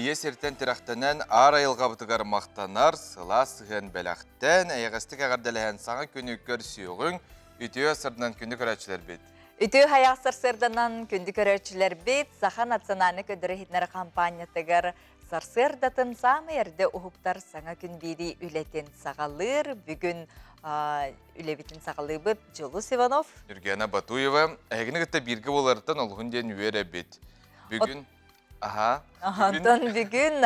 Ийэ сиртэн тирэхтэнэн, аар айылҕабытыгар махтанар, сылаас сыһыан бэлэхтэн, эйэҕэстик эҕэрдэлэһэн саҥа күнү көрсүөҕүҥ, үтүө сырдынан күндү көрөөччүлэрбит. Үтүө хайах сарсыарданан күндү көрөөччүлэрбит Саха национальнай көрдөрөр-иһитиннэрэр хампаанньатыгар сарсыардатын саамай эрдэ уһуктар саҥа күн биэрии үлэтин саҕалыыр. Бүгүн үлэбитин саҕалыыбыт Дьулус Иванов. Нюргена Батуева. Эһигини кытта бииргэ буоларыттан олуһун диэн үөрэбит. Бүгүн Аха. Онтон бүгүн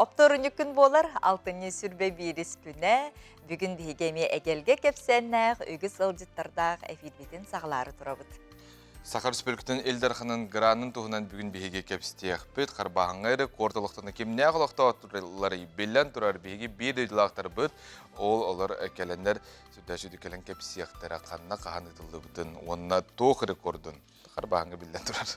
оптуорунньук күн буолар, алтынньы сүрбэ биирис күнэ. Бүгүн биһиги эмиэ эгэлгэ кэпсээннээх, үгүс ыалдьыттардаах эфирбитин саҕалаары турабыт. Саха Республикатын Ил Дарханын гранын туһунан бүгүн биһиги кэпсэтиэхпит. Харбааһыҥҥа эрэ куорат олохтоно кимнээх олохтоохторларый биллэн турар биһиги биир дойдулаахтарбыт ол олор кэлэннэр сүрдээх кэлэн кэпсиэхтэрэ ханна хаһан ыытыллыбытын уонна туох рекордун харбааһыҥҥа биллэн турар.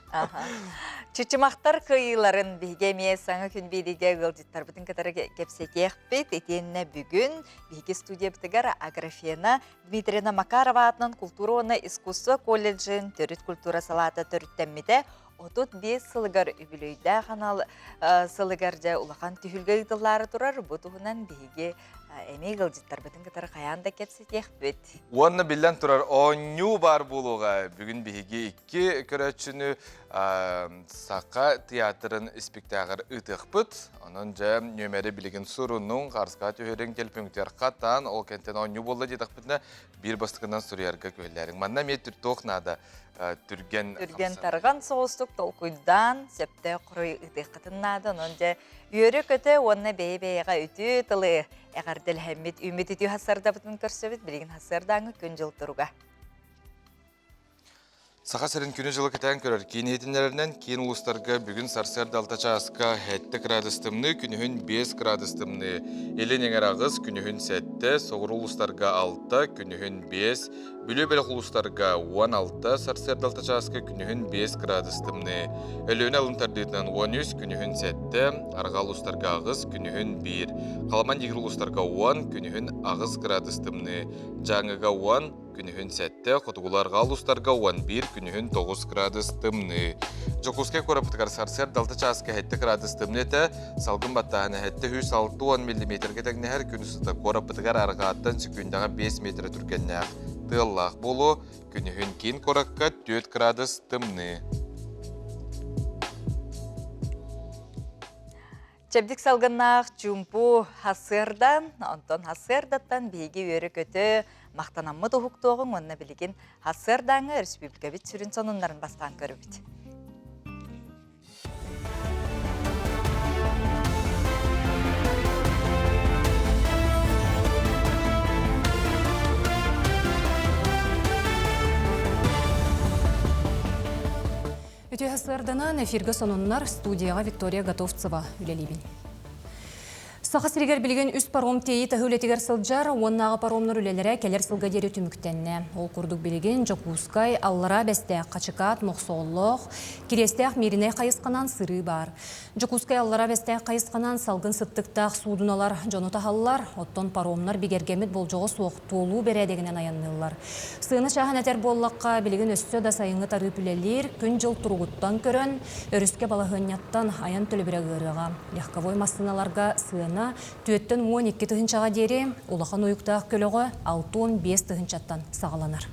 Чычымахтар кыайыыларын биһиги эмиэ саҥа күн биэриигэ ыалдьыттарбытын кытары кэпсэтиэхпит. Итиэннэ бүгүн биһиги студиябытыгар Аграфена Дмитриевна Макарова аатынан култуура уонна искусство колледжын төрүт культура салаата төрүттэммитэ 35 сылыгар үбүлүөйдээх анал сылыгар дьэ улахан түһүлгэ ыытыллаары турар. Бу туһунан биһиги эмиэ ыалдьыттарбытын кытары хайаан да кэпсэтиэхпит. Уонна биллэн турар оонньуу баар буолуоҕа. Бүгүн биһиги икки көрөөччүнү Саха театрын испиктээҕэр ыытыахпыт. Онон дьэ нүөмэри билигин сурунуҥ, хаарыскаҕа түһэриҥ, телефоҥҥутугар хатаан, ол кэнтэн оонньуу буолла диэтэхпитинэ, биир бастакынан суруйарга күһэллээриҥ. Манна эмиэ туох наада түргэн Түргэн тарҕан соҕустук толкуйдаан, сөптөөх хоруй ыытыаххытын наада. Онон дьэ үөрэ-көтө уонна бэйэ-бэйэҕэ үтүө тылы Эҕэрдэлэһэммит үүммүт үтүө сарсыардабытын көрсөбүт. Билигин сарсыардааҥҥы күн-дьыл туруга. Саха сирин күнү-дьылы кэтээн көрөр киин иһитиннэрэринэн киин улуустарга бүгүн сарсыарда 6 чааска 7 градус тымныы, күнүһүн 5 градус тымныы, илин эҥэр 8, күнүһүн 7, соҕуруу улуустарга 6, күнүһүн 5, Бүлүү бөлөх улуустарга 16, сарсыарда 6 чааска күнүһүн 5 градус тымныы. Өлүөнэ алын тардыытынан 13, күнүһүн 7, арҕаа улуустарга 8, күнүһүн 1, Халаман Дьигир улуустарга 10, күнүһүн 8 градус тымныы. Дьааҥыга 10, күнүһүн 7, хотугулуу арҕаа улуустарга 11, күнүһүн 9 градус тымныы. Дьокуускай куораппытыгар сарсыарда 6 чааска 7 градус тымныы этэ, салгын баттааһына 760 миллиметргэ тэҥнэһэр күн устата куораппытыгар арҕааттан сөкүүндэҕэ 5 метр түргэннээх тыаллаах буолуо, күнүһүн киин куоракка 4 градус тымныы. Чэбдик салгыннаах чуумпу сарсыарда, онтон сарсыардаттан биһиги үөрэ-көтө махтанаммыт уһуктуоҕуҥ уонна билигин сарсыардааҥҥы өрөспүүбүлүкэбит сүрүн сонуннарын бастаан көрөбүт. Үтүө сарсыарданан эфиргэ сонуннар студияҕа Виктория Готовцева үлэлиибин. Саха сиригэр билигин үс паром тиэйи таһыы үлэтигэр сылдьар, уоннааҕы паромнар үлэлэрэ кэлэр сылга диэри түмүктэннэ. Ол курдук билигин Дьокуускай, Аллараа Бэстээх, Хачыкаат, Мохсоҕоллоох, Кириэстээх Мииринэй хайысханан сырыы баар. Дьокуускай Аллараа Бэстээх хайысханан салгын сыттыктаах суудуналар дьону таһаллар, оттон паромнар бигэргэммит болдьоҕо суох туолуу бэрээдэгинэн айанныыллар. Сыана чааһын этэр буоллахха, билигин өссө да сайыҥҥы тарыып үлэлиир, күн-дьыл туругуттан көрөн, өрүскэ балаһыанньаттан айан төлөбүрэ ыарыаҕа. Легковой массыыналарга сыана түөртэн 12 тыһыынчаҕа диэри, улахан уйуктаах көлөҕө 65 тыһыынчаттан саҕаланар.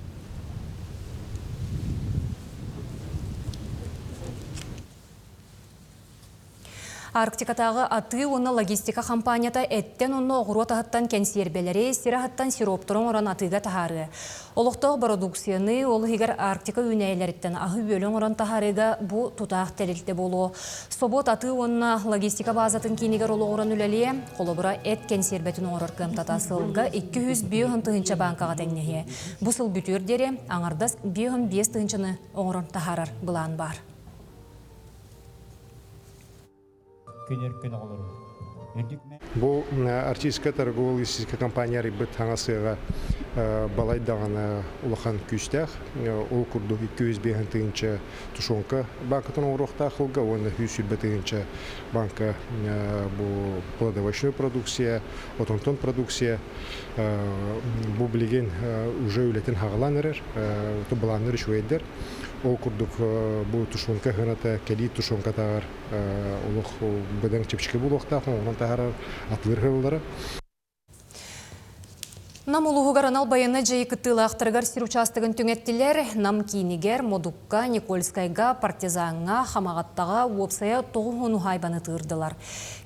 Арктикатааҕы атыы уонна логистика хампаанньата эттэн уонна оҕуруот аһыттан кэнсиэрбэлэри, сир аһыттан сироптору оҥорон атыыга таһаарыа. Олохтоох бородууксуйаны, ол иһигэр Арктика үүнээйилэриттэн аһы-үөлү оҥорон таһаарыыга бу тутаах тэрилтэ буолуо. Собуот атыы уонна логистика баазатын киинигэр олоҕуран үлэлиэ. Холобура, эт кэнсиэрбэтин оҥорор кыамтата сылга 205 тыһыынча бааҥкаҕа тэҥнэһиэ. Бу сыл бүтүөр диэри аҥардас 55 тыһыынчаны оҥорон таһаарар былаан баар. Бу Артийская торгово-логистическая компания арыйбыт хаҥас сыаҕа. балай даҕаны улахан күүстээх. Ол курдук 205 тыһыынча тушенка баанкатын оҥоруохтаах сылга уонна 120 тыһыынча банка бу плодовочной продукция, отонтон продукция бу билигин уже үлэтин хаҕалаан эрэр, былааннар үчүгэйдэр. Ол курдук бу тушенка сыаната кэлии тушенкатааҕар олох быдан чэпчэки буолуохтаах, оҥорон таһаарар атылыыр сыаналара. Нам улууһугар анал байыаннай дьайыы кыттыылаахтарыгар сир учаастагын түҥэттилэр. Нам киинигэр, Модукка, Никольскайга, Партизаҥҥа, Хамаҕаттаҕа уопсайа 90 уһаайбаны тыырдылар.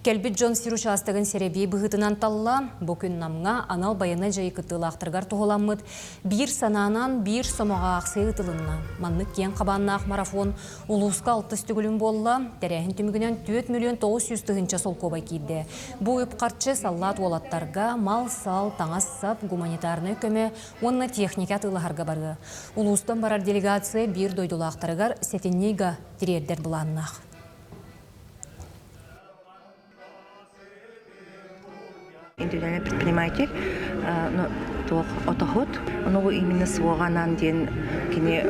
Кэлбит дьон сир учаастагын сэрэбиэй быһыытынан талла. Бу күн Намҥа анал байыаннай дьайыы кыттыылаахтарыгар туһуламмыт биир санаанан биир сомоҕо аахсыйа ыытылынна. Маннык киэҥ хабааннаах марафон Улууска алтыс төгүлүн буолла. Тэрээһин түмүгүнэн 4 миллион 900 тыһыынча солкуобай киирдэ. Бу үп-харчы саллаат уолаттарга мал-сал, таҥас-сап, гуманитарнай көмө уонна техника атыылаһарга барыа. Улуустан барар делегация биир дойдулаахтарыгар сэтинньи ыйга тириэрдэр былааннаах. Индивидуальный предприниматель туох отоһут ону именно суоҕанан диэн кини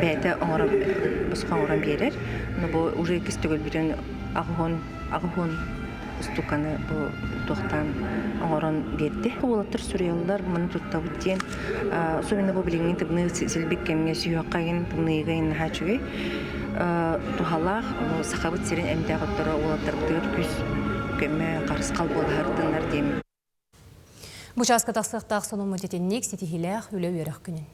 бэйэтэ оҥорон босхо оҥорон биэрэр но бу уже иккис төгүлбүтүн аҕыһын аҕыһын устуканы бу туохтаан оҥорон биэрдэ уолаттар суруйаллар маны туттабыт диэн особенно бу билиҥҥи тымныы силбик кэмҥэ сүһүөххэ иһин тымныыга иһин наһаа үчүгэй туһалаах Сахабыт сирин эмтээх отторо уолаттарбытыгар күүс көмө харысхал буолаһардыннар диэн. Бу чааска тахсыахтаах сонуммут итинник ситиһиилээх үлэ-үөрэх күнүн.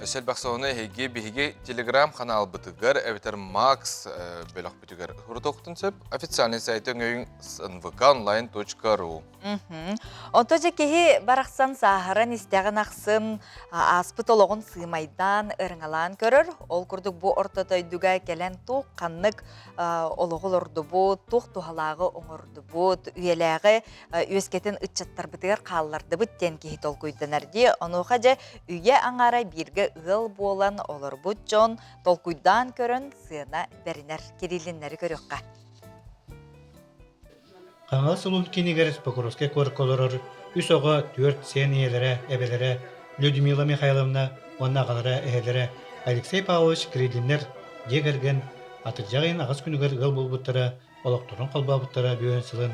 Өссө элбэх сонуну эһиги биһиги телеграм-ханаалбытыгар эбэтэр Макс бөлөхпүтүгэр сурутуохтун сөп. Официальный сайты өҥөйүҥ nvkonline.ru. Онто дьэ киһи барахсан сааһыран истэҕин ахсын ааспыт олоҕун сыымайдаан, ырыҥалаан көрөр. Ол курдук бу орто дойдуга кэлэн туох ханнык олоҕу олордубут, туох туһалааҕы оҥордубут, үйэлээҕи үөскэтин ыччаттарбытыгар хааллардыбыт диэн киһи толкуйданар дии. Онуоха дьэ үйэ аҥаара бииргэ ыал буолан олорбут дьон толкуйдаан көрөн сыана бэринэр Кириллиннэри көрүөххэ. Хаҥалас улуун киинигэр Покровскай куоракка олорор үс оҕо, түөрт сиэн ийэлэрэ, эбэлэрэ Людмила Михайловна уонна аҕалара, эһэлэрэ Алексей Павлович Кириллиннэр дьиэ кэргэн атырдьах ыйын аҕыс күнүгэр ыал буолбуттара олохторун холбообуттара бүөн сылын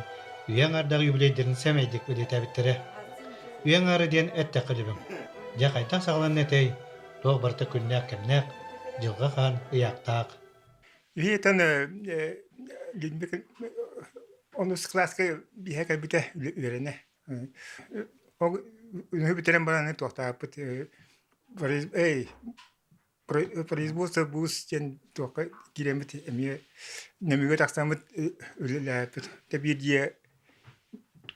үйэ аҥаардаах юбилейдарын сэмэйдик бэлиэтээбиттэрэ. Үйэ аҥаара диэн эттэххэ дөбөҥ. Дьэ хайдах саҕаланна этэй, туох барыта күннээх-кэмнээх, дьылҕа хаан ыйаахтаах. Иһитэн онус кылааска биһэ кэлбитэ үөрэнэ. Ол үһү бүтэрэн баран туохтааппыт эй производство буус диэн туохха киирэммит эмиэ нөмүгэ тахсаммыт үлэлээппит. Тэ биир дьиэ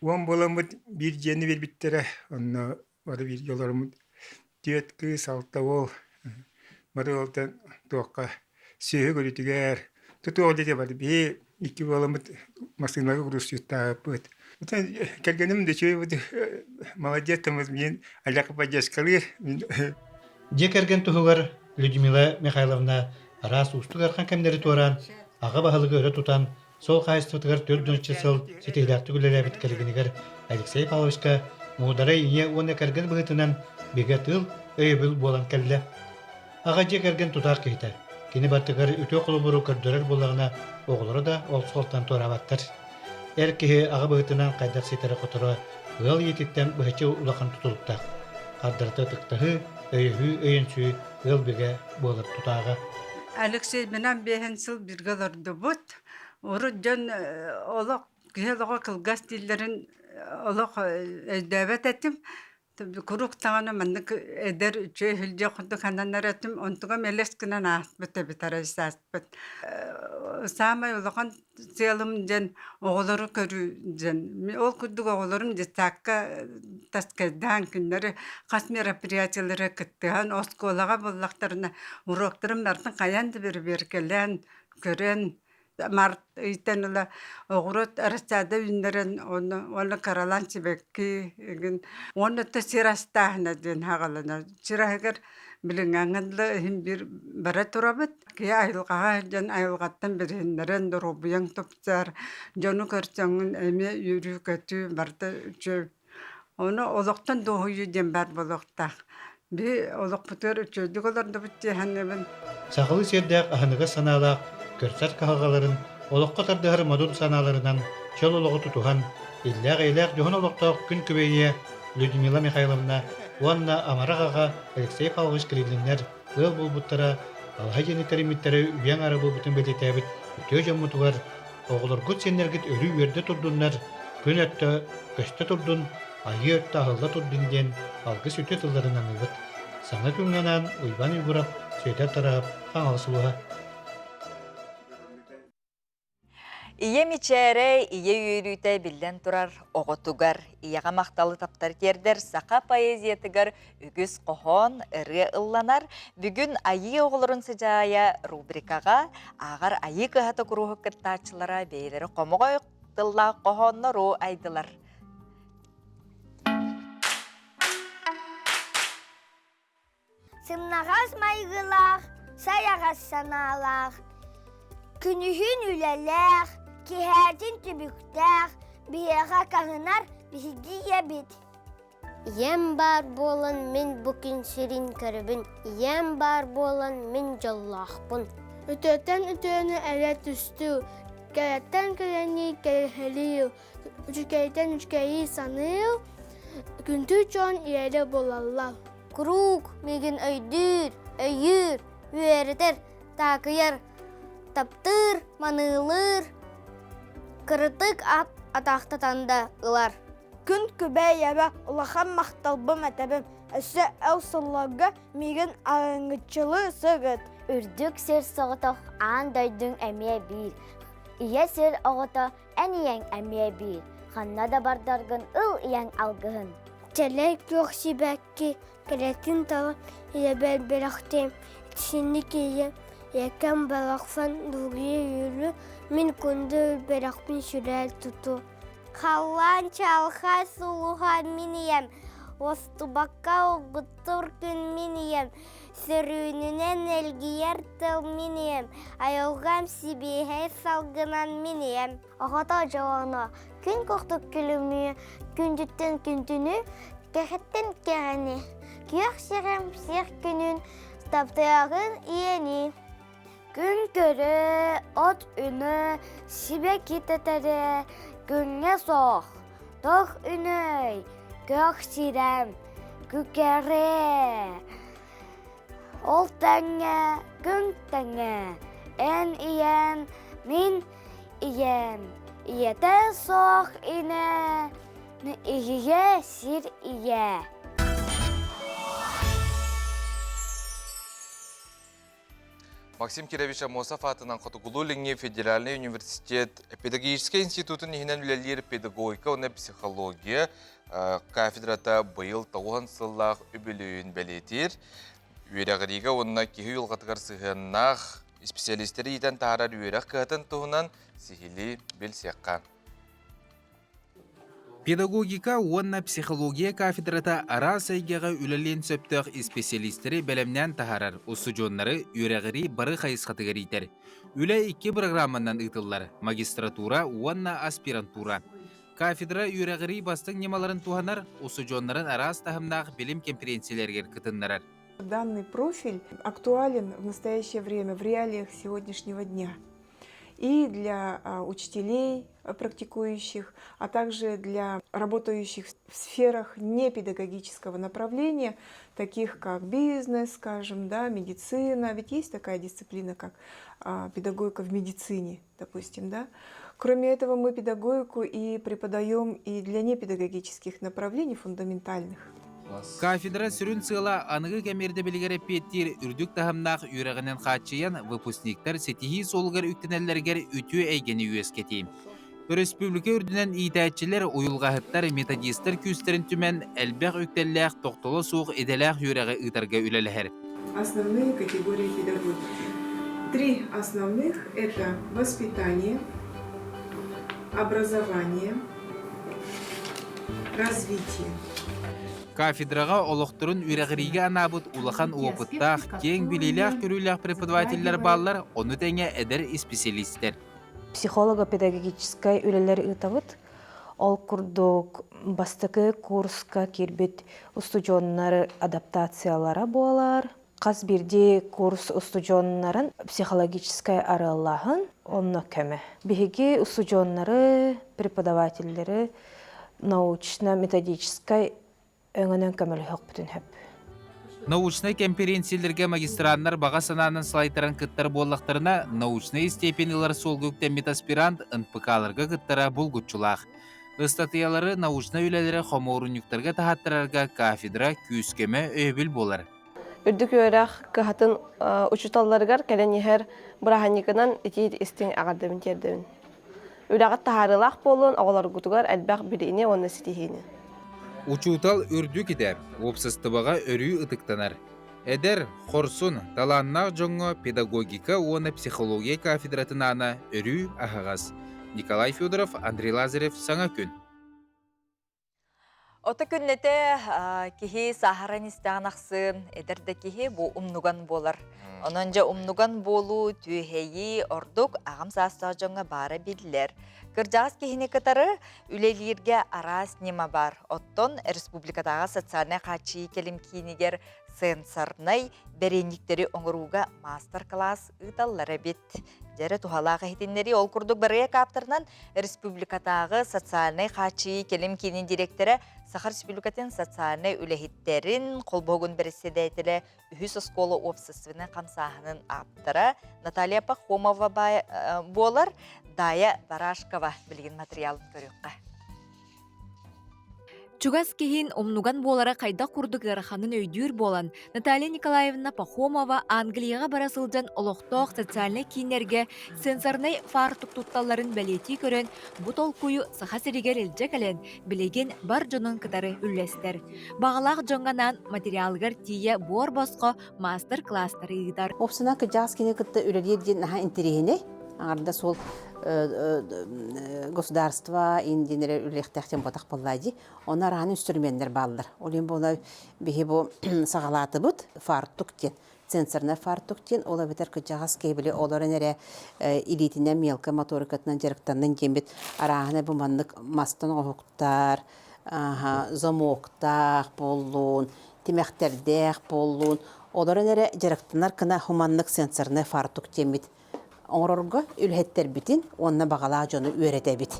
уон буоламмыт биир дьиэни биэрбиттэрэ онно бары бииргэ олороммут түөрт кыыс алта уол бары уолтан туохха сүөһү көрүүтүгэр тутуох диэки бары биһи икки буоламмыт массыынага грузчиктаабыппыт кэргэним да үчүгэй молодец мин Олег поддержкалыыр Дьиэ кэргэн туһугар Людмила Михайловна араас уустук ыарахан кэмнэри туораан, аҕа баһылыгы өрө тутан, суол хаһаайыстыбатыгар 4 сыл ситиһиилээхтик үлэлээбит кэргэнигэр Алексей Павловичка муударай ийэ уонна кэргэн быһыытынан бигэ тыыл, өйөбүл буолан кэллэ. Аҕа дьиэ кэргэн тутаах киһитэ. Кини баттыгар үтүө холобуру көрдөрөр буоллаҕына, оҕолоро да ол суолтан туораабаттар. Эр киһи аҕа быһыытынан хайдах ситэрэ-хоторо ыал ийэтиттэн быһаччы улахан тутулуктаах. Хардарыта ытыктаһыы, өйөһүү, өйөнсүү ыал бигэ буолар тутааҕа. Алексейбинан биэһин сыл бииргэ олордубут. Урут дьон олох киһи олоҕо кылгас дииллэрин олох өйдөөбөт этим. Куруук даҕаны маннык эдэр үчүгэй сылдьыах курдук сананар этим, онтугам элэс гынан ааспыт эбит арай сааспыт. Саамай улахан сыалым диэн оҕолору көрүү диэн. Ол курдук оҕолорум детсадка таскайдаан кинилэри хас мероприятиелары кыттыһан оскуолаҕа буоллахтарына уруоктарын барытын хайаан да бэрэбиэркэлээн көрөн Март ыйтан ыла оҕуруот рассада үүннэрэн уонна уонна кыралаан сибэкки игин уонна то сир астааһына диэн хаҕаланар. Сир аһыгар Билиҥҥээҥҥэ дылы иһин биир бара турабыт. Киһи айылҕаҕа сылдьан айылҕаттан билиһиннэрэн доруобуйаҥ тупсар, дьону көрсөҥҥүн эмиэ үөрүү-көтүү барыта үчүгэй. Ону олохтон дуоһуйуу диэн баар буолуохтаах. Биһи олохпутугар үчүгэйдик олордубут дии саныыбын. Сахалыы сиэрдээх аһыныгас санаалаах, көрсөр кыһалҕаларын, олоххо тардыһар модун санааларынан чөл олоҕу тутуһан, иллээх-эйэлээх дьоһун олохтоох күн күбэйиэ Людмила Михайловна уонна амарах аҕа Алексей Павлович Кириллиннэр ыал буолбуттара, алаһа дьиэни тэриммиттэрэ үйэ аҥаара буолбутун бэлиэтээбит үтүө дьоммутугар оҕолоргут сиэннэргит өрүү үөрдэ турдуннар, күн өттө көстө турдун, айыы өттө аһылла турдун диэн алгыс үтүө тылларын аныыбыт. Саҥа күҥҥэ анаан Уйбаан Уйгуров, Сүөдэр Тараһап, Хаҥалас улууһа. Ийэ мичээрэ, ийэ үөрүүтэ биллэн турар оҕотугар, ийэҕэ махталы таптар тиэрдэр саха поэзиятыгар үгүс хоһоон, ырыа ылланар. Бүгүн Айыы оҕолорун сыдьаайа рубрикаҕа ааҕар Айыы кыһата куруһук кыттааччылара бэйэлэрэ хомоҕой тыллаах хоһооннору айдылар. Сымнаҕас майгылаах, сайаҕас санаалаах, күнүһүн үлэлээх, киһээтин түбүктээх, биһиэхэ каһынар биһиги ийэбит. Ийэм баар буолан мин бу күн сирин көрөбүн, ийэм баар буолан мин дьоллоохпун. Үтүөттэн үтүөнү эрэ түстүү, кэрэттэн кэрэни кэрэһэлиир, үчүгэйтэн үчүгэйи саныыр, күндү дьон ийэлэр буолаллар. Куруук миигин өйдүүр, өйүүр, үөрэтэр, таакыйар, таптыыр, маныылыыр, кырытык ат атаахтатан да ылар. Күн күбэй ийэбэ улахан махталбым этэбим, өссө эл сылларга миигин арыҥыччылыы сырыт. Үрдүк сир соҕотох аан дойдуҥ эмиэ биир. Ийэ сир оҕото эн ийэҥ эмиэ биир. Ханна да бардаргын ыл ийэҥ алгыһын. Чэлэй күөх сибэкки кэрэтин талан ийэбэр бэлэхтиэм, итинник ийэм ийэкэм барахсан дугуйа үөрүө, мин күндү бэлэхпин сүрээл туту. Халлаан чаҕылхай сулуһа мин ийэм, уостубакка угуттуур күн мин ийэм, сөрүүнүнэн элгийэр тыл мин ийэм, айылҕам сибиэһэй салгынан мин ийэм. Оҕото дьолоно күн курдук күлүмнүү, күндүттэн күндүнү, кэхэттэн кэрэни, күөх сирэм сир күнүн таптыаҕын ийэни. Күн көрө, от үнө, сибэкки тэтэрэ, күҥҥэ суох, тох үнөй, күөх сирэм, күкэрэ. Ол тэҥҥэ, күн тэҥэ, эн ийэн, мин ийэм, ийэтэ суох инэ, иһийэ сир ийэ. Максим Кирович Аммосов аатынан Хотугулуу-Илиҥҥи федеральнай университет педагогическай институтун иһинэн үлэлиир педагогика уонна психология кафедрата быйыл тоҕуһан сыллаах үбүлүөйүн бэлиэтиир. Үөрэҕириигэ уонна киһи уйулҕатыгар сыһыаннаах исписэлиистэри иитэн таһаарар үөрэх кыһатын туһунан сиһилии билсиэххэ. Педагогика уонна психология кафедрата араас эйгэҕэ үлэлиэн сөптөөх исписэлиистэри бэлэмнээн таһаарар, устудьуоннары үөрэҕирии бары хайысхатыгар иитэр. Үлэ икки бырагырааманан ыытыллар: магистратура уонна аспирантура. Кафедра үөрэҕирии бастыҥ ньымаларын туһанар, устудьуоннарын араас таһымнаах билим кэмпириэнсийэлэригэр кытыннарар. Данный профиль актуален в настоящее время, в реалиях сегодняшнего дня. И для учителей, практикующих, а также для работающих в сферах непедагогического направления, таких как бизнес, скажем, да, медицина. Ведь есть такая дисциплина, как педагогика в медицине, допустим, да. Кроме этого, мы педагогику и преподаем и для непедагогических направлений фундаментальных. Кафедра сүрүн сыала аныгы кэм ирдэбилигэр эппиэттиир үрдүк таһымнаах үөрэҕинэн хааччыйан выпускниктар ситиһии суолугар үктэнэллэригэр үтүө эйгэни үөскэтии. Өрөспүүбүлүкэ үрдүнэн иитээччилэр, уйулҕаһыттар, методистар күүстэрин түмэн элбэх үктэллээх тохтоло суох идэлээх үөрэҕи ыытарга үлэлэһэр. Основные категории педагогики. Три основных – это воспитание, образование, развитие. Кафедраҕа олохторун үөрэҕириигэ анаабыт улахан уопуттаах, киэҥ билиилээх-көрүүлээх преподавателлэр бааллар, ону тэҥэ эдэр исписэлиистэр. Психолого-педагогическай үлэлэр ыытабыт. Ол курдук бастакы курска киирбит устудьуоннар адаптациялара буолар. Хас биирдии курс устудьуоннарын психологическай арыаллааһын онно көмө. Биһиги устудьуоннары, преподавателлэри научно-методическай өҥөнөн көмөлөһүөхпүтүн сөп. Научнай кэмпириэнсийэлэргэ магистраннар баҕа санаанан салайтаран кыттар буоллахтарына, научнай степень ылар суолга үктэммит аспирант НПК-ларга кыттара булгуччулаах. Ыстатыйалары научнай үлэлэри хомуурунньуктарга таһааттарарга кафедра күүс-көмө өйөбүл буолар. Үрдүк үөрэх кыһатын учууталларыгар кэлэн иһэр бырааһынньыгынан итии истиҥ эҕэрдэбин тиэрдэбин. Үлэҕит таһаарыылаах буолуон, оҕолоргутугар элбэх билиини уонна ситиһиини. Учуутал үрдүк идэ, уопсастыбаҕа өрүү ытыктанар. Эдэр, хорсун, талааннаах дьоҥҥо педагогика уонна психология кафедратын аана өрүү аһаҕас. Николай Федоров, Андрей Лазарев, Саҥа күн. Ото күннэтэ киһи сааһыран истэҕин ахсын эдэр да киһи бу умнуган буолар. Онон дьэ умнуган буолуу, түөһэйии ордук аҕам саастаах дьоҥҥо баара биллэр. Кырдьаҕас киһини кытары үлэлииргэ араас ньыма баар. Оттон республикатааҕы социальнай хааччыйыы кэлим киинигэр сенсорнай бэриэнньиктэри оҥорууга маастар-кылаас ыыталлар эбит. Дьэрэ туһалаах иһитиннэрии ол курдук бырайыак ааптарынан республикатааҕы социальнай хааччыйыы кэлим киинин директора Саха Республикатын социальнай үлэһиттэрин холбоһугун бэрэссэдээтэлэ үһүс оскуола уопсастыбаннай хамсааһынын ааптара Наталья Пахомова буолар Дая Барашкова билигин материалын көрүөххэ. Чугас киһин умнуган буолара хайдах курдук ыараханын өйдүүр буолан, Наталья Николаевна Пахомова Англияҕа бара сылдьан олохтоох социальнай кииннэргэ сенсорнай фартук тутталларын бэлиэтии көрөн, бу толкуйу Саха сиригэр илдьэ кэлэн, билигин бар дьонун кытары үллэстэр. Баҕалаах дьоҥҥо анаан материалыгар тиийэ буор-босхо маастар-кылаастары ыытар. Уопсана кырдьаҕас кини кытта үлэлиир диэн наһаа интэриэһинэй. Аҥардас ол государство индиэнэрэ үлэлиэхтээх диэн буотах буоллаа дии. Ону араан инструменнэр бааллар. Ол иһин буола биһи бу саҕалаатыбыт фартук диэн. Сенсорнай фартук диэн ол эбэтэр кырдьаҕас киһи били олорон эрэ илиитинэн мелкая моторикатынан дьарыктаннын диэммит арааһына бу маннык мастан оҥоһуктар, замоктаах буоллун, тимэхтэрдээх буоллун, олорон эрэ дьарыктанар гына хуманнык сенсорнай фартук диэммит оҥорорго үлэһиттэрбитин уонна баҕалаах дьону үөрэтэбит.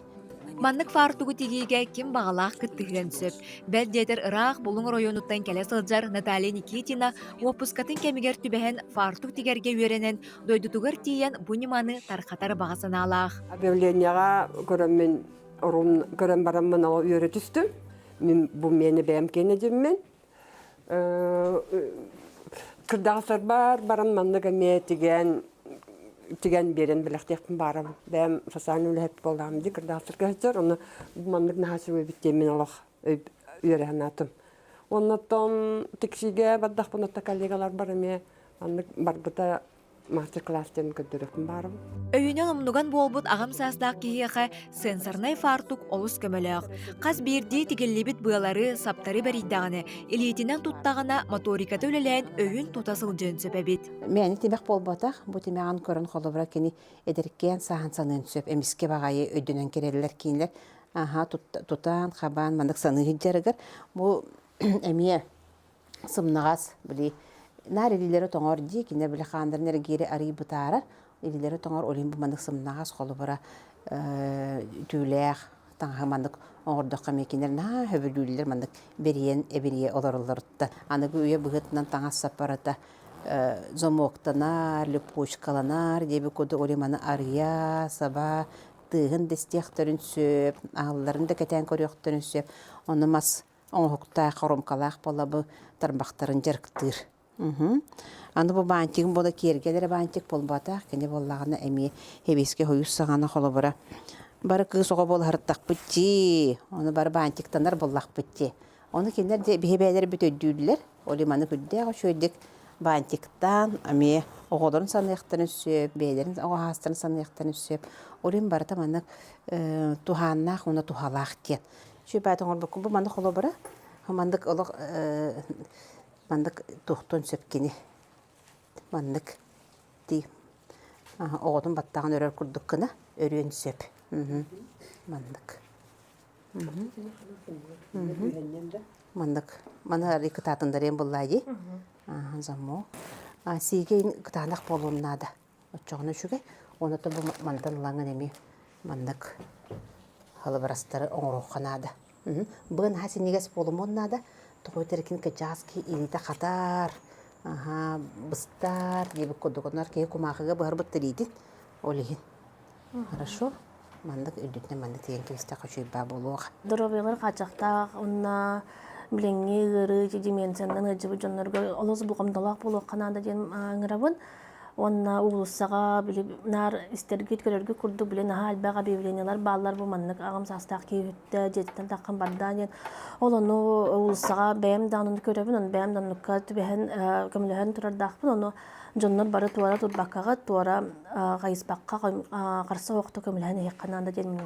Маннык фартугу тигиигэ ким баҕалаах кыттыһыан сөп. Бэл диэтэр ыраах Булуҥ оройуонуттан кэлэ сылдьар Наталья Никитина уоппускатын кэмигэр түбэһэн фартук тигэргэ үөрэнэн, дойдутугар тиийэн бу ньыманы тарҕатар баҕа санаалаах. Объявлениеҕа көрөммүн, көрөн бараммын ол үөрэ түстүм. Мин бу миэнэ бэйэм киэнэ дьиммин. Кырдьаҕастарбар баран маннык эмиэ тигэн тигэн биэрэн бэлэхтиэхпин баарабын. Бэйэм социальнай үлэһит буоллаҕым дии кырдьаҕастарга сылдьар. Ону маннык наһаа үчүгэй эбит диэн мин олох үөрэ санаатым. Оннуттан тиксиигэ бардахпына коллегаларбар эмиэ маннык барбыта мастер-класс диэн көрдөрүөхпүн баарым. Өйүнэн умнуган буолбут аҕам саастаах киһиэхэ сенсорнай фартук олус көмөлөөх. Хас биирдии тигиллибит быалары, саптары бэрийдэҕинэ, илиитинэн туттаҕына моториката үлэлээн өйүн тута сылдьыан сөп эбит. Мээнэ тимэх буолбатах, бу тимэҕин көрөн холобура кини эдэркээн сааһын саныан сөп, эмискэ баҕайы өйдөнөн кэлэллэр кинилэр аха тутаан, хабаан маннык саныы сылдьарыгар бу эмиэ сымнаҕас били наар илиилэрэ тоҥор дии кинилэр били хааннарын эргиири арыый бытаарар илиилэрэ тоҥор ол иһин бу маннык сымнаҕас холобура түүлээх таҥаһы маннык оҥордоххо эмиэ кинилэр наһаа сөбүлүүллэр маннык бэрийэн эбирийэ олороллоруттан аныгы үйэ быһыытынан таҥас саппарата замоктанар липучкаланар диэбит курдук ол иһин маны арыйа саба тыаһын да истиэхтэрин сөп аһылларын да кэтээн көрүөхтэрин сөп ону мас оҥоһуктаах, хоруомкалаах буолабы тарбахтарын дьарыктыыр. Аны бу баантигым буола киэргэл эрэ баантик буолбатах, кини буоллаҕына эмиэ хэбиэскэ хойус саҕана холобура бары кыыс оҕо буолаһыртахпыт дии, ону бары баантиктанар буоллахпыт дии. Ону кинилэр дьэ биһи бэйэлэрбит өйдүүллэр, ол маны күрдээх үчүгэйдик баантиктаан эмиэ оҕолорун саныахтарын сөп, бэйэлэрин оҕо аастарын саныахтарын сөп. Ол иһин барыта маннык туһааннаах уонна туһалаах диэн. Сүбэт оҥорбуккун бу маны холобура. Маннык олох маннык туохтуон сөп кини. Маннык дии. Оҕотун баттаҕын өрөр курдук гына өрүөн сөп. Маннык. Маннык. Маны арый кытаатыннарыан буллаа дии. Замок. Сиигин кытаанах буолуон наада. Оччоҕуна үчүгэй. Уонна бу мантан ылаҥын эмиэ маннык халыбарастары оҥоруохха наада. Быа наһаа синньигэс буолумуон наада. Тоҕо этэркин кычаас киһи илиитэ хатар, аһаа, быстар диэбит курдук. Оннор киһи кумаахыга быһарбыт илиитин ол иһин. Хорошо. Маннык үрдүтүнэн маннык тиийэн кэбистэххэ үчүгэй баа буолуоҕа. Доруобуйалар хааччахтаах уонна билиҥҥи ыарыы деменциянан ыалдьыбыт дьоннорго олус болҕомтолоох буолуохха наада диэн ыҥырабын. Уонна уулуссаҕа били наар истэргит, көрөргүт курдук били наһаа элбэх объявлениелар бааллар бу маннык аҕам саастаах киһи үттэ, дьиэтиттэн таххан барда диэн. Ол ону уулуссаҕа бэйэм да ону көрөбүн, ону бэйэм да оннукка түбэһэн көмөлөһөн турардаахпын. Ону дьоннор бары туора турбаккаҕыт, туора хайыспакка харса суохта көмөлөһөн иһиэххэ наада диэн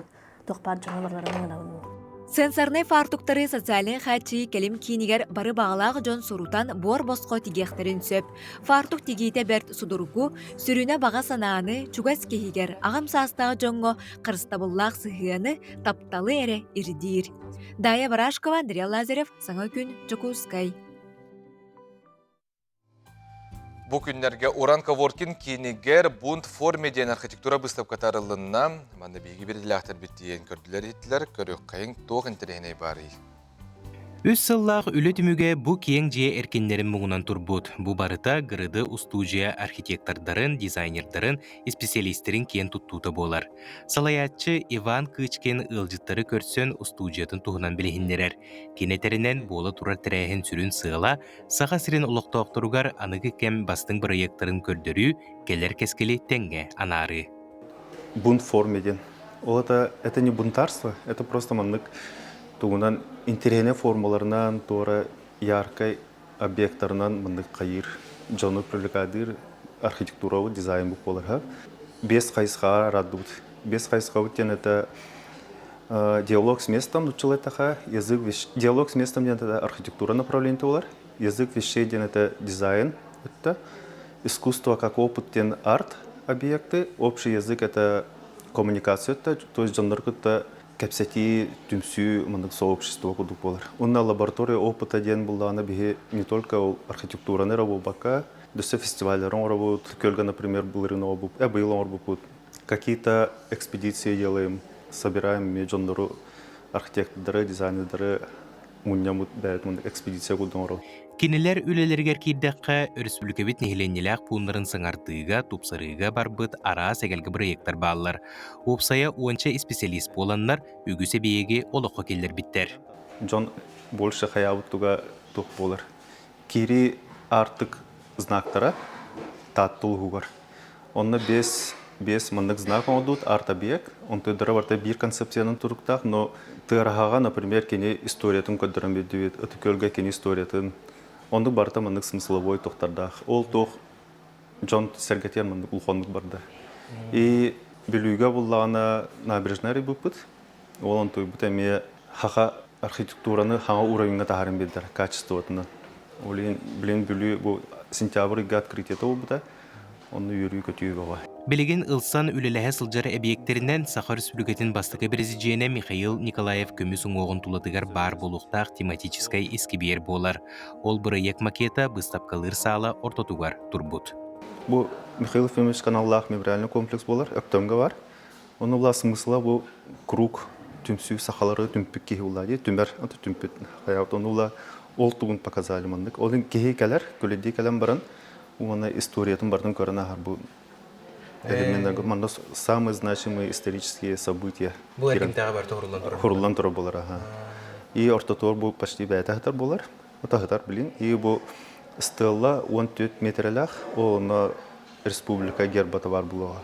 туох баар дьону барыларын ыҥырабын. Сенсорнай фартуктары социальнай хааччыйыы кэлим киинигэр бары баҕалаах дьон сурутан буор-босхо тигиэхтэрин сөп. Фартук тигиитэ бэрт судургу, сүрүнэ баҕа санааны, чугас киһигэр, аҕам саастаах дьоҥҥо харыстабыллаах сыһыаны, тапталы эрэ ирдиир. Дая Барашкова, Андрей Лазарев, Саҥа күн, Дьокуускай. Бу күннэргэ Уран Коворкин киинигэр Бунт форме диэн архитектура быыстапката арыллынна. Манна биһиги биридлээхтэрбит тиийэн көрдүлэр-иһиттилэр. Көрүөххэйиҥ туох интэриэһинэй баарый? Үс сыллаах үлэ түмүгэ бу киэҥ дьиэ эркиннэрин муҥунан турбут. Бу барыта Грыды устуудьуйа архитектордарын, дизайнердарын, исписэлиистэрин киэн туттуута буолар. Салайааччы Иван Кычкин ыалдьыттары көрсөн устуудьуйатын туһунан билиһиннэрэр. Кини этэринэн, буола турар тэрээһин сүрүн сыала Саха сирин олохтоохторугар аныгы кэм бастыҥ бырайыактарын көрдөрүү, кэлэр кэскили тэҥҥэ анаарыы. Бунт форме диэн. Ол это, это не бунтарство, это просто маннык тугунан интэриэһинэй формаларынан, туора яркай объекттарынан маннык хайыыр, дьону привлекадыыр архитектурабыт, дизайнбыт буолар. Без хайысхаҕа араардыбыт. Без хайысхабыт диэн это Диалог с местом нуччалыы эттэхэ, язык диалог с местом диэн это архитектура направлениета буолар. Язык вещей диэн это дизайн это искусство как опыт диэн арт объекты, общий язык это коммуникация это, то есть дьоннор кытта кэпсэтии, түмсүү, маннык сообщество курдук буолар. Уонна лаборатория опыта диэн буллаҕына биһи не только ол архитектураны эрэ буолбакка, дөссө фестиваллары оҥоробут, көлгө, например, былырыын оҥорбуппут, быйыл оҥорбуппут Какие-то экспедиции делаем, собираем эмиэ дьоннору, архитектордары, дизайнердары мунньаммыт бэйэт экспедиция курдук оҥорор. Кинилэр үлэлэригэр киирдэххэ, өрөспүүбүлүкэбит нэһилиэнньэлээх пууннарын саҥардыыга, тупсарыыга барбыт араас эгэлгэ бырайыактар бааллар. Уопсайа уонча исписэлиис буоланнар, үгүс эбийиэги олоххо киллэрбиттэр. Дьон больше хайаабыт туга туох буолар. Киирии аартык знактара Таатта улууһугар. Онно биэс, биэс маннык знак оҥордубут, арт-объект. Онтуйдара барыта биир концепциянан туруктаах, но Тыараһаҕа, например, кини историятын көрдөрөн биэрдибит, Ытык-Күөлгэ кини историятын. Оннук барыта маннык смысловой туохтардаах. Ол туох дьон сэргэтиэн маннык улаханнык барда. И Бүлүүгэ буллаҕына набережная арыйбыппыт. Ол онтуйбут эмиэ хаха архитектураны хаҥа уровеньга таһааран биэрдэр качествотынан. Ол иһин билин Бүлүү бу сентябрь ыйга открытиета буолбута. Онно үөрүү-көтүү бөҕө. Билигин ылсан үлэлэһэ сылдьар эбийиэктэринэн Саха Өрөспүүбүлүкэтин бастакы президенэ Михаил Николаев көмүс уҥуоҕун тулатыгар баар буолуохтаах тематическай искибиэр буолар. Ол бырайыак макета быыстапкалыыр саала ортотугар турбут. Бу Михаил Ефимович каналлаах мемориальный комплекс буолар, Өктөмгө бар. Ону була смысла бу круг түмсүү сахалары түмпүт киһи була дии, түмэр, түмпүт хайаабыт ону була ол тугун показали маннык. Ол киһи кэлэр, күлэдии кэлэн баран уонна историятын бардын көрөн ааһар бу элеменнерге манна самые значимые исторические события Бу эргимтэҕэ барыта хуруллан турар. Хуруллан турар буолар аха. И ортотугар бу почти бэйэтэ сытар буолар. Отаһытар билин. И бу стелла 14 метрелээх, онно республика гербата бар буолуоҕа.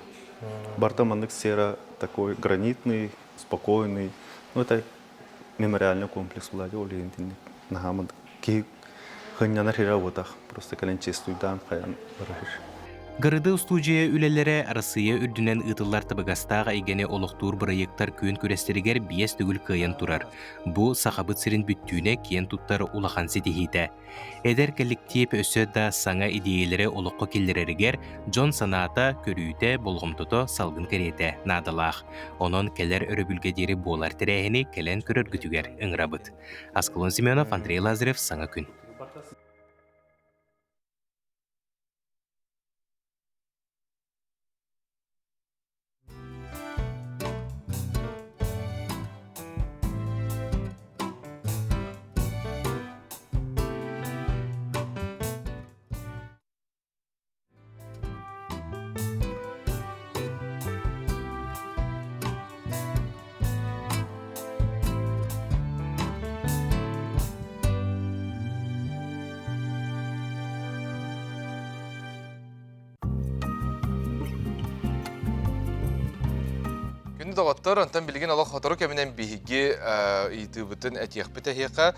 Барыта маннык сера такой гранитный, спокойный. Ну это мемориальный комплекс була ол иһин наһаа киһи хынньанар хира буотах просто кэлэн честуйдаан хайан барар. Гырыды устуудьуйа үлэлэрэ Арассыыйа үрдүнэн ыытыллар табыгастаах эйгэни олохтуур бырайыактар күөн күрэстэригэр биэс төгүл кыайан турар. Бу Сахабыт сирин бүттүүнэ киэн туттар улахан ситиһиитэ. Эдэр кэлликтиип өссө да саҥа идиэйэлэри олоххо киллэрэригэр дьон санаата, көрүүтэ, болҕомтото салгын кэриэтэ наадалаах. Онон кэлэр өрөбүлгэ диэри буолар тэрээһини кэлэн көрөргүтүгэр ыҥырабыт. Аскалон Семенов, Андрей Лазарев, Саҥа күн. Күндү доҕоттор, онтон билигин олох сотору кэминэн биһиги ыйытыыбытын этиэхпит эһиэхэ.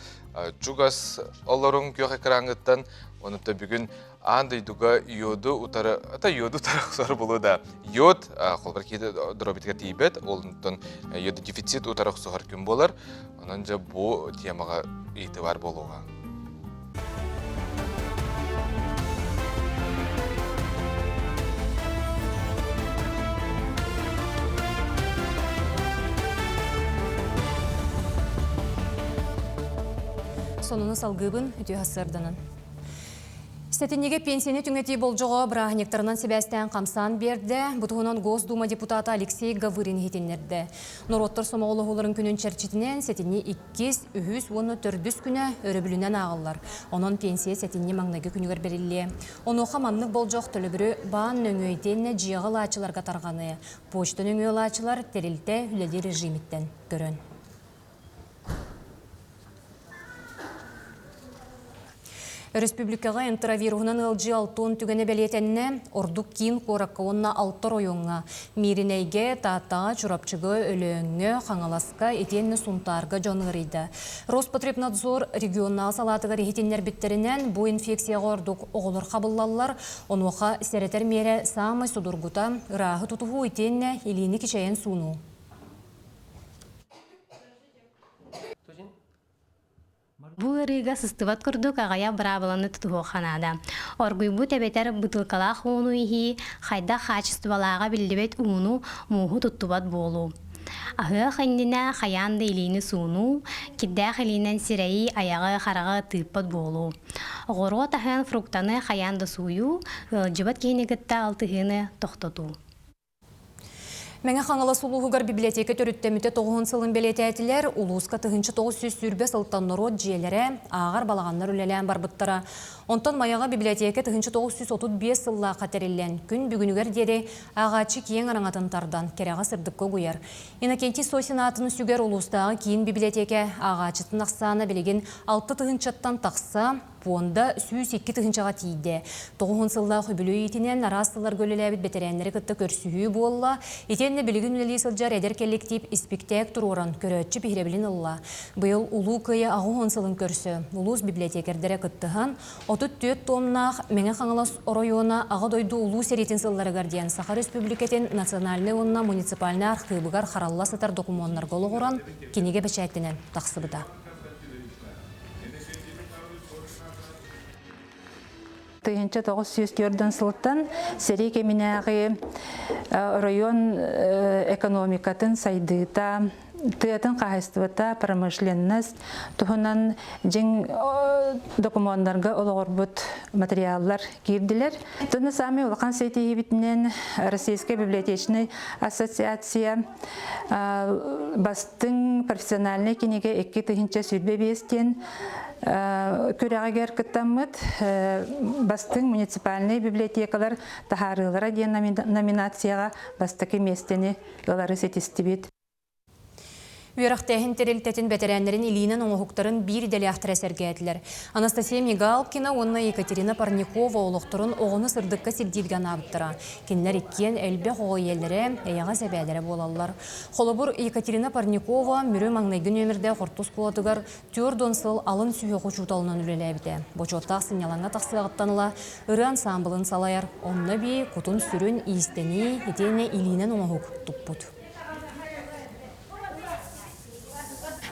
Чугас олоруҥ күөх экраҥҥыттан, онута бүгүн аан дойдуга йоду утары, ата йоду утары охсор булу да. Йод, холбор киһи доруобуйатыгар тиийбэт, ол онтон йододефицит утары охсуһар күн буолар. Онон дьэ бу темаҕа ыйытыы баар буолуоҕа. Сонуну салгыыбын үтүө сарсыарданан. Сэтинньигэ пенсияны түҥэтии болдьоҕо бырааһынньыктарынан сибээстээн хамсаан биэрдэ. Бу туһунан Госдума депутата Алексей Гавырин иһитиннэрдэ. Норуоттар сомоҕолоһууларын күнүн чэрчитинэн сэтинньи иккис, үһүс уонна төрдүс күнэ өрөбүлүнэн ааҕыллар. Онон пенсия сэтинньи маҥнайгы күнүгэр бэриллиэ. Онуоха маннык болдьох төлөбүрү баан нөҥүө итиэннэ дьиэҕэ ылааччыларга тарҕаныа. Почта нөҥүө ылааччылар тэрилтэ үлэлиир режимиттэн көрөн. Өрөспүүбүлүкэҕэ энтеровируһунан ыалдьыы алтыан түгэнэ бэлиэтэннэ, ордук киин куоракка уонна алта оройуоҥҥа Мииринэйгэ, Тааттаҕа, Чурапчыга, Өлөөҥҥө, Хаҥаласка итиэннэ Сунтаарга дьон ыарыйда. Роспотребнадзор регионнааҕы салаатыгар иһитиннэрбиттэринэн, бу инфекцияҕа ордук оҕолор хабыллаллар. Онуоха сэрэтэр миэрэ саамай судургута, ырааһы тутуһуу итиэннэ илиини кичэйэн суунуу. Бу ыарыыга сыстыбат курдук аҕыйах быраабыланы тутуһуохха наада. Оргуйбут эбэтэр бытыылкалаах ууну иһии, хайдах хаачыстыбалааҕа биллибэт ууну, мууһу туттубат буолуу. Аһыах иннинэ хайаан да илиини суунуу, кирдээх илиинэн сирэйи, айаҕы, хараҕы тыыппат буолуу. Оҕуруот аһын, фруктаны хайаан да сууйуу, ыалдьыбат киһини кытта алтыһыыны тохтотуу. Мэҥэ Хаҥалас улууһугар библиотека төрүттэммитэ тоҕуһун сылын бэлиэтээтилэр. Улууска 1920 сылтан норуот дьиэлэрэ, ааҕар балаҕаннар үлэлээн барбыттара. Онтон Майаҕа библиотека 1935 сыллаахха тэриллэн, күн бүгүнүгэр диэри ааҕааччы киэҥ араҥатын тардан, кэрэҕэ-сырдыкка угуйар. Иннокентий Сосин аатын сүгэр улуустааҕы киин библиотека ааҕааччытын ахсаана билигин алта тыһыынчаттан тахса, Пуонда 102 тыһыынчаҕа тиийдэ. Тоҕуһун сыллаах үбүлүөй иитинэн араас сылларга үлэлээбит бэтэрээннэри кытта көрсүһүү буолла. Итиэннэ билигин үлэлии сылдьар эдэр кэлликтиип испиктээк туруоран, көрөөччү биһирэбилин ылла. Быйыл Улуу Кыайыы 80 сылын көрсө, улуус библиотекэрдэрэ кыттыһан, 34 туомнаах Мэҥэ Хаҥалас оройуона Аҕа дойду Улуу сэриитин сылларыгар диэн Саха Республикатын национальнай уонна муниципальнай архыыбыгар харалла сытар докумуоннарга олоҕуран, кинигэ бэчээттэнэн тахсыбыта. 1944 сылтан сэрии кэминээҕи оройуон экономикатын сайдыыта, тыатын хаһайыстыбата, промышленность туһунан дьиҥ докумуоннарга олоҕурбут материаллар киирдилэр. Тыны саамай улахан ситиһиибитинэн Российская библиотечнай ассоциация Бастыҥ профессиональнай кинигэ 2025 диэн күрэҕигэр кыттаммыт бастыҥ муниципальнай библиотекалар таһаарыылара диэн номинацияҕа бастакы миэстэни ылары ситистибит. Үөрэхтээһин тэрилтэтин бэтэрээннэрин илиинэн оҥоһуктарын биир идэлээхтэрэ сэргээтилэр. Анастасия Мигалкина уонна Екатерина Парникова олохторун оҕону сырдыкка сирдииргэ анаабыттара. Кинилэр иккиэн элбэх оҕо ийэлэрэ, эйэҕэс эбээлэрэ буолаллар. Холобур, Екатерина Парникова Мүрү маҥнайгы нүөмэрдээх орто оскуолатыгар 40 сыл алын сүһүөх учууталынан үлэлээбитэ. Бочуоттаах сынньалаҥҥа тахсыаҕыттан ыла ырыа ансаамбылын салайар, онно эбии кутун-сүрүн иистэнии итиэннэ илиинэн оҥоһук туппут.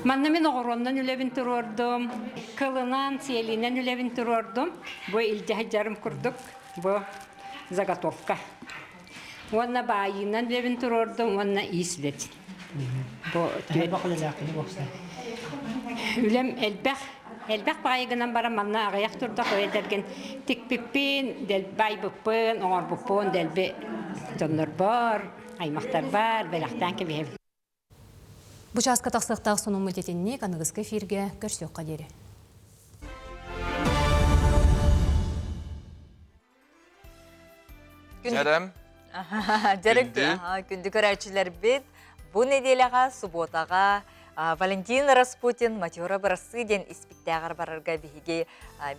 Манна мин оҕуруоннан үлэбин туруордум, кылынан, сиэлинэн үлэбин туруордум. Бу илдьэ сылдьарым курдук, бу заготовка. Уонна баайыынан үлэбин туруордум уонна иис үлэтин. Бу Үлэм элбэх, элбэх баайы гынан баран манна аҕыйах турдах эдэргин тикпиппин, баайбыппын, оҥорбуппун дэлби дьоннорбор, аймахтарбар бэлэхтээн кэбиһэбин. Бу чааска тахсыахтаах сонуммут итинник аныгыскы эфиргэ көрсүөххэ диэри. Дьэрэм. Дьэрик күндү көрөөччүлэрбит бу нэдиэлэҕэ субуотаҕа Валентин Распутин Матера бырасыы диэн испиктээҕэр барарга биһиги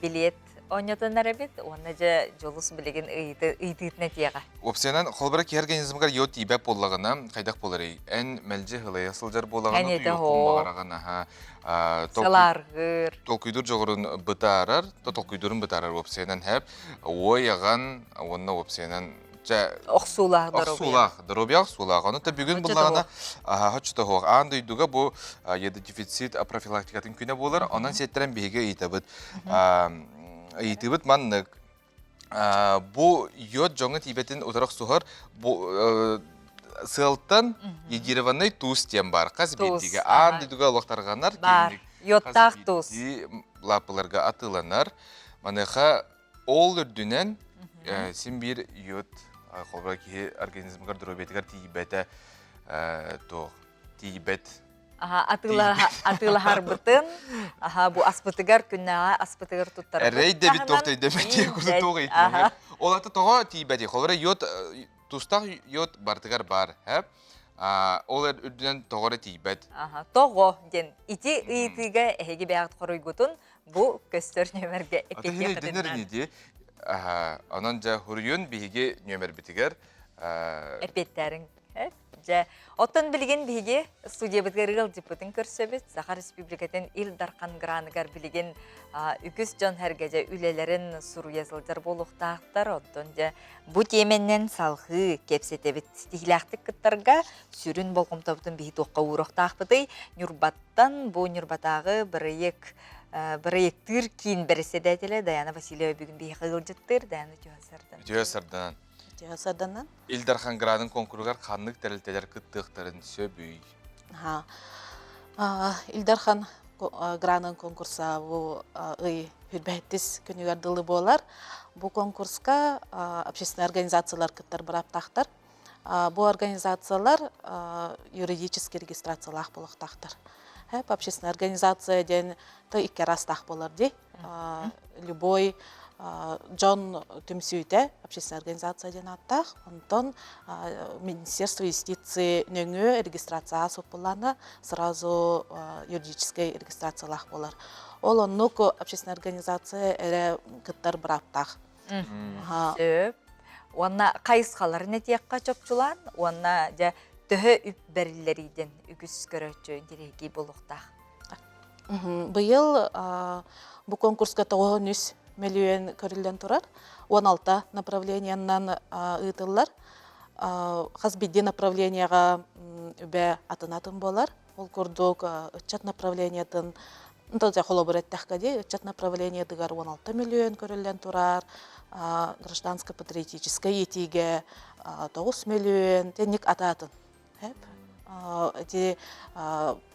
билиэт оонньотон эрэбит уонна дьэ дьолус билигин ыйытыытын этиэҕэ. Уопсайынан, холобура киһи организмыгар йод тиийбэт буоллаҕына, хайдах буоларый? Эн мэлдьи һылайа сылдьар буоллаҕына, туйуоххун баҕараҕын, аха. Сылааргыр. Толкуйдуур дьоҕурун бытаарар, то толкуйдуурун бытаарар уопсайынан хэп. Уой аҕан уонна уопсайынан чэ охсуулаах доруобуйа. Охсуулаах, доруобуйа охсуулаах. Ону та бүгүн буллаҕына хоччотоһуох. Аан дойдуга бу йододефицит профилактикатын күнэ буолар. Онон сиэттэрэн биһиги ыйытабыт. Ыйытыыбыт маннык. Бу йод дьоҥҥо тиийбэтин утары охсуһар бу сыалтан йодированный туус диэн бар. Хас биирдигэ аан дойдуга олохтарганар. Бар. Йодтаах туус. Лааппыларга атыыланар. Маныаха ол үрдүнэн син биир йод холобура киһи организмыгар доруобуйатыгар тиийбэтэ туох тиийбэт атыылаһарбытын аха бу аспытыгар күннээҕи аспытыгар туттарбыт Эрэй да бит туох өйдөмөт курдук туох ыйытыҥ. Ол ата тоҕо тиийбэтий? Холобура йод тустаах йод барытыгар баар, һэ? Ол үрдүнэн тоҕо эрэ тиийбэт. Тоҕо диэн ити ыйытыыга эһиги бэйэҕит хоруйгутун бу көстөр нүөмэргэ эппиэттиэххитин наада. Онон дьэ хуруйун биһиги нүөмэрбитигэр эппиэттээриҥ. Дьэ, оттон билигин биһиги студиябытыгар ыалдьыппытын көрсөбүт. Саха Республикатын Ил Дархан граныгар билигин үгүс дьон сэргэдьэ үлэлэрин суруйа сылдьар буолуохтаахтар. Оттон дьэ бу тиэмэннэн салҕыы кэпсэтэбит. Ситиһиилээхтик кыттарга сүрүн болҕомтобутун биһи туохха ууруохтаахпытый? Ньурбаттан бу Ньурбатааҕы бырайыак бырайыктыыр киин бэрэссэдээтэлэ Даяна Васильева бүгүн биһиэхэ ыалдьыттыыр. Даяна үтүө сардан. Үтүө сарданан. Үтүө сарданан. Ил Дархан гранын конкуругар ханнык тэрилтэлэр кыттыахтарын сөбүй? Ил Дархан гранын конкурса бу ый хүрбэһиттис күнүгэр дылы буолар. Бу конкурска общественный организациялар кыттар бырааптаахтар. Бу организациялар юридический регистрациялаах буолуохтаахтар. Общественная организация диэн икки араастаах буолар дии. Любой дьон түмсүүтэ общественная организация диэн ааттаах. Онтон Министерство юстиции нөҥүө регистрацияҕа соппуллаана сразу юридическай регистрациялаах буолар. Ол оннук общественная организация эрэ кыттар бырааптаах. Сөп. Уонна хайысхаларын этиэххэ чопчулаан уонна дьэ төһө үп бэриллэрийдин үгүс көрөөччү интэриэһиргии буолуохтаах. Быйыл бу конкурска 93 мөлүйүөн көрүллэн турар. 16 направлениянан ыытыллар. Хас биирдии направлениеҕа үбэ атын-атын буолар. Ол курдук ыччат направлениетын холобур эттэххэ дии, ыччат направлениетыгар 16 мөлүйүөн көрүллэн турар, гражданско-патриотическай иитиигэ 9 мөлүйүөн, тэнник атаатын. Ити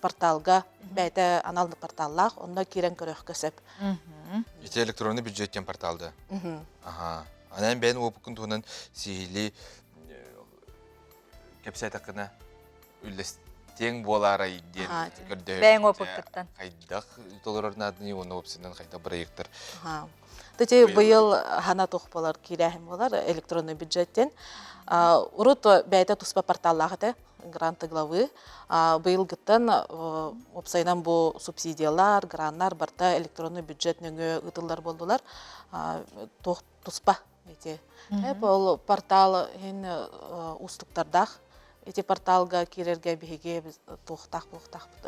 порталга бэйэтэ анал порталлаах, онно киирэн көрөхкө сөп. Ити электронный бюджет диэн порталда. Аха. Анан бэйэн уопуккун туһунан сиһилии кэпсээтэххинэ үллэс. Этиэҥ буолаарай диэн көрдөһөбүт. Бэйэҥ опыккыттан. Хайдах толорор нааданы уонна уопсайынан хайдах бырайыактар Тати быйыл хана туох болар киирээһин болар электронный бюджеттен. Урут бэйэтэ туспа порталлаах этэ гранты главы. Быйылгыттан уопсайынан бу субсидиялар, граннар барта электронный бюджет нөҥүө ыытыллар буолдулар. Туох туспа ити. Ол портал иһин уустуктардаах. Ити порталга киирэргэ биһиги туохтаах буолуохтаахпыт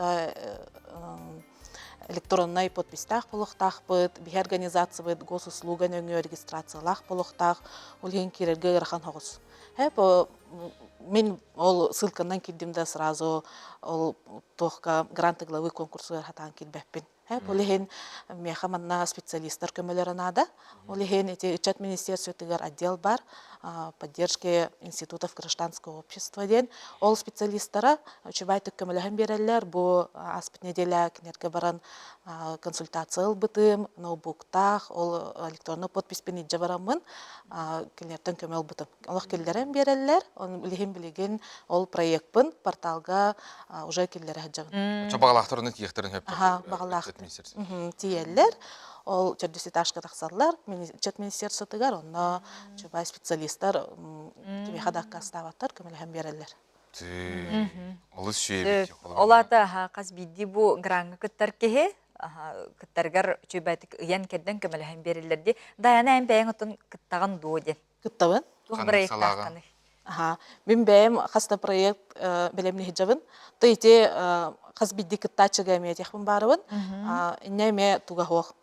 электроннай подписьтаах буолуохтаахпыт, биһи организациябыт госуслуга нөҥүө регистрациялаах буолуохтаах, ол иһин киирэргэ ыарахан соҕус. Мин ол ссылканан киирдим да сразу ол туохка гранты главы конкурсугар хатаан киирбэппин. Ол иһин миэхэ манна специалистар көмөлөрө наада. Ол иһин ити ыччат министерствотыгар отдел бар поддержки институтов гражданского общества диэн. Ол специалистара үчүгэй көмөлөһөн биэрэллэр. Бу ааспыт неделя кинилэргэ баран консультация ылбытым, ноутбуктаах, ол электронный подписпин илдьэ бараммын кинилэртэн көмө ылбытым. Олох киллэрэн биэрэллэр. Оны билигин билигин ол проекпын порталга уже киллэрэ сылдьабын. Оччо баҕалаахтарына тиийиэхтэрин сөп. Аха, баҕалаах. Тиийэллэр. Ол төрдүс этажка тахсаллар. Ыччат министерствотыгар онно чубай специалисттар кимиэхэ да аккаастаабаттар, көмөлөһөн биэрэллэр. Олус үчүгэй. Ол аата хас биирдии бу граҥҥа кыттар киһи кыттарыгар үчүгэйдик ыйан-кэрдэн көмөлөһөн биэрэллэр дии. Дайана эн бэйэҥ оттон кыттаҕын дуо диэн. Кыттабын. Туох проекттааххыный? Аха. Мин бэйэм хас да проект бэлэмниһижабын. То ити хас биирдии кыттааччыга эмиэ этиэхпин баарыбын. Иннэ эмиэ туга суох,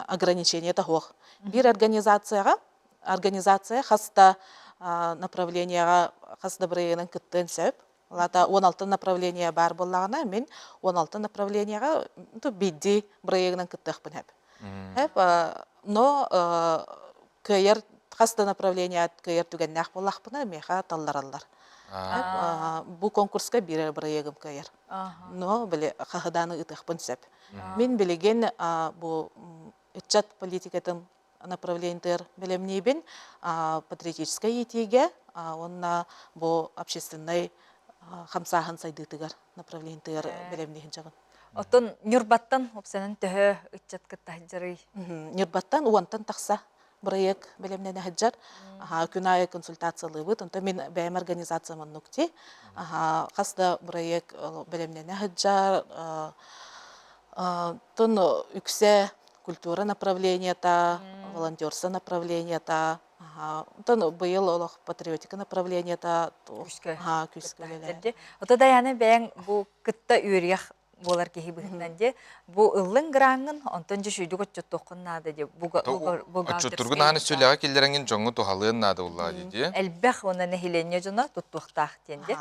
ограничениета суох. Биир организацияҕа организация хас да направлениеҕа хас да бырайыагынан кыттыан сөп. Ол 16 направление баар буоллаҕына, мин 16 направлениеҕа биирдии бырайыагынан кыттыахпын сөп. Но кыайар хас да направление кыайар түгэннээх буоллахпына, миэхэ таллараллар. Бу конкурска биир бырайыагым кыайар. Но били хаһыдааны ыытыахпын сөп. Мин билигин бу ыччат политикатын направлениетыгар бэлэмниибин патриотическай иитиигэ уонна бу общественнай хамсааһын сайдыытыгар направлениетыгар бэлэмнииһин дьабын. Оттон Ньурбаттан уопсайынан төһө ыччат кытта сылдьарый? Ньурбаттан уонтан тахса бырайыак бэлэмнэнэ сылдьар. Күн аайы консультациялыыбыт. Онтон мин бэйэм организациям оннук дии. Хас да бырайыак бэлэмнэнэ сылдьар. Оттон үксэ культура направлениета, волонтерство направлениета, онтон быйыл олох патриотика направлениета күүскэ күүскэ үлэлээтэ. Ото Даяна бэйэҥ бу кытта үөрүйэх буолар киһи быһыытынан дии бу ыллыҥ граҥҥын онтон дьэ сүйдүк отчуттуоххун наада дии Отчуттургун ааны сүлэҕэ киллэрэҥҥин дьоҥҥо туһалыан наада буоллаҕа дии дии. Элбэх уонна нэһилиэнньэ дьоно туттуохтаах диэн дии.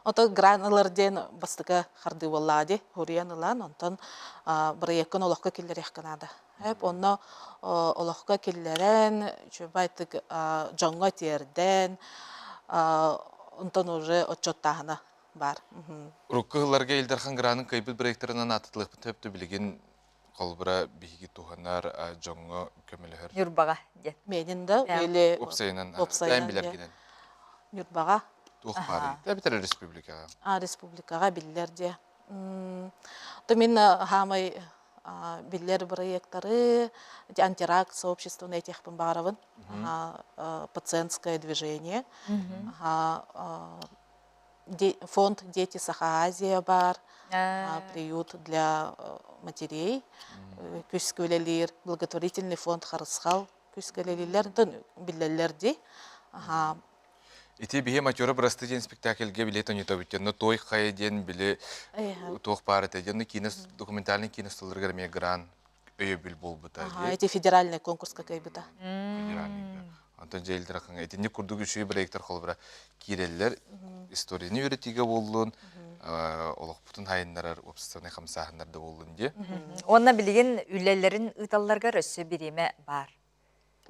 Ото грант ылар диэн бастакы хардыы буоллаҕа дии, хуруйан ылан, онтон бырайыаккын олоххо киллэриэххэ наада. Эп онно олоххо киллэрэн, үчүгэйдик дьоҥҥо тиэрдэн, онтон уже отчуоттааһына баар. Урукку сылларга Ил Дархан гранын кыайбыт бырайыактарынан ааттатылыахпыт сөп билигин холобура биһиги туһанар дьоҥҥо көмөлөһөр. Ньурбаҕа диэн. Миэнин да или уопсайынан уопсайынан билэргинэн. Ньурбаҕа. Туох баарый? Эбэтэр республикаҕа. А республикаҕа биллэр диэ. То мин хаамай биллэр бырайыактары антирак сообществоны этиэхпин баҕарабын. Пациентское движение. Фонд «Дети Саха-Азия» бар, приют для матерей, күүскэ үлэлиир, благотворительный фонд «Харысхал» күүскэ үлэлииллэр, биллэллэр дии. Ити биһи матера бырасты диэн спектакльгэ билет оньотобут но той хайа диэн били туох баар этэ диэн киинэ документальный киинэ усталарыгар эмиэ гран өйөбүл буолбута. Ити федеральный конкурска кыайбыта. Федеральный. Онтон дьэ Ил Дархаҥҥа итинник курдук үчүгэй бырайыактар холобура киирэллэр. Историяны үөрэтиигэ буоллун, олохпутун хайыннарар уопсастыбаннай хамсааһыннар да буоллун диye. Уонна билигин үлэлэрин ыыталларыгар өссө бириэмэ баар.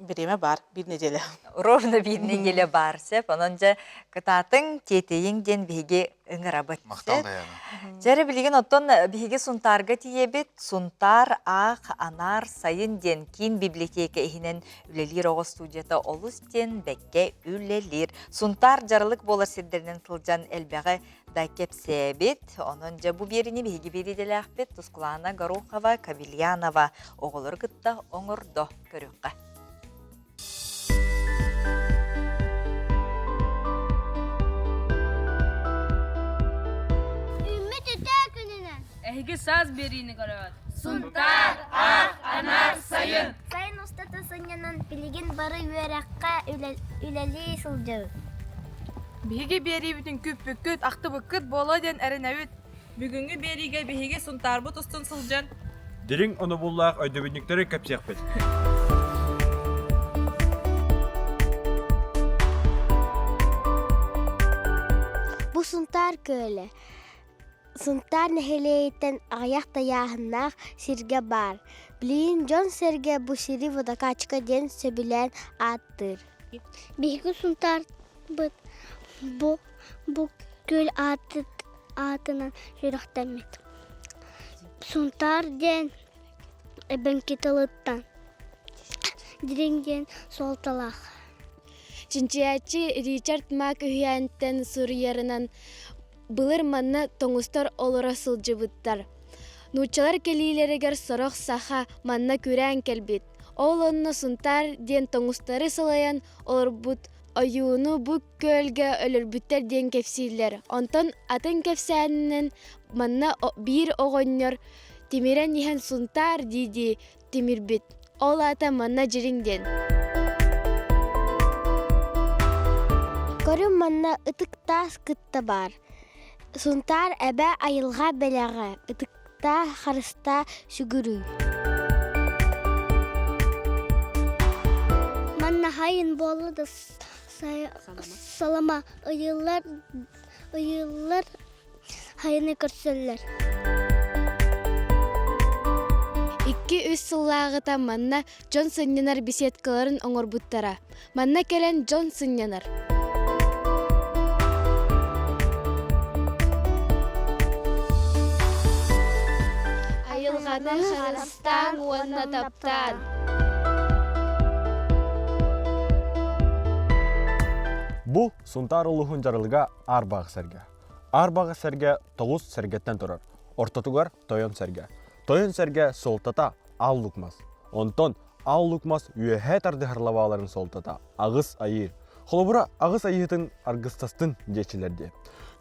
Бириэмэ баар, биир неделя. Ровно биир неделя баар сөп. Онон дьэ кытаатыҥ, тиэтэйиҥ диэн биһиги ыҥырабыт. Махтал Даяна. Дьэ эрэ билигин оттон биһиги Сунтаарга тиийэбит. Сунтаар аах анаар сайын диэн киин библиотека иһинэн үлэлиир оҕо студията олус диэн бэккэ үлэлиир. Сунтаар дьаралык буолар сирдэринэн сылдьан элбэҕи да кэпсээбит. Онон дьэ бу биэриини биһиги биир идэлээхпит Тускулаана Горохова, Кавильянова оҕолору кытта оҥордо. Көрүөххэ. Үүммүт үтүө күнүнэн! Эһиги саас биэриини көрөҕүт. Сунтаар, аах, анаар, сайын! Сайын устата сынньанан билигин бары үөрэххэ үлэлии сылдьабыт. Биһиги биэриибитин күүппүккүт, ахтыбыккыт буолуо диэн эрэнэбит. Бүгүҥҥү биэриигэ биһиги Сунтаарбыт устун сылдьан Дириҥ онобуллаах өйдөбүнньүктэри кэпсиэхпит. Бу Сунтаар күөлэ Сунтаар нэһилиэгиттэн аҕыйах тайааһыннаах сиргэ баар. Билигин дьон-сэргэ бу сири водокачка диэн сөбүлээн ааттыыр. Биһиги Сунтаарбыт бу бу күөл аатынан сүрэхтэммит. Сунтаар диэн эбэҥки тылыттан дириҥ диэн суолталаах. Чинчийээччи Ричард Мак үһүйээнтэн суруйарынан Былыр манна тоҥустар олоро сылдьыбыттар. Нууччалар кэлиилэригэр сорох саха манна күрээн кэлбит. Ол онно Сунтаар диэн тоҥустары салайан олорбут ойууну бу күөлгэ өлөрбүттэр диэн кэпсииллэр. Онтон атын кэпсээнинэн манна биир оҕонньор тимирэн иһэн Сунтаар дии-дии тимирбит. Ол аата манна дьириҥ диэн. Көрүҥ манна ытык таас кытта баар. Сунтаар эбэ айылҕа бэлэҕэ, ытыктаа, харыстаа, сүгүрүй. Манна хайын буолла да салама ыйыллар, ыйыллар Хайаны көрсөллөр. Икки-үс сыллааҕыта манна дьон сынньанар беседкаларын оҥорбуттара. Манна кэлэн дьон сынньанар. Айылҕаны харыстаан уонна таптаан. Бу Сунтаар улууһун дьаралыга Аар сэргэ. Аар сэргэ тоҕус сэргэттэн турар. Ортотугар тойон сэргэ. Тойон сэргэ суолтата аал лук мас. Онтон аал лук мас үөһээ тардыһар лабааларын суолтата аҕыс айыы. Холобура, аҕыс айыытын аргыстастын диэччилэр диэ.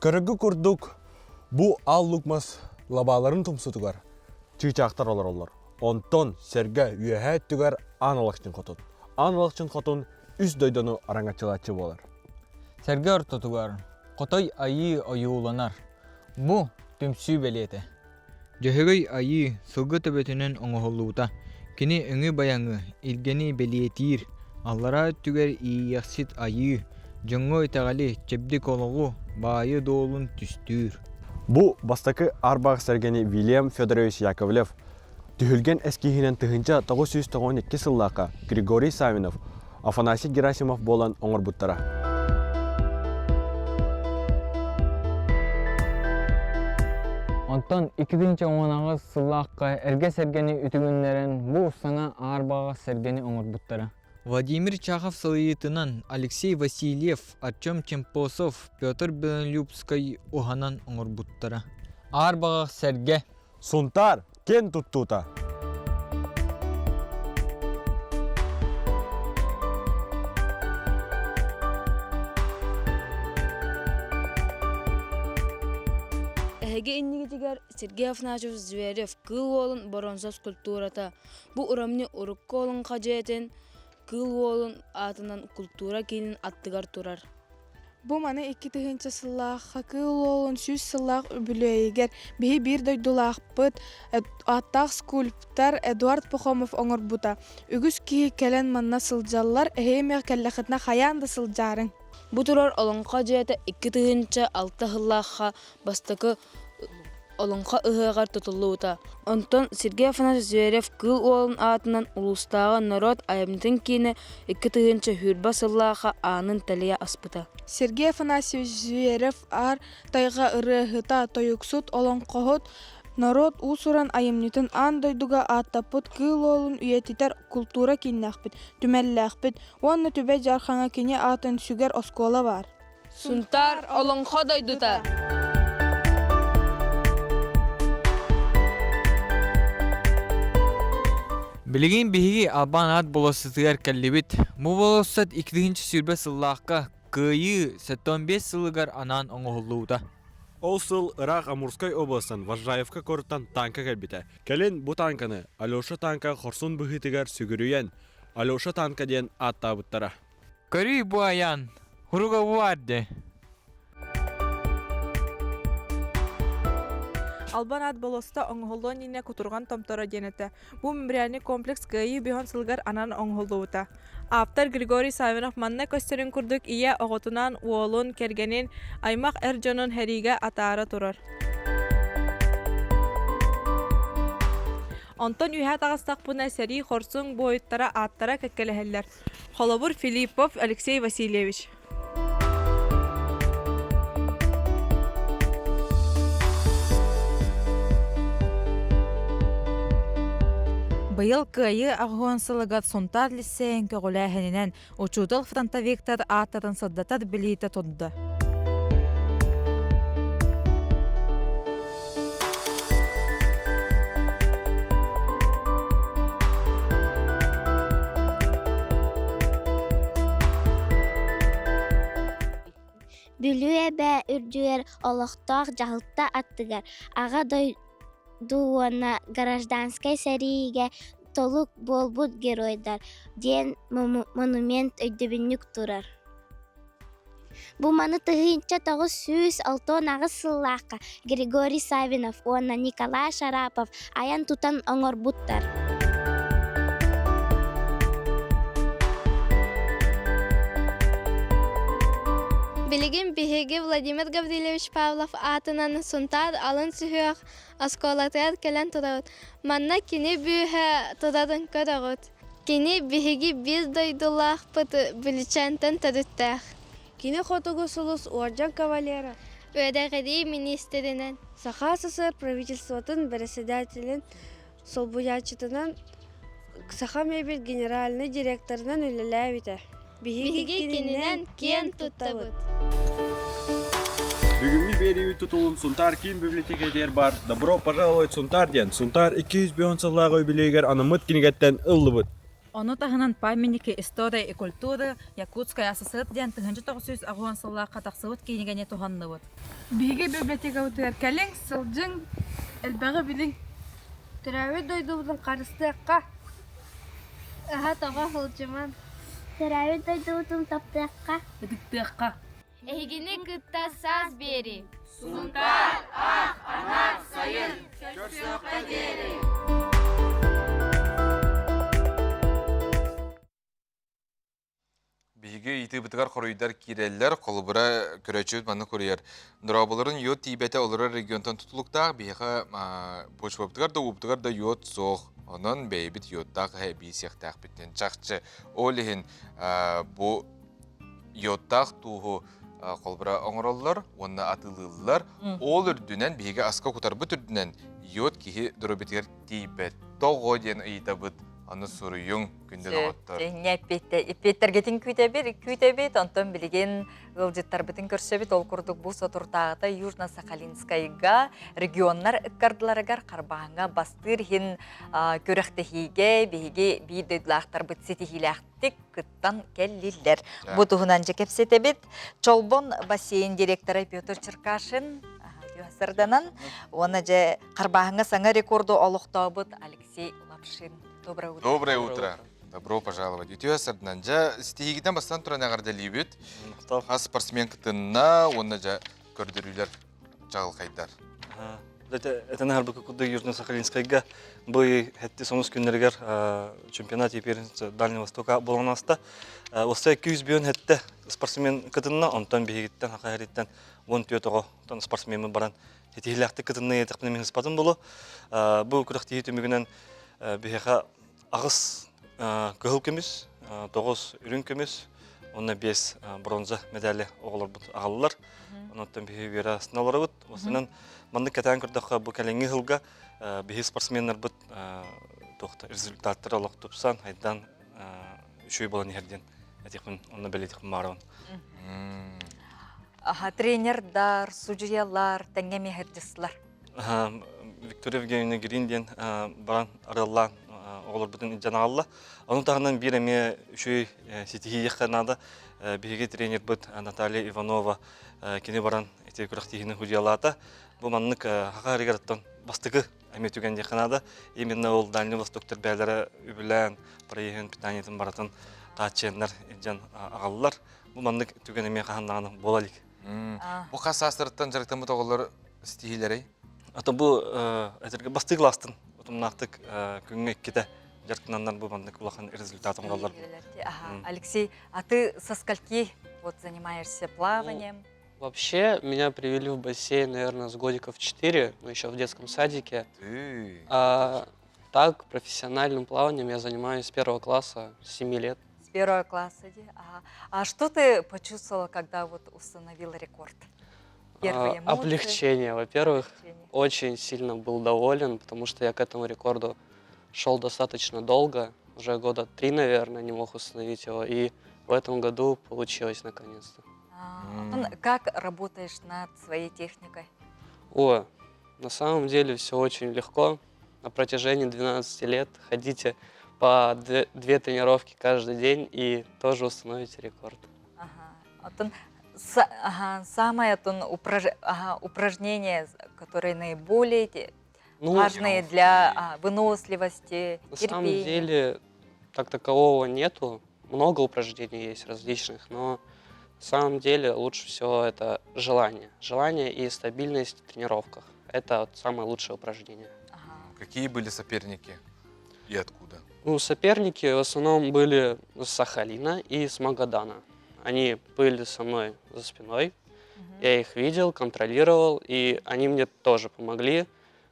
Көрөргө курдук, бу аал лук мас лабааларын тумсутугар чыычаахтар олороллор. Онтон сэргэ үөһээ өттүгэр Аан Алахчын Хотун. Аан Алахчын Хотун үс дойдуну араҥаччылааччы буолар. Сэргэ ортотугар Хотой Айыы ойууланар. Бу түмсүү бэлиэтэ. Дьөһөгөй Айыы сылгы төбөтүнэн оҥоһуллубута. Кини өҥү-байаҥы, илгэни бэлиэтиир, аллараа өттүгэр иэйиэхсит Айыы, дьоҥҥо итэҕэли, чэбдик олоҕу, баайы-дуолун түстүүр. Бу бастакы арбаах сэргэни Вильям Федорович Яковлев Түһүлгэн эскиһинэн 1992 сыллаахха Григорий Савинов, Афанасий Герасимов буолан оҥорбуттара. Онтон 2018 сыллаахха эргэ сэргэни үтүгүннэрэн бу саҥа аар сэргэни оҥорбуттара. Владимир Чахов салайыытынан Алексей Васильев, Артем Чемпосов, Петр Белолюбскай уһанан оҥорбуттара. Аар баҕах сэргэ Сунтаар киэн туттуута. Эһиги иннигитигэр Сергей Афанасьевич Зверев Кыыл Уолун боронсо скульптурата. Бу урамньы урукку олоҥхо дьиэтин Кыыл Уолун аатынан култуура киинин аттыгар турар. Бу маны 2000 сыллаахха Кыыл Уолун 100 сыллаах үбүлүөйүгэр биһи биир дойдулаахпыт ааттаах скульптор Эдуард Пахомов оҥорбута. Үгүс киһи кэлэн манна сылдьаллар, эһиги эмиэ кэллэххитинэ хайаан да сылдьаарыҥ. Бу турар Олоҥхо дьиэтэ 2006 сыллаахха бастакы Олоҥхо ыһыаҕар тутуллубута. Онтон Сергей Афанасьевич Зверев Кыыл Уолун аатынан улуустааҕы норуот айымньытын киинэ 2020 сыллаахха аанын тэлийэ аспыта. Сергей Афанасьевич Зверев Аар тайҕа ырыаһыта, тойуксут, олоҥхоһут, норуот уус-уран айымньытын аан дойдуга ааттаппыт Кыыл Уолун үйэтитэр култуура кииннээхпит, түмэллээхпит уонна Түбэ Дьаархаҥа кини аатын сүгэр оскуола баар. Сунтаар олоҥхо дойдута. Билигин биһиги Албан аат болуоссатыгар кэллибит. Бу болуоссат 2020 сыллаахха Кыайыы 75 сылыгар анаан оҥоһуллубута. Ол сыл ыраах Амурскай областан Вожаевка куораттан тааҥка кэлбитэ. Кэлин бу тааҥканы Алеша тааҥка хорсун быһыытыгар сүгүрүйэн Алеша тааҥка диэн ааттаабыттара. Көрүй бу айан, хуруга бу Албан аат болуоста оҥоһуллуон иннинэ кутурҕан томторо диэн этэ. Бу мемориальнай комплекс Кыайыы бөһөн сылыгар анаан оҥоһуллубута. Ааптар Григорий Саввинов манна көстөрүн курдук ийэ оҕотунаан уолун, кэргэнин, аймах эр дьонун сэриигэ атаара турар. Онтон үөһэ таҕыстахпына сэрии хорсун буойуттара ааттара кэккэлэһэллэр. Холобур, Филиппов Алексей Васильевич. Быйыл Кыайыы аҕыһуон сылыгар Сунтаар лиссиэйин көҕүлээһининэн учуутал фронтовиктар ааттарын сырдатар билиитэ турда. Бүлүү эбэ үрдүгэр олохтоох дьаһалта аттыгар Аҕа дойду уонна гражданскай сэриигэ толук буолбут геройдар диэн монумент өйдөбүнньүк турар. Бу маны 1968 сыллаахха Григорий Саввинов уонна Николай Шарапов айан-тутан оҥорбуттар. Билигин биһиги Владимир Гаврильевич Павлов аатынан Сунтаар алын сүһүөх оскуолатыгар кэлэн турабыт. Манна кини бүүһэ турарын көрөҕүт. Кини биһиги биир дойдулаахпыт Бүлүчээнтэн төрүттээх. Кини Хотугу сулус уордьан кавалера. Үөрэҕирии миниистиринэн. Саха СССР правительствотын бэрэссэдээтэлин солбуйааччытынан Саха мебель генеральнай директорынан үлэлээбитэ. Биһиги кининэн киэн туттабыт. Бүгүҥҥү биэриибит тутулун Сунтаар киин библиотекатыгар баар «Добро пожаловать Сунтаар» диэн Сунтаар 205 сыллааҕы үбүлүөйүгэр анаммыт кинигэттэн ыллыбыт. Ону таһынан «Памятники истории и культуры Якутской АССР» диэн 1980 сыллаахха тахсыбыт кинигэни туһанныбыт. Биһиги библиотекабытыгар кэлиҥ, сылдьыҥ, элбэҕи билиҥ. Төрөөбүт дойдубутун харыстыахха! Ыһа-тоҕо сылдьыман. Төрөөбүт дойдубутун таптыахха. Ытыктыахха. Эһигини кытта саас биэри. Сунтаар, ах, анар, сайын, көрсүөххэ диэри! Биһиги ыйытыыбытыгар хоруйдар киирэллэр. Холобура, көрөөччүбүт маннык хоруйар. Дорооболорун йод тиийбэтэ олорор регионтан тутулуктаах. Биһиэхэ почвабытыгар да уубутугар да йод суох. Онон бэйэбит йодтаах эбии сиэхтээхпит диэн чахчы. Ол иһин бу йодтаах тууһу холобура оҥороллор уонна атыылыыллар. Ол үрдүнэн биһиги аска кутарбыт үрдүнэн йод киһи доруобуйатыгар тиийбэт. Тоҕо диэн ыйытабыт. Аны суруйуҥ. Күндү доҕоттор. Инньэ эппиэттэргитин күүтэбит, күүтэбит. Онтон билигин ыалдьыттарбытын көрсөбүт. Ол курдук бу соторутааҕыта Южно-Сахалинскайга регионнар ыккардыларыгар харбааҥҥа бастыыр иһин күрэхтэһиигэ биһиги биир дойдулаахтарбыт ситиһиилээхтик кыттан кэллилэр. Бу туһунан дьэ кэпсэтэбит. Чолбон бассейн директора Петр Черкашин сырданан уонна дьэ харбааһыҥҥа саҥа рекорду олохтообут Алексей Лапшин. Доброе утро. Доброе утро. Добро пожаловать. Үтүө сырдынан. Дьэ, ситиһиигитэн бастан туран эҕэрдэлиибит. Хас спортсмен кытынна уонна дьэ көрдөрүүлэр чаҕылхайдар. Этэн аһарбыкка курдук Южно-Сахалинскайга бу ый хэтти сонус күннэригэр чемпионат первенства Дальнего Востока буолан ааста. Оста 200 хэтте спортсмен кытынна, онтон биһигиттэн Хахаһыриттан 14 оҕо спортсменмын баран ситиһиилээхтик кытынна етехпин мин ыспатым болу. Бу күрэхтиһии түмүгүнэн биһиэхэ аҕыс кыһыл көмүс, тоҕус үрүҥ көмүс, уонна биэс бронза медали оҕолорбут аҕаллылар. Онон биһи үөрэ астына олоробут. Осунан маннык кэтээн көрдөххө бу кэлиҥҥи сылга биһи спортсменнарбыт туохта результаттара олох тупсан, хайдан үчүгэй буолан иһэр диэн этихпин онно бэлиэтихпин баарабын. Аха, тренердар, судьуйалар тэҥҥэ миэһэрдьыслар. Виктория Евгеньевна Грин диэн баран арыаллаан оҕолорбутун илдьэн аҕалла. Ону таһынан биир эмиэ үчүгэй ситиһииэххэ наада. Биһиги тренербит Наталья Иванова кини баран ити күрэхтиһиини судьуйалаата. Бу маннык хаха харыгар бастакы эмиэ түгэн диэххэ наада. Именно ол Дальний Востоктар бэйэлэрэ үбүлээн, проеһын, питаниетын барытын хааччыйаннар илдьэн аҕаллар. Бу маннык түгэн эмиэ хаһан даҕаны буола илик. Бу хас саастарыттан дьарыктаммыт оҕолор ситиһиилэрэй? Ата бу этэргэ бастык класстан утумнаахтык күҥҥэ иккитэ дьарыктананнар бу маннык улахан результат оҥороллор. Алексей, а ты со скольки вот занимаешься плаванием? Вообще, меня привели в бассейн, наверное, с годиков 4, ну, еще в детском садике. А так, профессиональным плаванием я занимаюсь с первого класса, с 7 лет. С первого класса, ага. А что ты почувствовала, когда вот установила рекорд? Первые эмоции? Облегчение. Во-первых, Облегчение. очень сильно был доволен, потому что я к этому рекорду шел достаточно долго, уже года три, наверное, не мог установить его, и в этом году получилось наконец-то. А, как работаешь над своей техникой? О, на самом деле все очень легко. На протяжении 12 лет ходите по две тренировки каждый день и тоже установите рекорд. Ага. Ага, самое упраж... ага, упражнение, которое наиболее ну, важные для выносливости, На самом деле так такового нету. Много упражнений есть различных, но на самом деле лучше всего это желание. Желание и стабильность в тренировках. Это вот самое лучшее упражнение. Ага. Какие были соперники и откуда? Ну, соперники в основном были с Сахалина и с Магадана. Они были со мной за спиной. Угу. Я их видел, контролировал, и они мне тоже помогли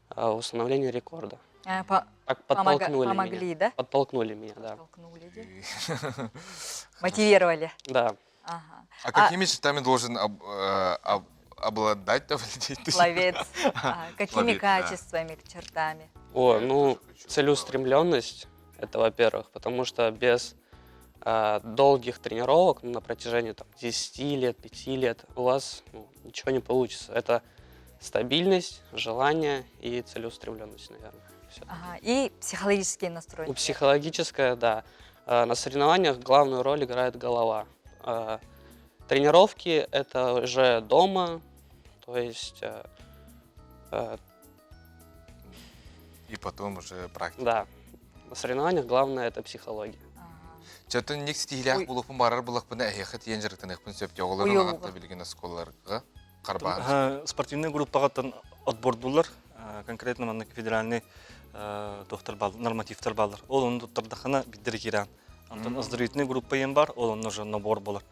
в установлении рекорда. А, по так подтолкнули помогли, меня. да? Подтолкнули меня, да. Подтолкнули, да? Мотивировали. Да. Ага. А какими чертами должен об, э, об, обладать Пловец. А, какими Пловец, качествами, да. чертами? О, ну, целеустремленность, это во-первых, потому что без долгих тренировок на протяжении там, 10 лет, 5 лет у вас ну, ничего не получится. Это стабильность, желание и целеустремленность, наверное. Ага, и психологический настрой. Ну, психологическое, да. На соревнованиях главную роль играет голова. Тренировки – это уже дома, то есть... И потом уже практика. Да. На соревнованиях главное – это психология. Чөтөн ник ситиһилээх булупун барар булахпына эһиэхэ тиийэн дьарыктаныахпын сөп оҕолорун аҕатта билигин оскуолаларга харбаан. Спортивный группаҕа отбордулар конкретно маннык федеральный туохтар бааллар, нормативтар бааллар. Ол ону туттардахына биддери киирэн. Антон оздоровительный группа ең бар, ол онно уже набор болар.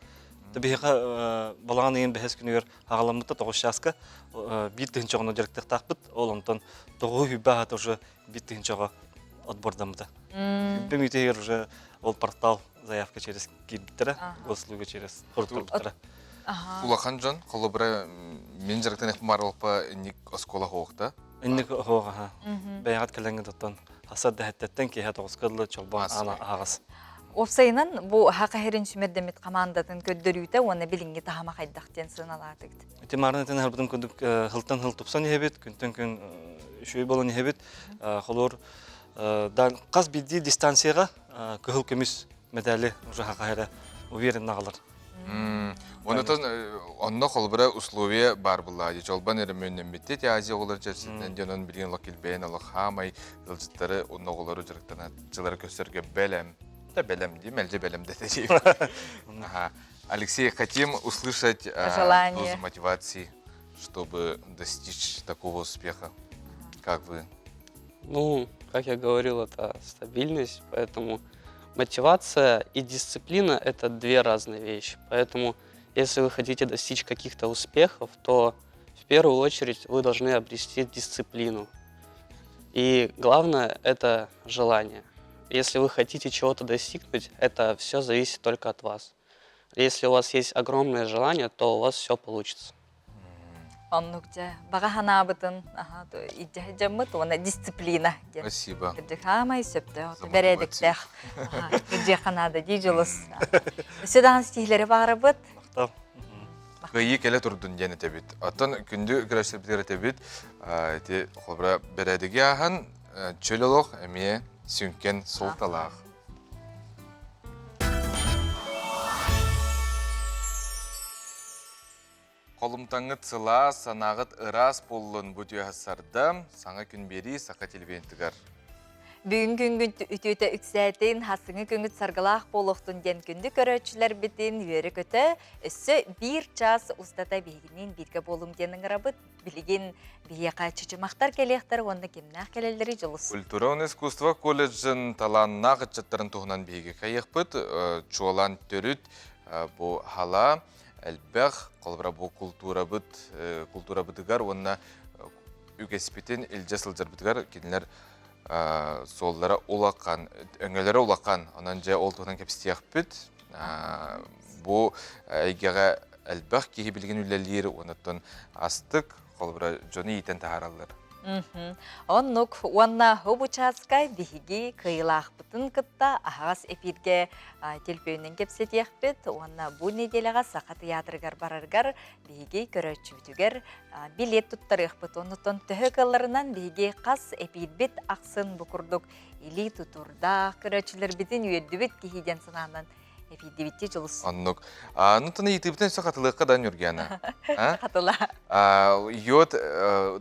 Биһиэхэ балаҕан ыйын бэһис күнүгэр аҕаламмыта тоҕус чааска биир тыһыынча оҕону дьарыктыахтаахпыт. Ол онтон тоҕуһу хүббэ аһата уже биир тыһыынча оҕо отбордаммыта. Хүббэ мүтегер уже ол портал заявка через киирбиттэрэ, госуслуга через хоруттарбыттара. Улахан дьон, холобура, мин дьарыктаныахпын баар инник оскуола хоохта. Инник хоох, аха. Бэйэҕит кэлэҥҥит оттон хасар дэһэттэттэн киэһэ тоҕуска дылы чолбон аана аһаҕас. Уопсайынан бу Саха сирин сүмэрдэммит хамаандатын көрдөрүүтэ уонна билиҥҥи таһыма хайдах диэн сыаналаатыгыт? Ити маарын этэн аһарбытым курдук сылтан сыл тупсан иһэбит, күнтэн күн үчүгэй буолан иһэбит. Холуур хас биирдии дистанцияҕа кыһыл көмүс медали уже Саха сирэ уверенно аҕалар. Онотон онно холобура условия баар булла. Чолбан өрөмүөннэммитти Азия оҕолор чэрчитинэн диэн онон билигин олох килбэйэн олох хаамай ыалдьыттары онно оҕолору дьарыктанааччылары көрсөргө бэлэм. Да бэлэм дии, мэлдьи бэлэм дэтэ Алексей, хотим услышать дозу мотивации, чтобы достичь такого успеха. Как вы? Ну, как я говорил, это стабильность, поэтому мотивация и дисциплина – это две разные вещи. Поэтому, если вы хотите достичь каких-то успехов, то в первую очередь вы должны обрести дисциплину. И главное – это желание. Если вы хотите чего-то достигнуть, это все зависит только от вас. Если у вас есть огромное желание, то у вас все получится. Оннук дьэ, баҕа санаабытын илдьэ дьаммыт уонна дисциплина диэн. Спасибо. Кырдьык хаамай сөптөөх, бэрээдэктээх. Кырдьыахха наада дии дьулус. Өссө даҕаны ситиһиилэри баҕарабыт. Махтал. Кыайыы кэлэ турдун диэн этэбит. Оттон күндү көрөөччүлэрбитигэр этэбит, ити холобура бэрээдэги ааһан чөл олох эмиэ сүҥкэн суолталаах. Холумтаҥҥыт сылаас, санааҕыт ыраас буоллун бу түөһэ сарда, саҥа күн биэрии саха телевидениетыгар. Бүгүн күнгүн үтүөтэ үксээтин, хасыҥы күҥүт саргылаах буолуохтун диэн күндү көрөөччүлэрбитин үөрэ-көтө өссө биир чаас устата биһигинниин бииргэ буолуҥ диэн ыҥырабыт. Билигин биһиэхэ чычымахтар кэлиэхтэр уонна кимнээх кэлэллэрий дьулус. Культура уонна искусство колледжын талааннаах ыччаттарын туһунан биһиги хайыахпыт. Чуолаан төрүт бу хала элбэх, холобура бу култуурабыт, култуурабытыгар уонна үгэспитин илдьэ сылдьарбытыгар кинилэр суоллара улахан, өҥөлөрө улахан. Онон дьэ ол туһунан кэпсиэхпит. Бу эйгэҕэ элбэх киһи билигин үлэлиир, онуттан астык, холобура дьону иитэн таһаараллар. Оннук уонна бу чааска биһиги кыайыылаахпытын кытта аһаҕас эфиргэ телефонунан кэпсэтиэхпит уонна бу нэдиэлэҕэ Саха тыйаатырыгар барарыгар биһиги көрөөччүбүтүгэр билет туттарыахпыт. Оннуттан төһө кыалларынан биһиги хас эпиирбит ахсын бу курдук илии тутурдаах көрөөччүлэрбитин үөрдүбүт киһи диэн санаанан Эпиирдибитти дьулус. Оннук. Ну, таны ыйытыыбытын өссө хатылыахха да Нюргиана. Хатыла. Йод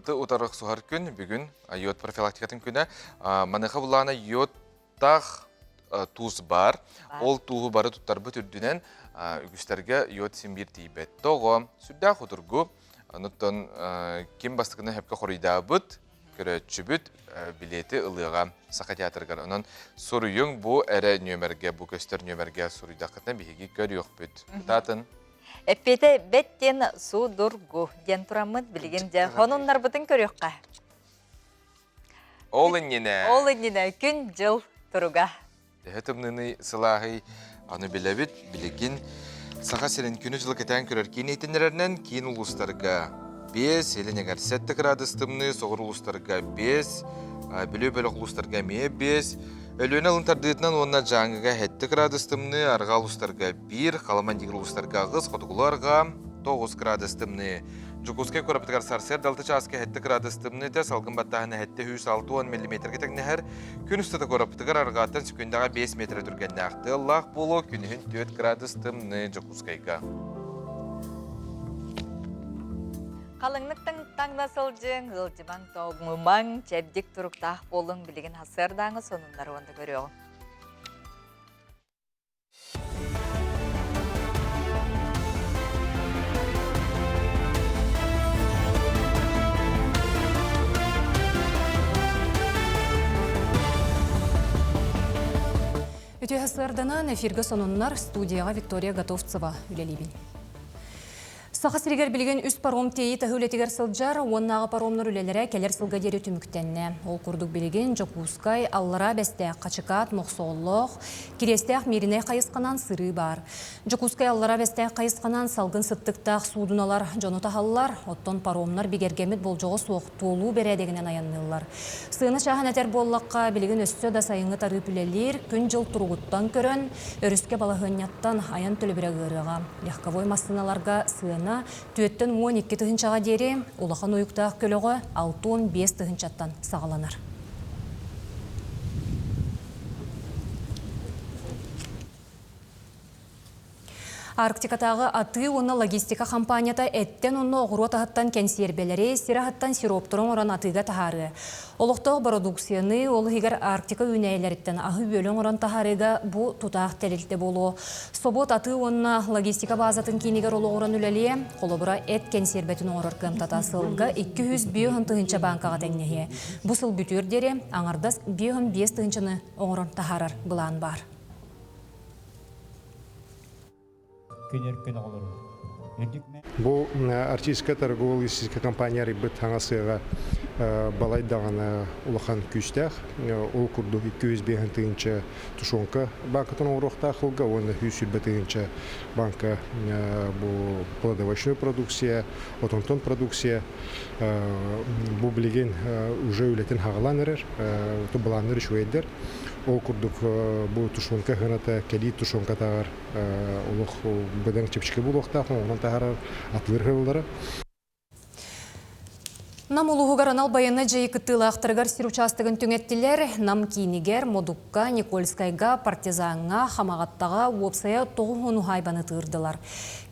утары охсуһар күн бүгүн йод профилактикатын күнэ. Маныаха булаана йодтаах туус бар. Ол тууһу бары туттарбыт үрдүнэн үгүстэргэ йод син биир тиийбэт. Тоҕо? Сүрдээх утургу. Онуттан ким бастакыны хөпкө хоруйдаабыт, көрөөччүбүт билиэти ылыаҕа Саха театрыгар. Онон суруйуҥ бу эрэ нүөмэргэ, бу көстөр нүөмэргэ суруйдаххытына биһиги көрүөхпүт. Кытаатын. Эппиэтэ бэт диэн судургу диэн тураммыт билигин дьэ хонуннарбытын көрүөххэ. Ол иннинэ. Ол иннинэ күн-дьыл туруга. Төһө тымныыный сылааһый аны билэбит. Билигин Саха сирин күнү-дьылы кэтээн көрөр киин иһитиннэрэринэн киин улуустарга 5, Илин эҥэр 7 кыраадыс тымныы, соҕуруу улуустарга 5, Бүлүү бөлөх улуустарга эмиэ 5, Өлүөнэ алын тардыытынан уонна Дьааҥыга 7 кыраадыс тымныы, арҕаа улуустарга 1, Халыма-Индигир улуустарга 8, хотугулуу арҕаа 9 кыраадыс тымныы. Дьокуускай куораппытыгар сарсыарда 6 чааска 7 кыраадыс тымныыта, салгын баттааһына 760 миллиметргэ тэҥнэһэр. Күн устата куораппытыгар арҕааттан секундаҕа 5 метрэ түргэннээх тыаллаах буолуо, күнүһүн 4 градус тымныы Дьокуускайга. Халыҥнык таҥна сылдьыҥ, ыалдьымаҥ, тоҥумаҥ, чэбдик туруктаах буолуҥ билигин сарсыардааҥы сонуннары уонна көрүөҕүҥ. Үтүө сарданан эфиргэ сонуннар студияҕа Виктория Готовцева үлэлиибин. Саха сиригэр билигин үс паром тиэйи таһыы үлэтигэр сылдьар уоннааҕы паромнар үлэлэрэ кэлэр сылга диэри түмүктэннэ. Ол курдук билигин Дьокуускай, Аллараа Бэстээх, Хачыкаат, Мохсоҕоллоох, Кириэстээх Мииринэй хайысханан сырыы баар. Дьокуускай Аллараа Бэстээх хайысханан салгын сыттыктаах суудуналар дьону таһаллар, оттон паромнар бигэргэммит болдьоҕо суох туолуу бэрээдэгинэн айанныыллар. Сыана чааһын этэр буоллахха, билигин өссө да сайыҥҥы тарыып үлэлиир, күн-дьыл туругуттан көрөн, өрүскэ балаһыанньаттан айан төлөбүрэ ыарыаҕа. Легковой массыыналарга сыана түөттэн 12 тыһыынчаҕа диэри, улахан уйуктаах көлөҕө 65 тыһыынчаттан саҕаланар. Арктикатааҕы атыы уонна логистика хампаанньата эттэн уонна оҕуруот аһыттан кэнсиэрбэлэри, сир аһыттан сироптары оҥорон атыыга таһаарыа. Олохтоох бородууксуйаны, ол иһигэр Арктика үүнээйилэриттэн аһы-үөлү оҥорон таһаарыыга бу тутаах тэрилтэ буолуо. Собуот атыы уонна логистика баазатын киинигэр олоҕуран үлэлиэ. Холобура, эт кэнсиэрбэтин оҥорор кыамтата сылга 205 тыһыынча бааҥкаҕа тэҥнэһиэ. Бу сыл бүтүөр диэри аҥардас 55 тыһыынчаны оҥорон таһаарар былаан баар. Күн-өркөн оҕолору. Бу артистка торгово-логистическай компания арыйбыт саҥа сыаҕа балай даҕаны улахан күүстээх. Ол курдук 205 тыһыынча тушенка баанкатын оҥоруохтаах ылга уонна 120 тыһыынча банка бу плодовочной продукция, отонтон продукция бу билигин уже үлэтин хаҕалаан эрэр, былааннар үчүгэйдэр. Ол курдук бу тушенка сыаната кэлии тушенкатааҕар олох быдан чэпчэки буолуохтаах, оҥорон таһаарар атыыр сыллара. Нам улууһугар анал байыаннай дьайыы кыттыылаахтарыгар сир учаастагын түҥэттилэр. Нам киинигэр, Модукка, Никольскайга, Партизаҥҥа, Хамаҕаттаҕа уопсайа 90 уһаайбаны тыырдылар.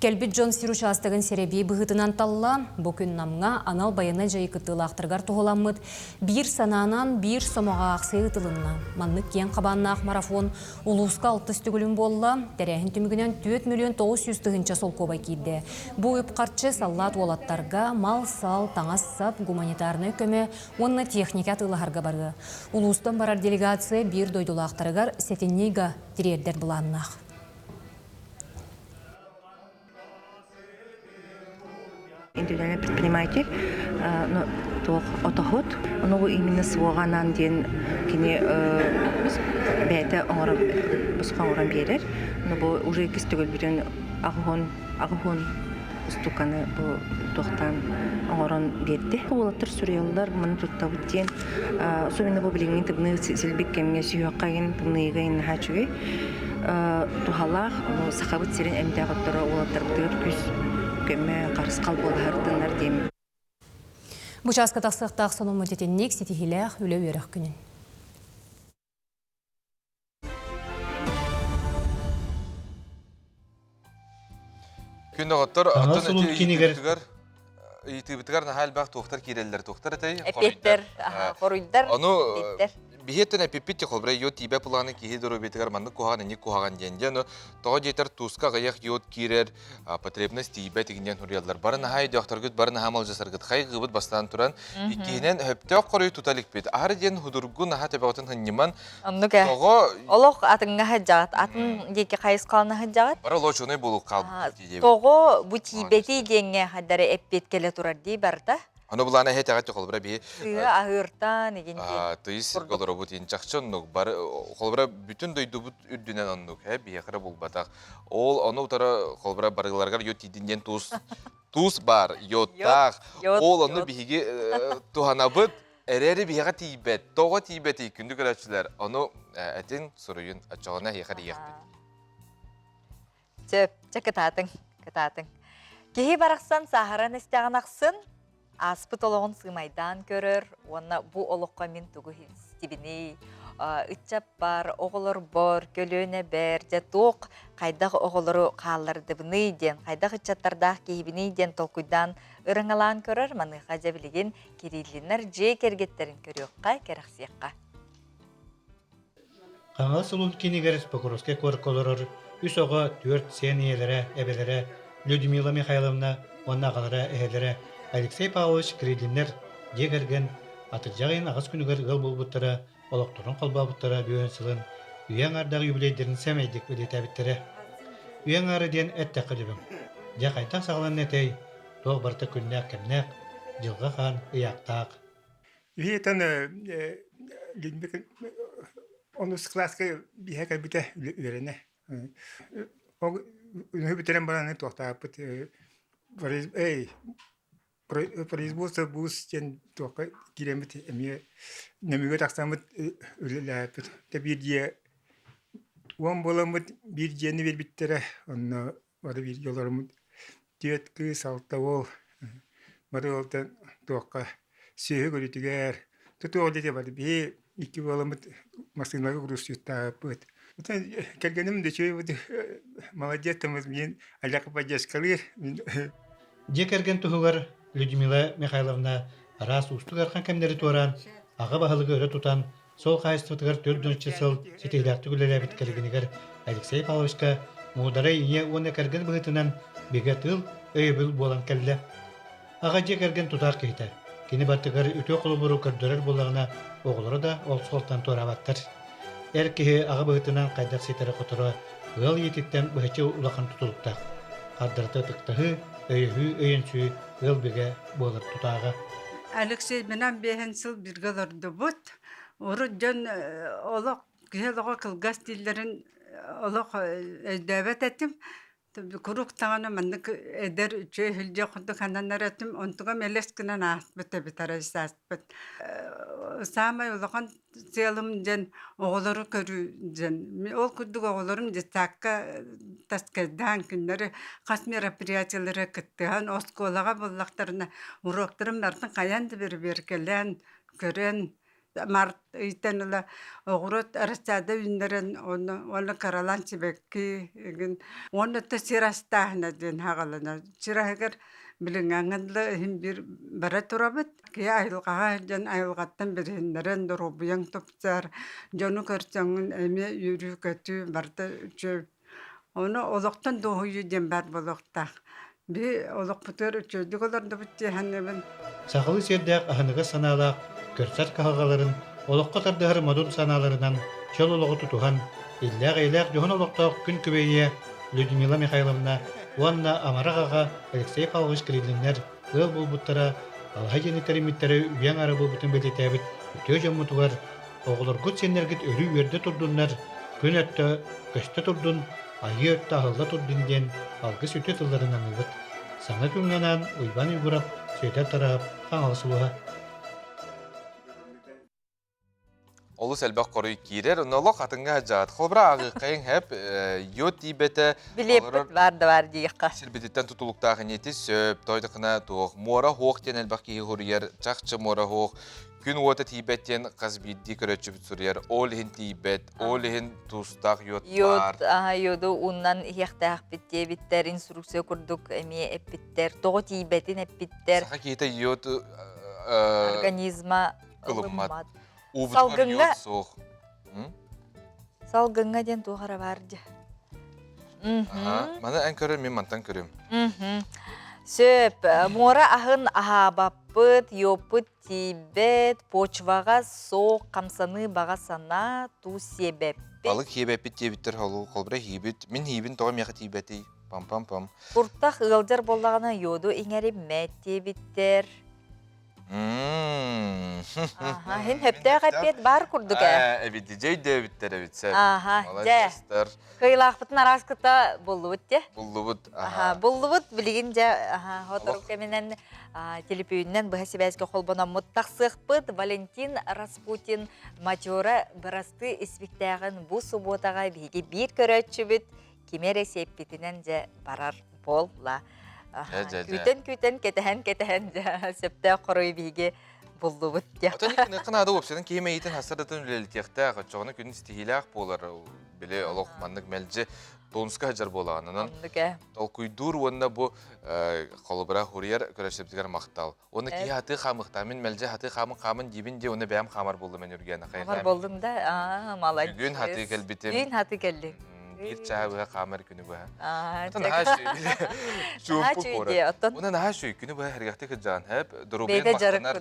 Кэлбит дьон сир учаастагын сэрэбиэй быһыытынан талла. Бу күн Намҥа анал байыаннай дьайыы кыттыылаахтарыгар туһуламмыт Биир санаанан биир сомоҕо аахсыйа ыытылынна. Маннык киэҥ хабааннаах марафон улууска алтыс төгүлүн буолла. Тэрээһин түмүгүнэн 4 миллион 900 тыһыынча солкуобай киирдэ. Бу үп-харчы саллаат уолаттарга мал-сал, таҥас-сап, гуманитарнай көмө уонна техника атыылаһарга барыа. Улуустан барар делегация биир дойдулаахтарыгар сэтинньи ыйга тириэрдэр былааннаах. Индивидуальный предприниматель туох отоһут ону именно суоҕанан диэн кини бэйэтэ оҥорон босхо оҥорон биэрэр но бу уже иккис төгүлбүтүн аҕыһын аҕыһын устуканы бу туохтаан оҥорон биэрдэ уолаттар суруйаллар маны туттабыт диэн особенно бу билиҥҥи тымныы силбик кэмҥэ сүһүөххэ тымныыга наһаа үчүгэй туһалаах Сахабыт сирин эмтээх отторо уолаттарбытыгар күүс көмө харысхал буолаһардыннар диэн. Бу чааска тахсыахтаах сонуммут итинник ситиһиилээх үлэ-үөрэх күнүн. Күн доҕоттор, Саҥа оттон сонун ити кинигэр ыйытыыбытыгар ыйытыыбытыгар наһаа элбэх туохтар киирэллэр, туохтар этэй? Эпиэттэр, хоруйдар, Ону эпиэттэр. биһиэттэн эпиппит ти холбура йод тиийбэт булааны киһи доруобуйатыгар маннык куһаҕан инник куһаҕан диэн дьэ ону тоҕо диэтэр тууска аҕыйах йод киирэр потребность тиийбэт игинэн суруйаллар бары наһаа өйдөөхтөргүт бары наһаа малдьасаргыт хайгыыбыт бастаан туран иккиһинэн хөптөөх хоруй тута иликпит аһары диэн худургу наһаа төбөҕүтүн хынньыман Оннук ээ. Тоҕо Олох атыҥҥа сылдьаҕыт, атын диэки хайысхалана сылдьаҕыт. Бары олочуонай буолуох хаалбыт дии. Тоҕо бу тиийбэтий диэҥҥэ хаддары эппиэт кэлэ турар дии барыта. Ону былаана эһэ холобура биһи Сыа аһыыртан игин диэн. Тыйыс сиргэ олоробут ин чахчы оннук бары холобура бүтүн дойдубут үрдүнэн оннук э биһиэхэ эрэ булбатах. Ол ону утары холобура барыларыгар йод тиийдин диэн туус туус баар йодтаах. Ол ону биһиги туһанабыт Эрээри биһиэхэ тиийбэт. Тоҕо тиийбэтий, күндү көрөөччүлэр? Ону этин, суруйун, оччоҕуна эһиэхэ эрийиэхпит. Сөп, чэ кытаатыҥ, кытаатыҥ. Киһи барахсан сааһыран истэҕин ахсын ааспыт олоҕун сыымайдаан көрөр уонна бу олоххо мин тугу истибиний, ыччаппар, оҕолорбор, көлүөнэбэр, дьэ туох, хайдах оҕолору хааллардыбыный диэн, хайдах ыччаттардаах киһибиний диэн толкуйдаан ырыҥалаан көрөр. Маныаха дьэ билигин Кириллиннэр дьиэ кэргэттэрин көрүөххэ, кэрэхсиэххэ. Хаҥалас улуун киинигэр Покровскай куоракка олорор үс оҕо, түөрт сиэн ийэлэрэ, эбэлэрэ Людмила Михайловна уонна аҕалара, эһэлэрэ Алексей Павлович Кириллиннэр дьиэ кэргэн атырдьах ыйын аҕыс күнүгэр ыал буолбуттара, олохторун холбообуттара бүөн сылын үйэ аҥаардаах юбилейдарын сэмэйдик бэлиэтээбиттэрэ. Үйэ аҥаара диэн эттэххэ дөбөҥ. Дьэ хайдах саҕаланна этэй? Туох барыта күннээх-кэмнээх, дьылҕа хаан ыйаахтаах. Үһү онус кылааска биһэ кэлбитэ үөрэнэ. Ол үһү бүтэрэн баран туохтааппыт эй производство буус диэн туохха киирэммит эмиэ нөмүгэ тахсаммыт үлэлээппит. Тэ биир дьиэ уон буоламмыт биир дьиэни биэрбиттэрэ онно бары бииргэ олороммут түөрт кыыс, алта уол бары уолтан туохха сүөһү көрүүтүгэр тутуох диэки бары биһи икки буоламмыт массыынага грузчиктаабыппыт. Кэргэним да үчүгэй молодец мин Аляка поддержкалыыр. Дьиэ кэргэн туһугар Людмила Михайловна араас уустук ыарахан кэмнэри туораан, аҕа баһылыгы өрө тутан, суол хаһаайыстыбатыгар 4 сыл ситиһиилээхтик үлэлээбит кэргэнигэр Алексей Павловичка муударай ийэ уонна кэргэн быһыытынан бигэ тыыл, өйөбүл буолан кэллэ. Аҕа дьиэ кэргэн тутаах киһитэ. Кини бардыгар үтүө холобуру көрдөрөр буоллаҕына, оҕолоро да ол суолтан туораабаттар. Эр киһи аҕа быһыытынан хайдах ситэрэ-хоторо ыал ийэтиттэн быһаччы улахан тутулуктаах. Хардарыта ытыктаһыы, өйөһүү, өйөнсүү ыал бигэ буолар тутааҕа. Алексейбинан биэһин сыл бииргэ олордубут. Урут дьон олох киһи олоҕо кылгас дииллэрин олох өйдөөбөт этим. Куруук даҕаны маннык эдэр үчүгэй иһирдьэ курдук сананар этим, онтугам элэс гынан ааспыт эбит арай сааспыт. Саамай улахан сыалым диэн оҕолору көрүү диэн. Ол курдук оҕолорум детсадка таскайдаан кинилэри хас мероприятиелары кыттыһан оскуолаҕа буллахтарына уруоктарын барытын хайаан да бэрэбиэркэлээн көрөн Март ыйтан ыла оҕуруот рассада үүннэрэн уонна уонна кыралаан сибэкки игин уонна то сир астааһына диэн хаҕаланар. Сир аһыгар билиҥҥээҥҥэ дылы иһин биир бара турабыт. Киһи айылҕаҕа сылдьан айылҕаттан билиһиннэрэн доруобуйаҥ тупсар, дьону көрсөҥҥүн эмиэ үөрүү-көтүү барыта үчүгэй. Ону олохтон дуоһуйуу диэн баар буолуохтаах. Биһи олохпутугар үчүгэйдик олордубут дии саныыбын. Сахалыы сиэрдээх аһыныгас санаалаах, көрсөр кыһалҕаларын, олоххо тардыһар модун санааларынан чөл олоҕу тутуһан, иллээх-эйэлээх дьоһун олохтоох күн күбэйиэ Людмила Михайловна уонна амарах аҕа Алексей Павлович Кириллиннэр ыал буолбуттара, алаһа дьиэни тэриммиттэрэ үйэ аҥаара буолбутун бэлиэтээбит үтүө дьоммутугар Оҕолоргут, сиэннэргит өрүү үөрдэ турдуннар, күн өттө көстө турдун, айыы өттө аһылла турдун диэн алгыс үтүө тылларын аныыбыт. Саҥа күҥҥэ анаан Уйбаан Уйгурап, Сүөдэр Тараһап, Хаҥалас улууһа. Олус элбэх хоруй киирэр. Онно атыҥҥа дьаат. Холобура ааҕыаххайыҥ хэп, йод тиийбэтэ. Билиэппит баар да баар диэххэ. Сирбититтэн тутулуктаах инити сөп, тойдохына туох. Муора хуох диэн элбэх киһи хуруйар, чахчы муора хуох. Күн уота тиийбэт диэн хас биирдии көрөөччүбүт суруйар. Ол иһин тиийбэт, ол иһин туустаах йод баар. Йод, аха, йоду ууннан иһиэхтээхпит диэбиттэр, инструкция курдук эмиэ эппиттэр, тоҕо тиийбэтин эппиттэр. Саха киһитэ йод организма ылыммат. Уубутугар йод суох. Салгыҥҥа диэн туох эрэ баар дьэ. Маны эн көрөр, мин мантан көрүм. Сөп, муора аһын аһаабаппыт, йоппут тиийбэт, почваҕа суох хамсаныы баҕа санаа, туу сиэбэппит. Балык сиэбэппит диэбиттэр холобура иһиибит. Мин иһиибин тоҕо миэхэ тиийбэтий? Пам-пам-пам. Куртах ыалдьар буоллаҕына йоду иҥэриммэт диэбиттэр. Аха, иһин сөптөөх эппиэт баар курдук ээ. Эбит дьэ өйдөөбүттэр эбит сөп. Аха, дьэ. Кыайылаахпытын араас кытта буллубут дьэ. Буллубут. Аха, буллубут билигин дьэ аха, сотору кэминэн телепүүнүнэн быһа сибээскэ холбономмут тахсыахпыт. Валентин Распутин Матера бырастыы испиктээҕин бу субуотаҕа биһиги биир көрөөччүбүт кими эрэ сиэппитинэн дьэ барар буолла. Күүтэн-күүтэн, кэтэһэн-кэтэһэн дьэ сөптөөх хоруй биһиги буллубут диэх. Отон иккиниэххэ наада уопсайынан киһи мэйиитин хастардатын үлэлэтиэхтээх, оччоҕуна күнүн ситиһиилээх буолар. Били олох маннык мэлдьи тонуска сылдьар буолаҕын. Онон толкуйдуур уонна бу холобура хуруйар көрөсөбүтүгэр махтал. Уонна киһи хатыы хаамыахтаах. Мин мэлдьи хатыы хаамын хаамын диибин дии, уонна бэйэм хаамар буоллум мен үргээн Хаамар боллуҥ да? Аа, молодец. Бүгүн хатыы кэлбитим. Бүгүн хатыы кэллиҥ. Биир чааһы быһа хаамар күнү быһа. Оттон наһаа үчүгэй. Чуумпу куорат. Уонна наһаа үчүгэй күнү быһа сэргэхтик сылдьаҕын. Хэп, доруобуйаҥ махтанар.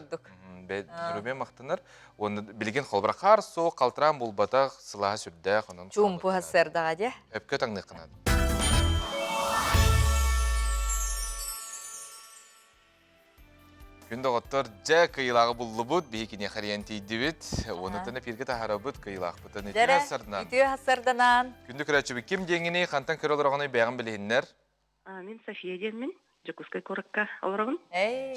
Доруобуйаҥ махтанар. Уонна билигин холобура хаар суох, халтыраан булбатах, сылааһа сүрдээх. Онон Чуумпу сарсыардаҕа дии. Өпкө таҥныахха наада. Күн доҕоттор, дьэ, кыйылааҕы буллубут, биһи киниэхэ эрийэн тиийдибит. Уонуттан эфиргэ таһаарабыт, кыйылаахпытын үтүө хассарданан. Үтүө хассарданан. Күндү көрөөччүбүт ким диэҥҥиний, хантан көрө олороҕунуй бэйэҕин билиһиннэр. Мин София диэммин, Дьокуускай куоракка олоробун. Эй,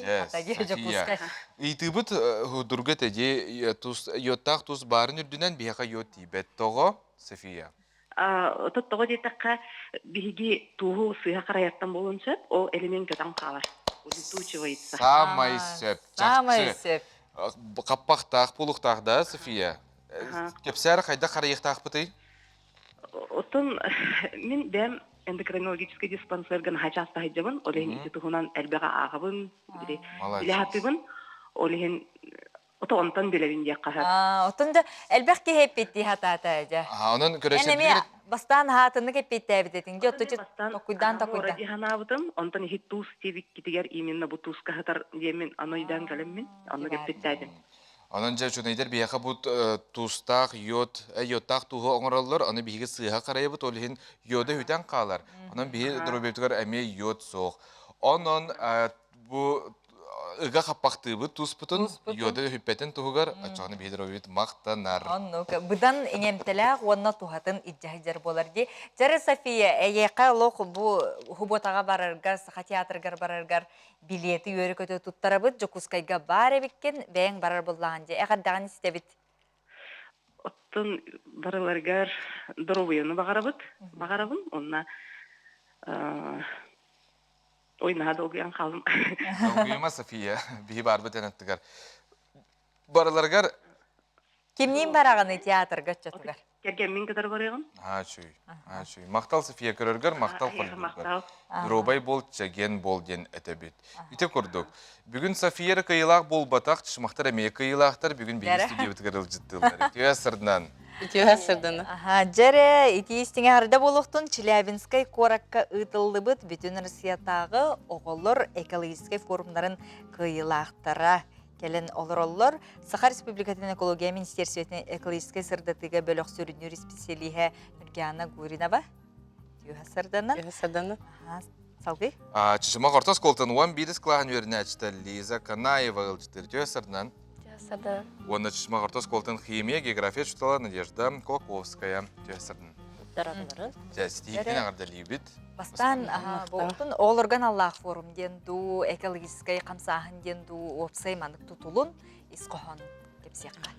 Дьокуускай. Ыйытыыбыт худурга тэди тус йодтаах тус баарын үрдүнэн биһиэхэ йод тиийбэт. Тоҕо, София? Оттон тоҕо диэтэххэ, биһиги тууһу сыыһа харайартан буолуон сөп, ол элемент көтөн хаалар, улетучивается. Саамай сөп, Саамай сөп. Хаппахтаах буолуохтаах да, София? Кэпсээр хайдах харайыахтаахпытый? Оттон мин бэйэм эндокринологическай диспансерга наһаа часто сылдьабын. Ол иһин ити туһунан элбэҕи ааҕабын, билэ сатыыбын. Ол иһин ото онтон билэбин диэххэ сөп. Оттон да элбэх киһи эппиттии хатаата дьэ. Онон Эн көрөсөбүтүгэр эмиэ бастаан хаатыннык эппиэттээбит этиҥ. Дьэ отточу токуйдаан токуйдаан. дии санаабытым. Онтон иһит туус диэбиккитигэр именно бу тууска сытар диэммин аны өйдөөн кэлэммин оннук эппиэттээтим. Онон дьэ учуонайдар биһиэхэ бу туустаах йод, йодтаах тууһу оҥороллор, ону биһиги сыыһа харайабыт, ол иһин йода үтэн хаалар. Онон биһи доруобуйабытыгар эмиэ йод суох. Онон бу ыга хаппахтыыбыт тууспутун, йода үһүппэтин туһугар, оччоҕуна биһи доруобуйабыт махтанар. Оннук быдан иҥэмтэлээх уонна туһатын илдьэ буолар дии. Дьэ, София, эйиэхэ олох бу Хубутаҕа барарга, Саха театрыгар бараргар билиэти үөрэ-көтө туттарабыт, Дьокуускайга баар эбиккин, бэйэҥ барар буоллаҕын дии. Эҕэрдэҕин истэбит. Оттон барыларыгар доруобуйаны баҕарабыт, баҕарабын. Уонна ой, наһаа долгуйан хаалым. Долгуйума, София, биһи барбыт эн аттыгар. Барыларыгар Кимниин бараҕыный театрга оччотугар? Кэргэммин кытары барыаҕым. Аачүй, аачүй. Махтал София көрөргөр, махтал холбуургар. Доруобай буол, чэгиэн буол диэн этэбит. Ити курдук. Бүгүн София эрэ кыайыылаах буолбатах, чычымахтар эмиэ кыайыылаахтар. Бүгүн биһиги студиябытыгар ыалдьыттыыллар. Үтүө сырдынан. Үтүө сырдынан. Аха, дьэрэ, итии истиҥэ харда буолуохтун Челябинскай куоракка ыытыллыбыт Бүтүн Россиятааҕы оҕолор экологическай форумнарын кыайыылаахтара кэлэн олороллор. Саха Республикатын экология министерствотын экологическай сырдатыыга бөлөх сүрүннүүр исписэлииһэ Нургиана Гуринова. Түһэ сырданан. Түһэ сырданан. Салгыы. Чычымах орто оскуолатын 11 кылааһын үөрэнээччитэ Лиза Канаева ыалдьыттыыр. Түһэ сырданан. Түһэ сырданан. Уонна Чычымах орто оскуолатын химия, география учуутала Надежда Кулаковская. Түһэ сырданан. Дорогаларын. Дьэ, ситиһиитин эҕэрдэлиибит. Бастаан буолтун оҕолорго аналлаах форум диэн дуу, экологическай хамсааһын диэн дуу уопсай маннык тутулун ис хоһоон кэпсиэххэ.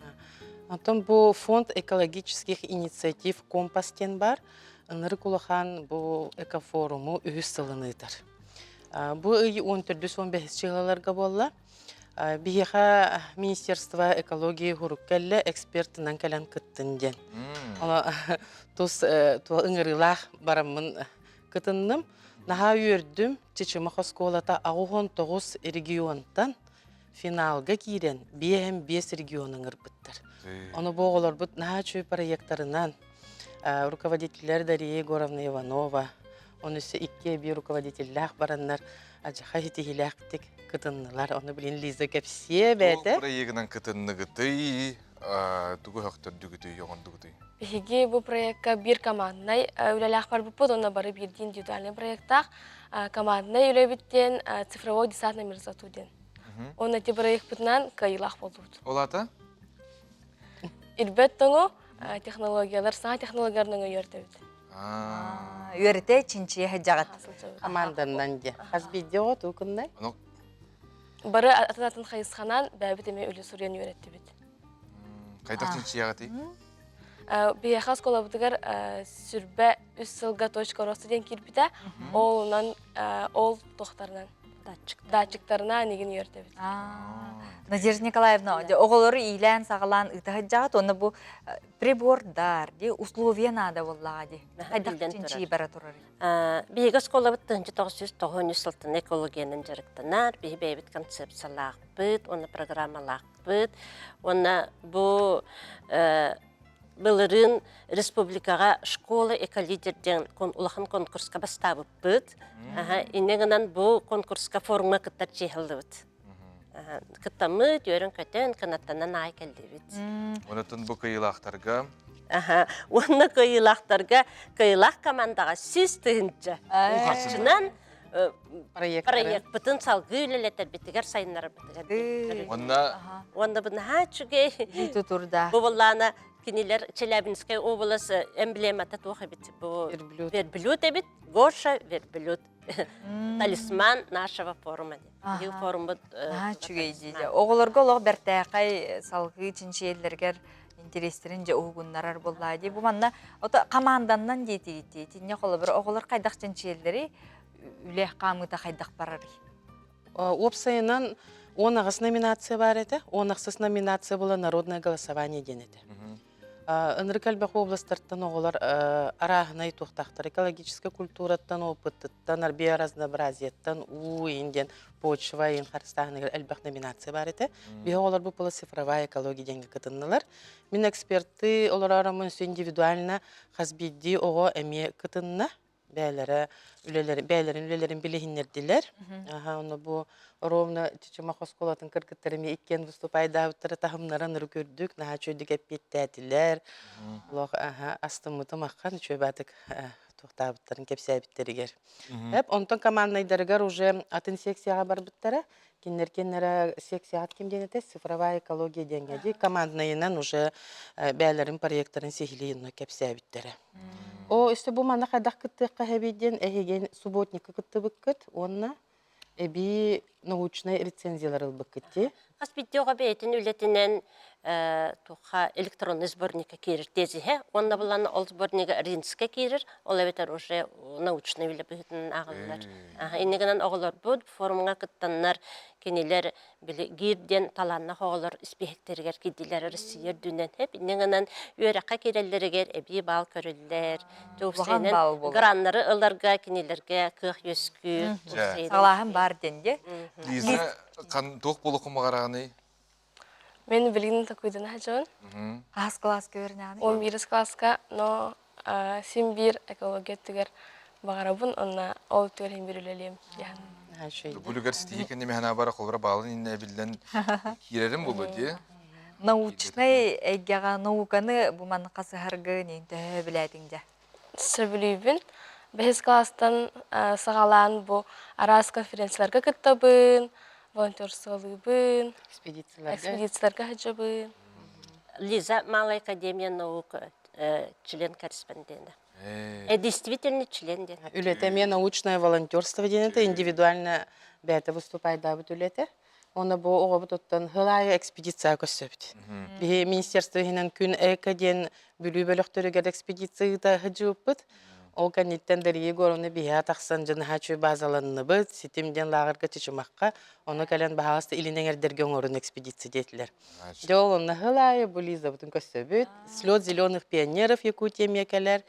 Онтон бу фонд экологических инициатив компас диэн бар. Ынырык улахан бу экофоруму үһүс сылын ыытар. Бу ый 14-15 чыһылаларга буолла. Биһиэхэ Министерство экологии хурук кэллэ, экспертынан кэлэн кыттын диэн. Ону тус ыҥырыылаах бараммын кытынным. Наһаа үөрдүм. Чычымах оскуолата 89 регионтан финалга киирэн 5 регион ыҥырбыттар. Ону бу оҕолорбут наһаа үчүгэй проектарынан руководителлэр Дария Егоровна Иванова, Ону өссө икки эбии руководителлээх бараннар адьаха ситиһиилээхтик кытыннылар. Ону билин Лиза кэпсиэ бэйэтэ. Туох проегынан кытынныгытый, тугу өһөхтөрдүгүтүй, оҥордугутуй? Биһиги бу проекка биир команднай үлэлээх барбыппыт, онно бары биирдии индивидуальный проектаах. Команднай үлэбит диэн цифровой десант на мерзлоту диэн. Онно ити проекпытынан кыайыылаах буоллубут. Ол аата? Ирбэт тоҥу технологиялар, саҥа технологияларынан өйөрдөбүт. Үөрэтэ чинчийэ сылдьаҕыт. Команданнан дьэ. Хас биирдии оҕо туу кыннай? Бары атын-атын хайысханан бэйэбит эмиэ үлэ суруйан үөрэттибит. Хайдах чинчийэҕитий? Биһиэхэ оскуолабытыгар сүрбэ үс сылга точка роста диэн киирбитэ. Ол онон ол туохтарынан датчиктарынан игин үөрдэбит. Надежда Николаевна, оҕолору иилээн-саҕалаан ыыта сылдьаҕыт уонна бу прибордар ди условия наада буоллаҕа ди хайдах чинчии бара турар Биһиги оскуолабыт 1993 сылтан экологиянан дьарыктанар, биһи бэйэбит концепциялаахпыт уонна программалаахпыт уонна бу былырыын республикаҕа школа эколидер диэн улахан конкурска бастаабыппыт. Инньэ гынан бу конкурска форумҥа кыттар чиэһэллибит. Кыттаммыт, үөрэн-көтөн, кынаттанан аай кэллибит. Онотон бу кыйылаахтарга Уонна кыайыылаахтарга кыайыылаах командаҕа 100 тыһыынча харчынан проекпытын салгыы үлэлэтэрбитигэр сайыннарарбытыгар Уонна Уонна бу наһаа үчүгэй. Тутурда. Бу буоллаана кинилэр Челябинскай область эмблемата туох эбит? Бу верблюд эбит. Гоша верблюд. Талисман нашего форума диэн. Форуммут Наһаа үчүгэй дии. Оҕолорго олох бэртээхэй салгыы чинчийэллэригэр интэриэстэрин дьэ уһугуннарар буоллаа дии. Бу манна ото команданнан диэтигит Итиннэ холобур оҕолор хайдах чинчийэллэрий үлэ хаамыыта хайдах барарый? Уопсайынан 18 номинация баар этэ. 18 номинация была народное голосование диэн этэ. Ынырык элбэх областартан оҕолор арааһынай туохтаахтар экологическай культураттан, опыттыттан, биоразнообразияттан, уу иин диэн почва иин харыстааһыныгар элбэх номинация баар этэ. Биһи оҕолор бу була цифровая экология диэҥҥэ кытыннылар. Мин эксперты олороороммун индивидуально хас биирдии оҕо эмиэ кытынна. бээлэрэ үлэлэри бээлэрин үлэлэрин билиһиннэрдилэр. Аха, ону бу ровно Чычымах оскуолатын кыргыттара эмиэ иккиэн выступайдаабыттара таһымнара нырык үрдүк, наһаа үчүгэйдик эппиэттээтилэр. Олох аха, астыммытым аххан үчүгэй баатык туохтаабыттарын кэпсээбиттэригэр. Эп, онтон команднайдарыгар уже атын секцияҕа барбыттара. Кинилэр кинилэрэ секцияҕа ким диэн этэ цифровая экология диэҥҥэ дии команднайынан уже бээлэрин проекторын сиһилии онно кэпсээбиттэрэ. О, өссө бу манна хайдах кыттыахха эбит диэн эһиги субботникка кыттыбыккыт уонна эбии научнай рецензиялар ылбыккыт дии. Хас биирдии оҕо бэйэтин үлэтинэн туха электронный сборникка киирэр тезиһэ уонна булан ол сборнига Ринскэ киирэр, ол эбэтэр уже научный үлэ быһыытынан ааҕыллар. Инньэ гынан оҕолорбут форумҥа кыттаннар кинилэр били ГИР диэн талааннаах оҕолор испииһэктэригэр киирдилэр Россия үрдүнэн. Инньэ гынан үөрэххэ киирэллэригэр эбии баал көрүллэр. Уопсайынан граннары ыларга кинилэргэ кыах үөскүүр. Салааһын баар диэн дии. Лиза, туох буолуоххун баҕараҕыный? Мен билигин такуйдана сылдьабын. Хас кылааска үөрэнэҕиний? 11 класска, но син биир экология өттүгэр баҕарабын, онно ол өттүгэр син биир үлэлиэм диэн. Бүлүгэр ситиһии кэннэ миһана бара холбура баалын иннэ эбиллэн киирэрим буолуо дии. Научнай эйгэҕэ науканы бу маннык сыһаргы нин төһө билээтиҥ дьэ? Сөбүлүүбүн. Бэһис кылаастан саҕалаан бу араас конференцияларга кыттабын, волонтерстволыыбын, экспедицияларга сылдьабын. Лиза Малая академия наук член-корреспондента. Действительный член диэн. Үлэтэ эмиэ научное волонтерство диэн это индивидуально бэйэтэ выступайдаабыт үлэтэ. Уонна бу оҕобут оттон сыл аайы экспедиция көрсөбүт. Биһи министерство иһинэн Күн эко диэн Бүлүү бөлөхтөрүгэр экспедиция ыыта сылдьыбыппыт. Ол кэнниттэн Дария Егоровна биһиэхэ тахсан дьаныһааччы базаланныбыт, Ситим диэн лааҕырга Чычымахха, ону кэлэн баһаалыста илин эҥэрдэргэ оҥорун экспедиция диэтилэр. Дьэ ол онно сыл аайы бу Лизабытын көрсөбүт. Слет зеленых пионеров Якутия эмиэ кэлэр.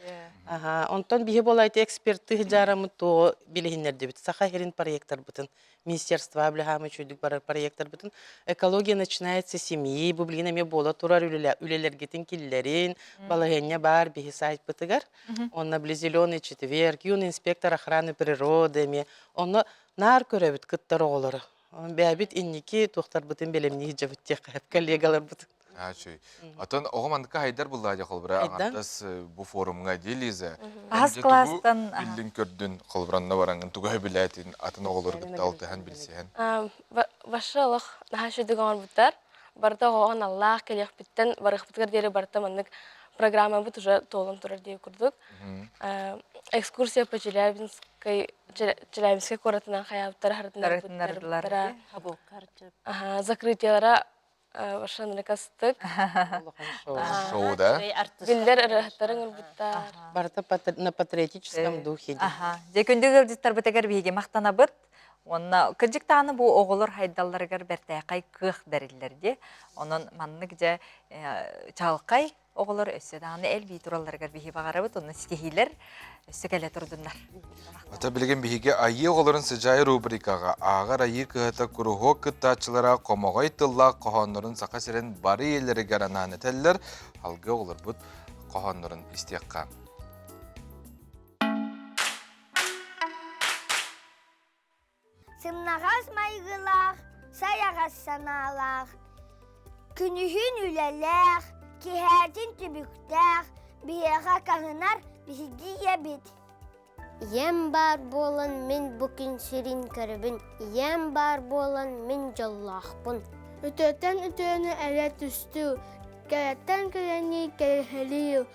Аха, онтон биһи буолла ити эксперты дьаараммыт туоҕу билиһиннэрдибит. Саха сирин проекторбытын министерство блиһаамы үчүйдүк барар проекторбытын экология начинается с семьи бу билигин эмиэ буола турар үлэлэргитин киллэрин балаһыанньа баар биһи сайтпытыгар онно били зеленый четверг юный инспектор охраны природы эмиэ онно наар көрөбүт кыттар оҕолору бэйэбит инники туохтарбытын бэлэмнии сылдьабыт диэххэ коллегаларбытын Үчүй. Отон оҕо манныка хайдар буллаа дии холбура аҥардас бу форумҥа дии Лиза. Аһас класстан биллин көрдүн холбуранна бараҥын тугу билээтин атын оҕолору кытта алтыһан билсиһэн. Башы олох наһаа үчүгэй оҥорбуттар. Барыта оҕоҕо аналлаах кэлиэхпиттэн барыахпытыгар диэри барыта маннык программабыт уже туолан турар диye курдук. Экскурсия по Челябинской Челябинскай куоратынан хайаабыттара харытыннардылар. Закрытиелара Шанрыкастык. Шоу, да? Биллэр ырыаһыттарын ылбыттар. Барыта на патриотическом духе. Дьэ күндү ыалдьыттарбытыгар биһиги махтанабыт. Уонна кырдьык даҕаны бу оҕолор хайдалларыгар бэртээхэй кыах бэриллэр дии. Онон маннык дьэ чалкай Оҕолор өссө даҕаны элбии туралларыгар биһи баҕарабыт, онно ситиһиилэр өссө кэлэ турдуннар. Ата билигин биһиги Айыы оҕолорун сыдьаай рубрикаҕа ааҕар Айыы кыһата куруһуок кыттааччылара хомоҕой тыллаах хоһооннорун Саха сирин бары ийэлэригэр анаан этэллэр. Алгы оҕолорбут хоһооннорун истиэххэ. Сымнаҕас майгылаах, сайаҕас санаалаах, күнүһүн үлэлээх, киһээтин түбүктээх, биһиэхэ каһынар биһиги ийэбит. Ийэм баар буолан мин бу күн сирин көрөбүн, ийэм баар буолан мин дьоллоохпун. Үтүөттэн үтүөнү эрэ түстүү, кэрэттэн кэрэни кэрэһэлиир,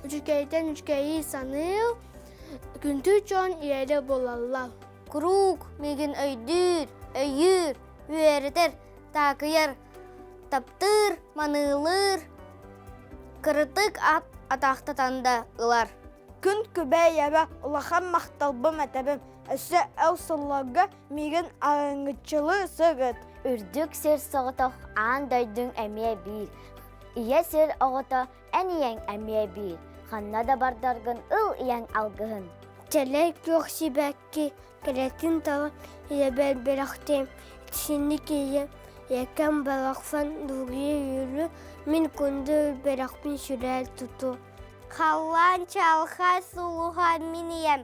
үчүгэйтэн үчүгэйи саныыр, күндү дьон ийэлэр буолаллар. Куруук миигин өйдүүр, өйүүр, үөрэтэр, таакыйар, таптыыр, маныылыыр, кырытык ат атаахтатан да ылар. Күн күбэй эбэ улахан махталбым этэбим, өссө эл сылларга миигин арыҥыччылыы сырыт. Үрдүк сир соҕотох аан дойдуҥ эмиэ биир. Ийэ сир оҕото эн ийэҥ эмиэ биир, ханна да бардаргын ыл ийэҥ алгыһын. Чэлэй күөх сибэкки кэрэтин талан ийэбэр бэлэхтиэм, итинник ийэм ийэкэм барахсан дугуйа үөрүө, мин күндү бэлэхпин сүрээл тутуо. Халлаан чаҕылхай сулуһа мин ийэм,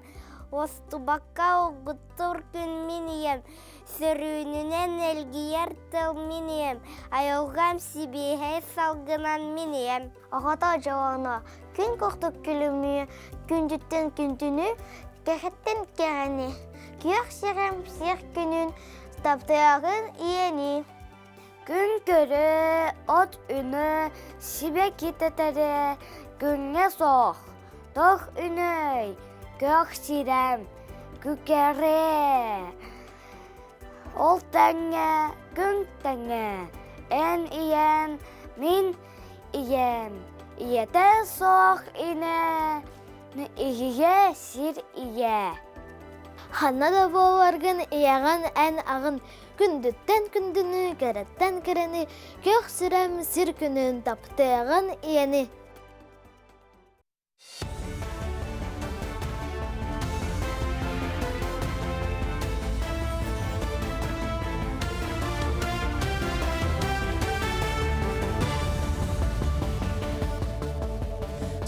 уостубакка угуттуур күн мин ийэм, сөрүүнүнэн элгийэр тыл мин ийэм, айылҕам сибиэһэй салгынан мин ийэм. Оҕото дьолоно күн курдук күлүмнүү, күндүттэн күндүнү, кэрэттэн кэрэни, күөх сирэм сир күнүн таптыаҕын ийэни. Күн көрө, от үнэ, сибэкки тэтэрэ, күҥҥэ суох, тох үнөй, көх сирэм, күкэрэ. Ол тэҥҥэ, күн тэҥэ, эн ийэм, мин ийэм, ийэтэ суох инэ, иһийэ сир ийэ. Ханна да буоларгын ийэҕин эн аҕын Күндүттэн күндүнү, кэрэттэн кэрэни, күөх сирэм сир күнүн таптыаҕын ийэни.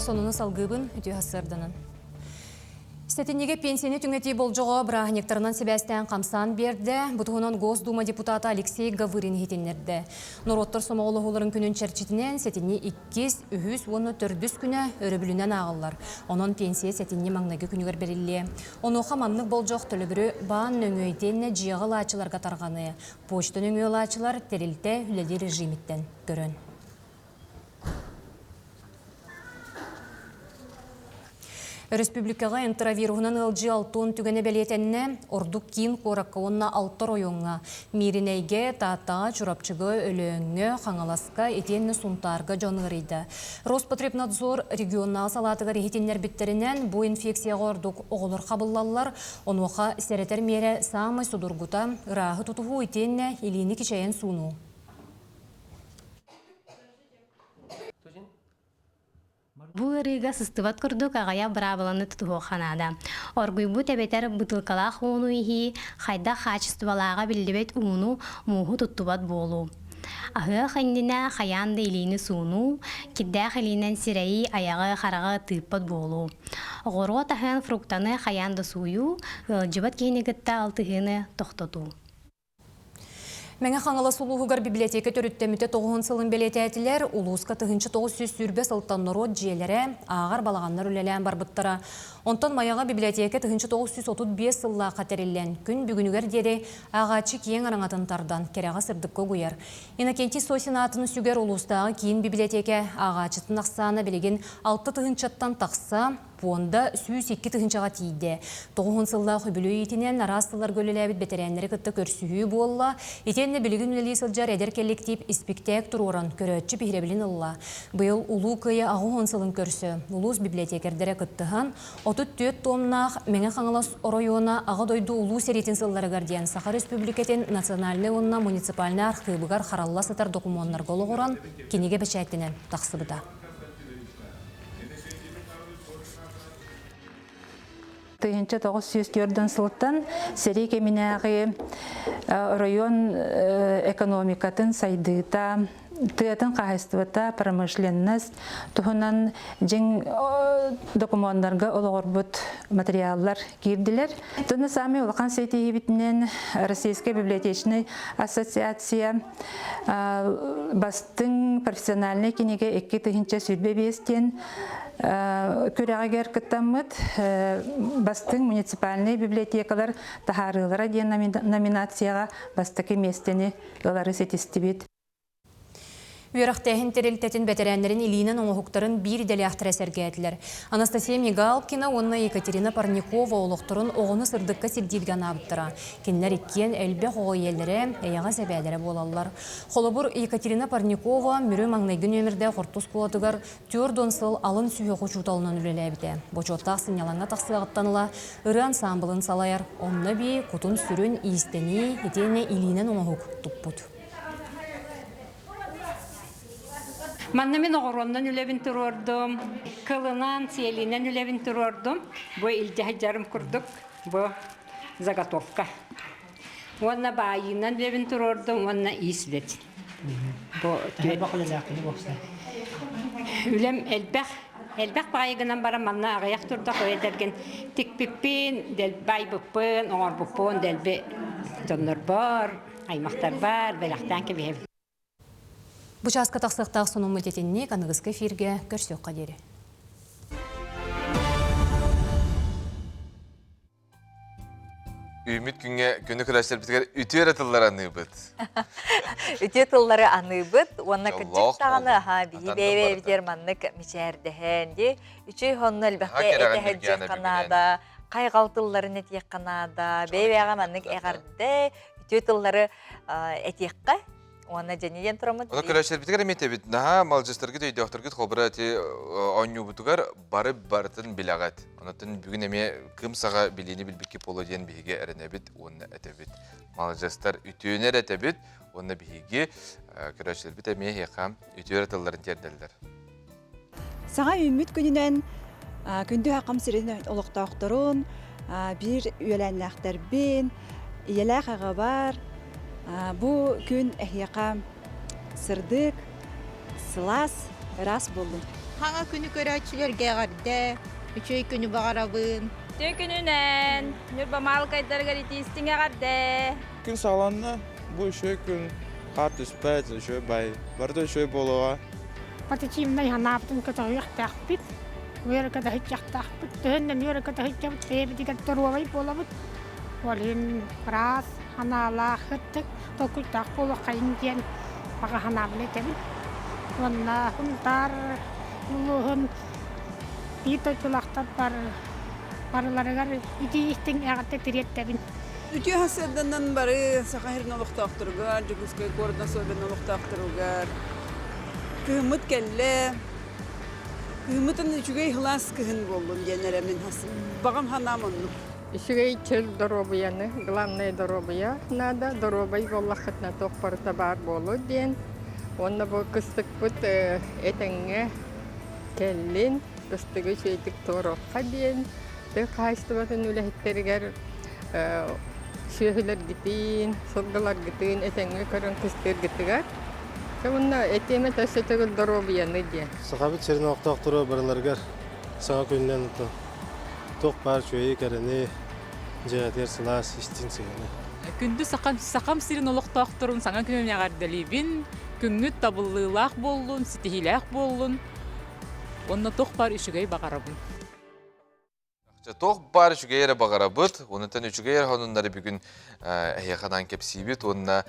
Сонуну салгыыбын үтүө сарсыарданан. Сэтинньигэ пенсияны түҥэтии болдьоҕо бырааһынньыктарынан сибээстээн хамсаан биэрдэ. Бу туһунан Госдума депутата Алексей Гавырин иһитиннэрдэ. Норуоттар сомоҕолоһууларын күнүн чэрчитинэн сэтинньи иккис, үһүс уонна төрдүс күнэ өрөбүлүнэн ааҕыллар. Онон пенсия сэтинньи маҥнайгы күнүгэр бэриллиэ. Онуоха маннык болдьох төлөбүрү баан нөҥүө итиэннэ дьиэҕэ ылааччыларга тарҕаныа. Почта нөҥүө ылааччылар тэрилтэ үлэлиир режимиттэн көрөн. Өрөспүүбүлүкэҕэ энтеровируһунан ыалдьыы алтыан түгэнэ бэлиэтэннэ, ордук киин куоракка уонна алта оройуоҥҥа Мииринэйгэ, Тааттаҕа, Чурапчыга, Өлөөҥҥө, Хаҥаласка итиэннэ Сунтаарга дьон ыарыйда. Роспотребнадзор регионнааҕы салаатыгар иһитиннэрбиттэринэн, бу инфекцияҕа ордук оҕолор хабыллаллар. Онуоха сэрэтэр миэрэ саамай судургута, ырааһы тутуһуу итиэннэ илиини кичэйэн суунуу. Бу ыарыыга сыстыбат курдук аҕыйах быраабыланы тутуһуохха наада. Оргуйбут эбэтэр бытыылкалаах ууну иһии, хайдах хаачыстыбалааҕа биллибэт ууну, мууһу туттубат буолуу. Аһыах иннинэ хайаан да илиини суунуу, кирдээх илиинэн сирэйи, айаҕы, хараҕы тыыппат буолуу. Оҕуруот аһын, фруктаны хайаан да сууйуу, ыалдьыбат киһини кытта алтыһыыны тохтотуу. Мэҥэ Хаҥалас улууһугар библиотека төрүттэммитэ тоҕуһун сылын бэлиэтээтилэр. Улууска 1920 сылтан норуот дьиэлэрэ, ааҕар балаҕаннар үлэлээн барбыттара. Онтон Майаҕа библиотека 1935 сыллаахха тэриллэн, күн бүгүнүгэр диэри ааҕааччы киэҥ араҥатын тардан, кэрэҕэ-сырдыкка угуйар. Иннокентий Сосин аатын сүгэр улуустааҕы киин библиотека ааҕааччытын ахсаана билигин алта тыһыынчаттан тахса, Пуонда 102 тыһыынчаҕа тиийдэ. Тоҕуһун сыллаах үбүлүөй иитинэн араас сылларга үлэлээбит бэтэрээннэри кытта көрсүһүү буолла. Итиэннэ билигин үлэлии сылдьар эдэр кэлликтиип испиктээк туруоран, көрөөччү биһирэбилин ылла. Быйыл Улуу Кыайыы 80 сылын көрсө улуус библиотекэрдэрэ кыттыһан, 34 туомнаах Мэҥэ Хаҥалас оройуона Аҕа дойду Улуу сэриитин сылларыгар диэн Саха Өрөспүүбүлүкэтин национальнай уонна муниципальнай архыыбыгар харалла сытар докумуоннарга олоҕуран кинигэ бэчээттэнэн тахсыбыта. 1904 сылтан сэрии кэминээҕи оройуон экономикатын сайдыыта, тыатын хаһайыстыбата, промышленность туһунан дьиҥ докумуоннарга олоҕурбут материаллар киирдилэр. Тыны саамай улахан ситиһиибитинэн Российская библиотечнай ассоциация Бастыҥ профессиональнай кинигэ 2025 диэн күрэҕигэр кыттаммыт бастыҥ муниципальнай библиотекалар таһаарыылара диэн номинацияҕа бастакы миэстэни ылары ситистибит. Үөрэхтээһин тэрилтэтин бэтэрээннэрин илиинэн оҥоһуктарын биир идэлээхтэрэ сэргээтилэр. Анастасия Мигалкина уонна Екатерина Парникова олохторун оҕону сырдыкка сирдииргэ анаабыттара. Кинилэр иккиэн элбэх оҕо ийэлэрэ, эйэҕэс эбээлэрэ буолаллар. Холобур, Екатерина Парникова Мүрү маҥнайгы нүөмэрдээх орто оскуолатыгар 40 сыл алын сүһүөх учууталынан үлэлээбитэ. Бочуоттаах сынньалаҥҥа тахсыаҕыттан ыла ырыа ансаамбылын салайар, онно эбии кутун-сүрүн иистэнии итиэннэ илиинэн оҥоһук туппут. Манна мин оҕуруоннан үлэбин туруордум, кылынан, сиэлинэн үлэбин туруордум. Бу илдьэ сылдьарым курдук бу заготовка. Уонна баайыынан үлэбин туруордум уонна иис үлэтин. Бу Элбэх үлэлээхпин буолса. Үлэм элбэх, элбэх баайы гынан баран манна аҕыйах турдах эдэргин тикпиппин, баайбыппын, оҥорбуппун дэлби дьоннорбор, аймахтарбар бэлэхтээн кэбиһэбин. Бу чааска тахсыахтаах сонуммут итинник аныгыскы эфиргэ көрсүөххэ диэри. Үүммүт күҥҥэ күнү көрөөччүлэрбитигэр үтүө эрэ тыллары аныыбыт. Үтүө тыллары аныыбыт уонна кырдьык даҕаны аһаа биһи бэйэ-бэйэбитигэр маннык мичээрдэһэн дии үчүгэй сонно элбэхтэ этэһэддьиэххэ наада, хайҕал тылларын этиэххэ наада, бэйэ-бэйэҕэ маннык эҕэрдэ үтүө тыллары этиэххэ уонна дьэнийэн тураммыт. Ону көрөөччүлэрбитигэр эмиэ этэбит, наһаа малдьыстаргыт өйдөөхтөргүт холобура ити оонньуубутугар бары барытын билэҕит. Онотон бүгүн эмиэ кым саҕа билиини билбикки буолуо диэн биһиги эрэнэбит уонна этэбит. Маладьыастар үтүөнү эрэ этэбит уонна биһиги көрөөччүлэрбит эмиэ эһиэхэ үтүө эрэ тылларын тиэрдэллэр. Саҥа үүммүт күнүнэн күндү хакым сирин олохтоохторун, биир үөлээннээхтэрбин, ийэлээх аҕабар бу күн эһиэхэ сырдык, сылаас, ыраас буоллун. Хаҥа күнү көрөөччүлэргэ эҕэрдэ, үчүгэй күнү баҕарабын. Үтүө күнүнэн, Ньурба Маалыкайдарыгар итиистиҥ эҕэрдэ! Күн саҕаланна, бу үчүгэй күн, хаар түспэт, үчүгэй бай, барыта үчүгэй буолуоҕа. Позитивнай санаабытын көтөҕүөхтээхпит, үөрэ-көтө сылдьыахтаахпыт. Төһөннөн үөрэ-көтө сылдьабыт, бэйэбитигэр доруобай буолабыт. Ол иһин ыраас санаалаах, ытык толкуйдаах буолуоххайыҥ диэн баҕа санаабын этэбин. Уонна Сунтаар улууһун биир дойдулаахтар барыларыгар итии-истиҥ эҕэрдэ тириэрдэбин. Үтүө сарсыарданан бары Саха сирин олохтоохторугар, Дьокуускай куорат особенно олохтоохторугар кыһыммыт кэллэ. Кыһыммытын үчүгэй сылаас кыһын буоллун диэн эрэ мин баҕам санаам оннук. Үчүгэй чөл доруобуйаны, главное доруобуйа надо, доруобай буоллаххытына туох барыта баар буолуо диэн. Уонна бу кыстыкпыт этэҥҥэ кэллин, кыстыгы үчүгэйдик туоруохха диэн тыа хаһаайыстыбатын үлэһиттэригэр сүөһүлэргитин, сылгыларгытын этэҥҥэ көрөн кыстыыргытыгар уонна этиэмэ өссө төгүл доруобуйаны диэн. Сахабыт сирин олохтоохторо барыларыгар саҥа күнүнэн туох баар үчүгэйи кэрэни дьиэтигэр сылаас истиҥ сыһыаны. Күндү сахам, сахам сирин олохтоохторун саҥа күнүн эҕэрдэлиибин. Күҥҥүт табыллыылаах буоллун, ситиһиилээх буоллун. Уонна туох баар үчүгэй баҕарабын. Туох баар үчүгэй эрэ баҕарабыт, онтон үчүгэй эрэ сонуннары бүгүн эһиэхэ анаан кэпсиибит уонна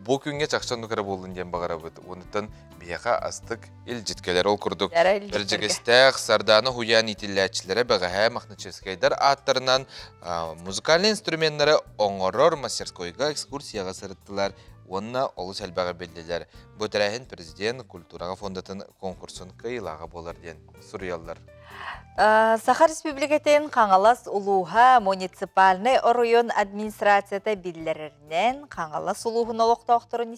бу күҥҥэ чахчы оннук эрэ буоллун диэн баҕарабыт. Онтон биһиэхэ астык илдьит кэлэр. Ол курдук Бэрдьигэстээх Сардаана уһуйаан иитиллээччилэрэ бэҕэһээ Мохначевскайдар ааттарынан музыкальнай инструменнары оҥорор мастерскойга экскурсияҕа сырыттылар уонна олус элбэҕи биллилэр. Бу тэрээһин президент культураҕа фондатын конкурсун кыайыылааҕа буолар диэн суруйаллар. Саха Республикатын Хаҥалас улууһа муниципальнай оройуон администрацията биллэрэринэн Хаҥалас улууһун олохтоохторун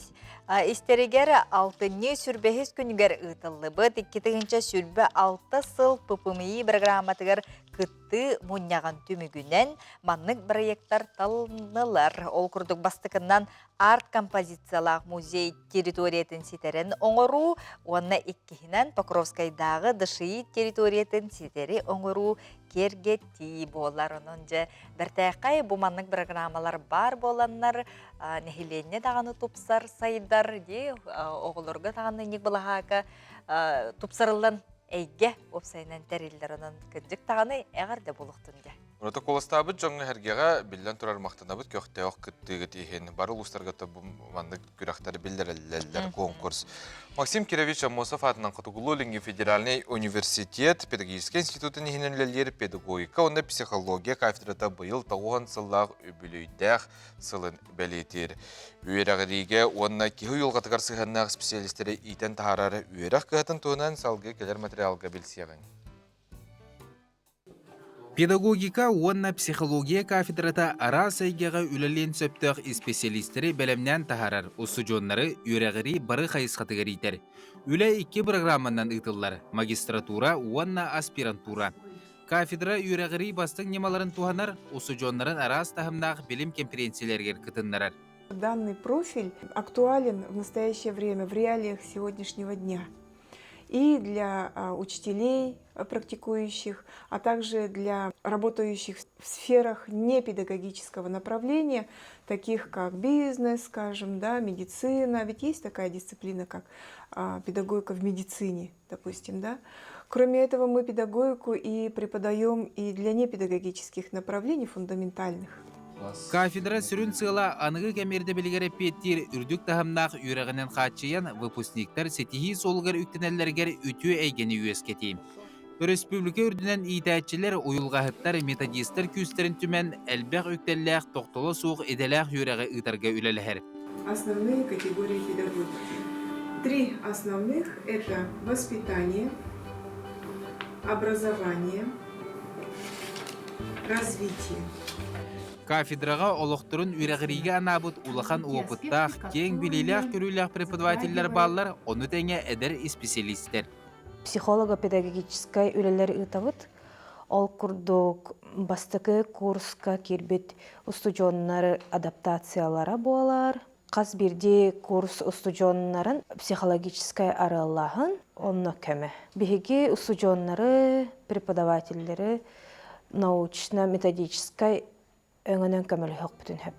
истэригэр алтынньы сүрбэһис күнүгэр ыытыллыбыт 2026 сыл ППМИ программатыгар кыттыы мунньаҕын түмүгүнэн маннык проектар талыннылар. Ол курдук бастакынан арт-композициялаах музей территориятын ситэрэн оҥоруу уонна иккиһинэн Покровскайдааҕы ДШИ территориятын ситэри оҥоруу киэргэтии буолар. Онон дьэ бэртээхэй бу маннык программалар баар буоланнар нэһилиэнньэ даҕаны тупсар сайдар дии оҕолорго даҕаны инник былаһаакка тупсарыллан эйгэ уопсайынан тэриллэр. Онон кырдьык даҕаны эҕэрдэ буолуохтун дьэ. Протоколастаабыт дьоҥҥо-сэргэҕэ биллэн турар махтанабыт көхтөөх кыттыыгыт иһин бары улуустарга маннык күрэхтэри биллэрэллэр конкурс. Максим Кирович Аммосов аатынан Хотугулуу-Илиҥҥи федеральнай университет педагогическай институтун иһинэн үлэлиир педагогика уонна психология кафедрата быйыл тоҕуһан сыллаах үбүлүөйдээх сылын бэлиэтиир. Үөрэҕириигэ уонна киһи уйулҕатыгар сыһыаннаах специалистары иитэн таһаарар үөрэх кыһатын туһунан салгыы кэлэр материалга билсиэҕиҥ. Педагогика уонна психология кафедрата араас эйгэҕэ үлэлиэн сөптөөх исписэлиистэри бэлэмнээн таһаарар, устудьуоннары үөрэҕирии бары хайысхатыгар иитэр. Үлэ икки бырагырааманан ыытыллар – магистратура уонна аспирантура. Кафедра үөрэҕирии бастыҥ ньымаларын туһанар, устудьуоннарын араас таһымнаах билим кэмпириэнсийэлэригэр кытыннарар. Данный профиль актуален в настоящее время, в реалиях сегодняшнего дня. И для учителей, практикующих, а также для работающих в сферах непедагогического направления, таких как бизнес, скажем, да, медицина. Ведь есть такая дисциплина, как педагогика в медицине, допустим, да. Кроме этого, мы педагогику и преподаем и для непедагогических направлений фундаментальных. Кафедра сүрүн сыала аныгы кэм ирдэбилигэр эппиэттиир үрдүк таһымнаах үөрэҕинэн хааччыйан выпускниктар ситиһии суолугар үктэнэллэригэр үтүө эйгэни үөскэтии. Өрөспүүбүлүкэ үрдүнэн иитээччилэр, уйулҕаһыттар, методистар күүстэрин түмэн элбэх үктэллээх тохтоло суох идэлээх үөрэҕи ыытарга үлэлэһэр. Основные категории педагогики. Три основных – это воспитание, образование, развитие. Кафедраҕа олохторун үөрэҕириигэ анаабыт улахан уопуттаах, киэҥ билиилээх-көрүүлээх преподавателлэр бааллар, ону тэҥэ эдэр исписэлиистэр. Психолого-педагогическай үлэлэр ыытабыт. Ол курдук бастакы курска киирбит устудьуоннар адаптациялара буолар. Хас биирдии курс устудьуоннарын психологическай арыаллааһын онно көмө. Биһиги устудьуоннары, преподавателлэри научно-методическай өҥөнөн көмөлөһүөхпүтүн сөп.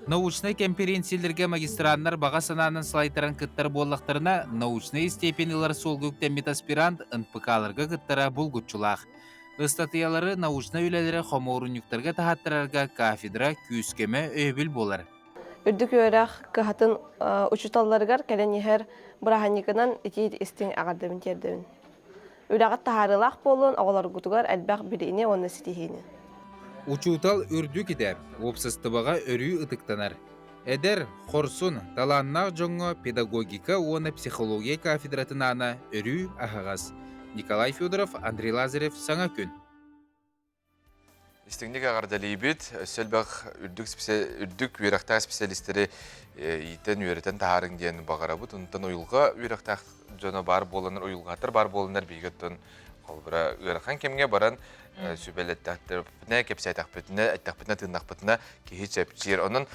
Научнай кэмпириэнсийэлэргэ магистраннар баҕа санаанан салайтаран кыттар буоллахтарына, научнай степень ылар суолга үктэммит аспирант НПК-ларга кыттара булгуччулаах. Ыстатыйалары научнай үлэлэри хомуурунньуктарга таһааттарарга кафедра күүс-көмө өйөбүл буолар. Үрдүк үөрэх кыһатын учууталларыгар кэлэн иһэр бырааһынньыгынан итии истиҥ эҕэрдэбин тиэрдэбин. Үлэҕит таһаарыылаах буоллун, оҕолоргутугар элбэх билиини уонна ситиһиини. Учуутал үрдүк идэ, уопсастыбаҕа өрүү ытыктанар. Эдэр, хорсун, талааннаах дьоҥҥо педагогика уонна психология кафедратын аана өрүү аһаҕас. Николай Федоров, Андрей Лазарев «Саҥа күн». Истиҥник эҕэрдэлиибит. Өссө элбэх үрдүк, үрдүк үөрэхтээх специалистэри иитэн, үөрэтэн таһаарыҥ диэн баҕарабыт. Онтон уйулҕа үөрэхтээх дьоно баар буоланнар, уйулҕаттар баар буоланнар биһиги оттон холобура ыарахан кэмҥэ баран сүбэлэттэхпитинэ, кэпсээтэхпитинэ, эттэхпитинэ, тыыннахпытына киһи чэпчиир. Онон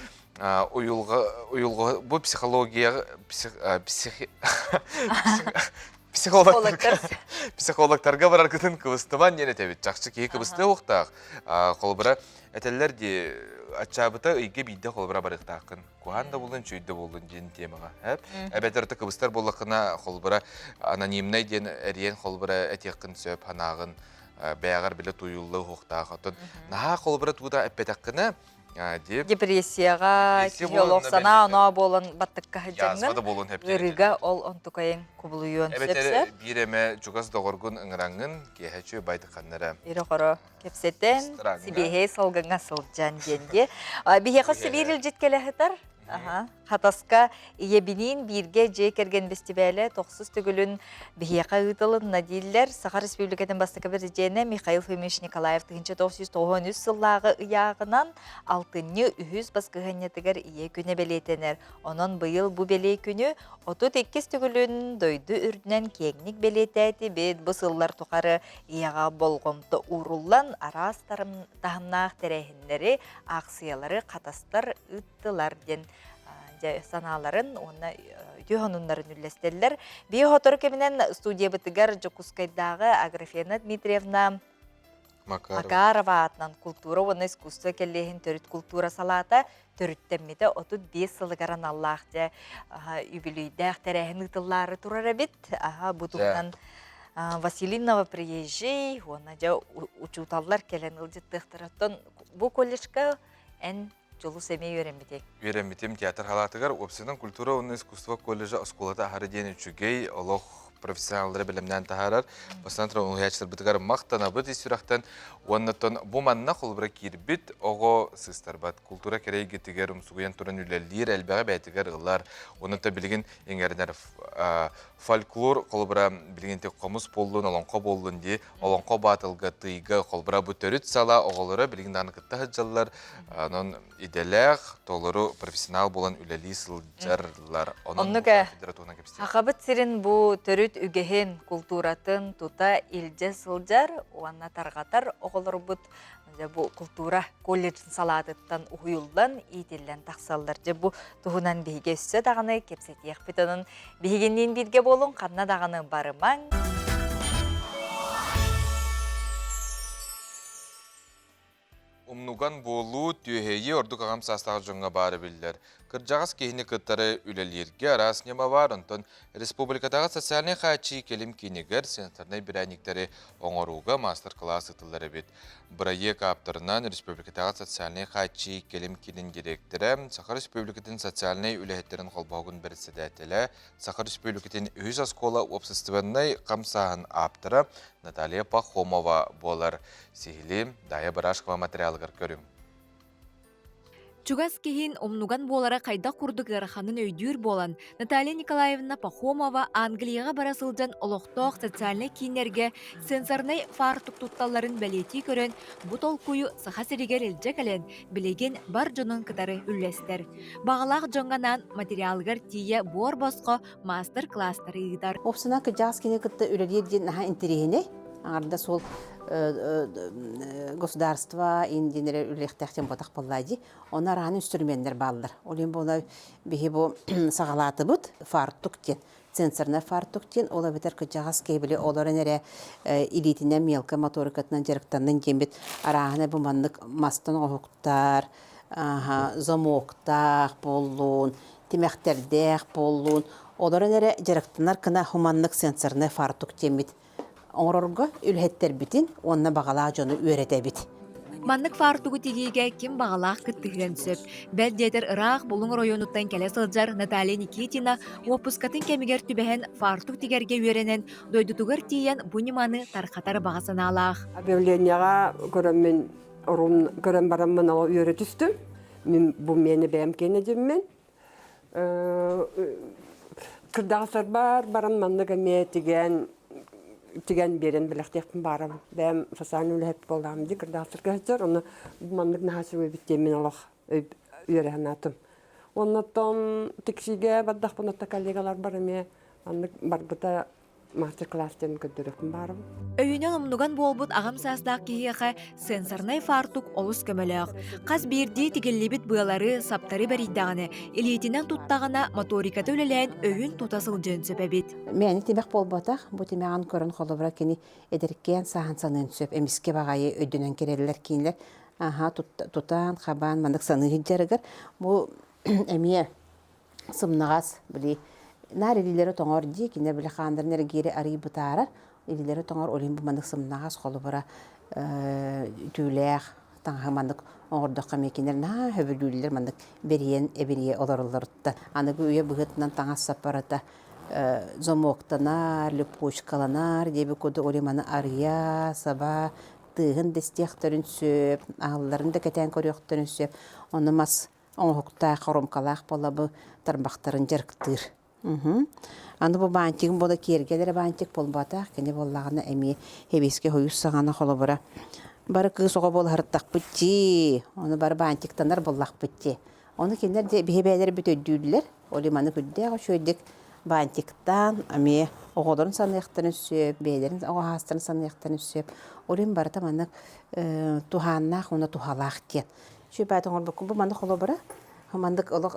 уйулҕа, уйулҕа бу психология псих, Психологтар психологтарга бараргытын кыбыстыман диэн этэбит. Чахчы киһи кыбыстыа уохтаах. Холобура, этэллэр дии, аччаабыта ыйга биирдэ холобура барыахтааххын. Куһаан да буоллун, үчүгэй да буоллун диэн темаҕа. Эбэтэр да кыбыстар буоллаххына, холобура, анонимнай диэн эриэн холобура этиэххин сөп, санааҕын бэйэҕэр билэ туйулла уһуохтаах. Оттон наһаа холобура туута эппэтэххинэ, Депрессияҕа киһи олох санаа-оноо буолан баттыкка сылдьаҥҥын ыарыыга ол онтукайыҥ кубулуйуон сөп. Биир эмэ чугас доҕоргун ыҥыраҥҥын киэһэ үчүгэй байдыкханнара. Ире-хоро кэпсэтэн, сибиэһэй салгыҥҥа сылдьан диэн дии. Биһиэхэ сибиир илдьит кэлэ сытар. Хатаска Ийэбиниин бииргэ дьиэ кэргэн бэстибээлэ тохсус төгүлүн биһиэхэ ыытылынна дииллэр. Саха Республикатын бастакы президенэ Михаил Фомич Николаев 1993 сыллааҕы ыйааҕынан алтынньы үһүс баскыһыанньатыгар Ийэ күнэ бэлиэтэнэр. Онон быйыл бу бэлиэ күнү 32 төгүлүн дойду үрдүнэн киэҥник бэлиэтээтибит. Бу сыллар тухары ийэҕэ болҕомто ууруллан араас таһымнаах тэрээһиннэри, аахсыйалары хатастар ыыттылар ыыттылар диэн дьэ санааларын уонна үтүө сонуннарын үллэстэллэр. Биир сотору кэминэн студиябытыгар Дьокуускайдааҕы Аграфена Дмитриевна Макарова аатынан култуура уонна искусство кэллиэһин төрүт култуура салаата төрүттэммитэ 35 сылыгар аналлаах дьэ үбүлүйдээх тэрээһин ыытыллаары турар эбит. Аха бу туһунан Василий Новоприезжий уонна дьэ учууталлар кэлэн ыалдьыттыахтара. Оттон бу колледжка эн Дьулус эмиэ үөрэммитиҥ. Үөрэммитим театр халаатыгар уопсайынан культура уонна искусство колледжа оскуолата аһары диэн үчүгэй олох. профессионаллары бэлэмнээн таһаарар. Бастатан туран уһуйааччыларбытыгар махтанабыт ис сүрэхтэн. Уонна оттон бу манна холобура киирбит оҕо сыыстарбат. Култуура кэрэ эйгэтигэр умсугуйан туран үлэлиир, элбэҕи бэйэтигэр ылар. Онон билигин иҥэринэр фольклор холобура билигин хомус буоллун, олоҥхо буоллун дии олоҥхо баатылга тыйга холобура бу төрүт сала оҕолоро билигин даҕаны кытта сылдьаллар. Онон идэлээх, толору профессионал буолан үлэлии сылдьарлар. Онон Оннук ээ. Сахабыт сирин бу төрүт үгэһин, култууратын тута илдьэ сылдьар уонна тарҕатар оҕолорбут дьэ бу култуура колледжын салаатыттан уһуйуллан, иитиллэн тахсаллар. Дьэ бу туһунан биһиги өссө даҕаны кэпсэтиэхпит. Онон биһигинниин бииргэ буолуҥ, ханна даҕаны барымаҥ. Умнуган буолуу, түөһэйии ордук аҕам саастаах дьоҥҥо баара биллэр. Кырдьаҕас киһини кытары үлэлииргэ араас ньыма баар, онтон республикатааҕы социальнай хааччыйыы кэлим киинигэр сенсорнай бирээнньиктэри оҥорууга маастар-кылаас ыытыллар эбит. Бырайыак ааптарынан республикатааҕы социальнай хааччыйыы кэлим киинин дириэктэрэ, Саха Республикатын социальнай үлэһиттэрин холбоһугун бэрэссэдээтэлэ, Саха Республикатын үһүс оскуола уопсастыбаннай хамсааһын ааптара Наталья Пахомова буолар. Сиһилии Дайа Барашкова материалыгар көрүҥ. Чугас киһин умнуган буолара хайдах курдук ыараханын өйдүүр буолан, Наталья Николаевна Пахомова Англияҕа бара сылдьан олохтоох социальнай кииннэргэ сенсорнай фартук тутталларын бэлиэтии көрөн, бу толкуйу Саха сиригэр илдьэ кэлэн, билигин бар дьонун кытары үллэстэр. Баҕалаах дьоҥҥо анаан материалыгар тиийэ буор-босхо маастар-кылаастары ыытар. Уопсана кырдьаҕас киһини кытта үлэлиир диэн наһаа интэриэһинэй. Аҥардас суол государство индиэнэрэ үлэлиэхтээх диэн буотах буоллаа дии. Онно араан инструменнэр бааллар. Ол иһин буола биһи бу саҕалаатыбыт фартук диэн. Сенсорнай фартук диэн, ол эбэтэр кырдьаҕас киһи били олорон эрэ илиитинэн мелкая моторикатынан дьарыктаннын диэммит арааһына бу маннык мастан оҥоһуктар, замоктаах буоллун, тимэхтэрдээх буоллун, олорон эрэ дьарыктанар гына хуманнык сенсорнай фартук диэммит оҥорорго үлэһиттэрбитин уонна баҕалаах дьону үөрэтэбит. Маннык фартугу тигиигэ ким баҕалаах кыттыһыан сөп. Бэл диэтэр ыраах Булуҥ оройуонуттан кэлэ сылдьар Наталья Никитина уоппускатын кэмигэр түбэһэн фартук тигэргэ үөрэнэн, дойдутугар тиийэн бу ньыманы тарҕатар баҕа санаалаах. Объявлениеҕа көрөммүн көрөн бараммын ол үөрэ түстүм. Мин бу миэнэ бэйэм киэнэ дьиммин. Кырдаҕастарбар баран маннык эмиэ тигэн тигэн биэрэн бэлэхтиэхпин баарам. Бэйэм социальный үлэһит буоллаҕым дии кырдаҕастарга сылдьар. Онно маннык наһаа үчүгэй эбит диэн мин олох үөрэ санаатым. Оннотон тиксиигэ бардахпына коллегаларбар эмиэ маннык барбыта мастер-класс диэн көрдөрүөхпүн баарым. Өйүнэн умнуган буолбут аҕам саастаах киһиэхэ сенсорнай фартук олус көмөлөөх. Хас биирдии тигиллибит быалары, саптары бэрийдэҕинэ, илиитинэн туттаҕына моториката үлэлээн өйүн тута сылдьыан сөп эбит. Мээнэ тимэх буолбатах, бу тимэҕин көрөн холобура кини эдэркээн сааһын саныан сөп, эмискэ баҕайы өйдөнөн кэлэллэр кинилэр аха тутаан, хабаан маннык саныы сылдьарыгар бу эмиэ сымнаҕас били наар илиилэрэ тоҥор дии кинилэр били хааннарын эргиири арый бытаарар илиилэрэ тоҥор ол иһин бу маннык сымнаҕас холобура түүлээх таҥаһы маннык оҥордоххо эмиэ кинилэр наһаа сөбүлүүллэр маннык бэрийэн эбирийэ олороллоруттан аныгы үйэ быһыытынан таҥас саппарата замоктанар липучкаланар диэбит курдук ол иһин маны арыйа саба тыаһын да истиэхтэрин сөп аһылларын да кэтээн көрүөхтэрин сөп ону мас оҥоһуктаах, хоруомкалаах буолабы тарбахтарын дьарыктыыр. Аны бу баантигым буола киэргэл эрэ баантик буолбатах, кини буоллаҕына эмиэ хэбиэскэ хойус саҕана холобура бары кыыс оҕо буолаһыртахпыт дии, ону бары баантиктанар буоллахпыт дии. Ону кинилэр дьэ биһи бэйэлэрбит өйдүүллэр, ол маны күрдээх үчүгэйдик баантиктаан эмиэ оҕолорун саныахтарын сөп, бэйэлэрин оҕо аастарын саныахтарын сөп. Ол иһин барыта маннык туһааннаах уонна туһалаах диэн Сүбэт оҥорбуккун бу маннык холобура маннык олох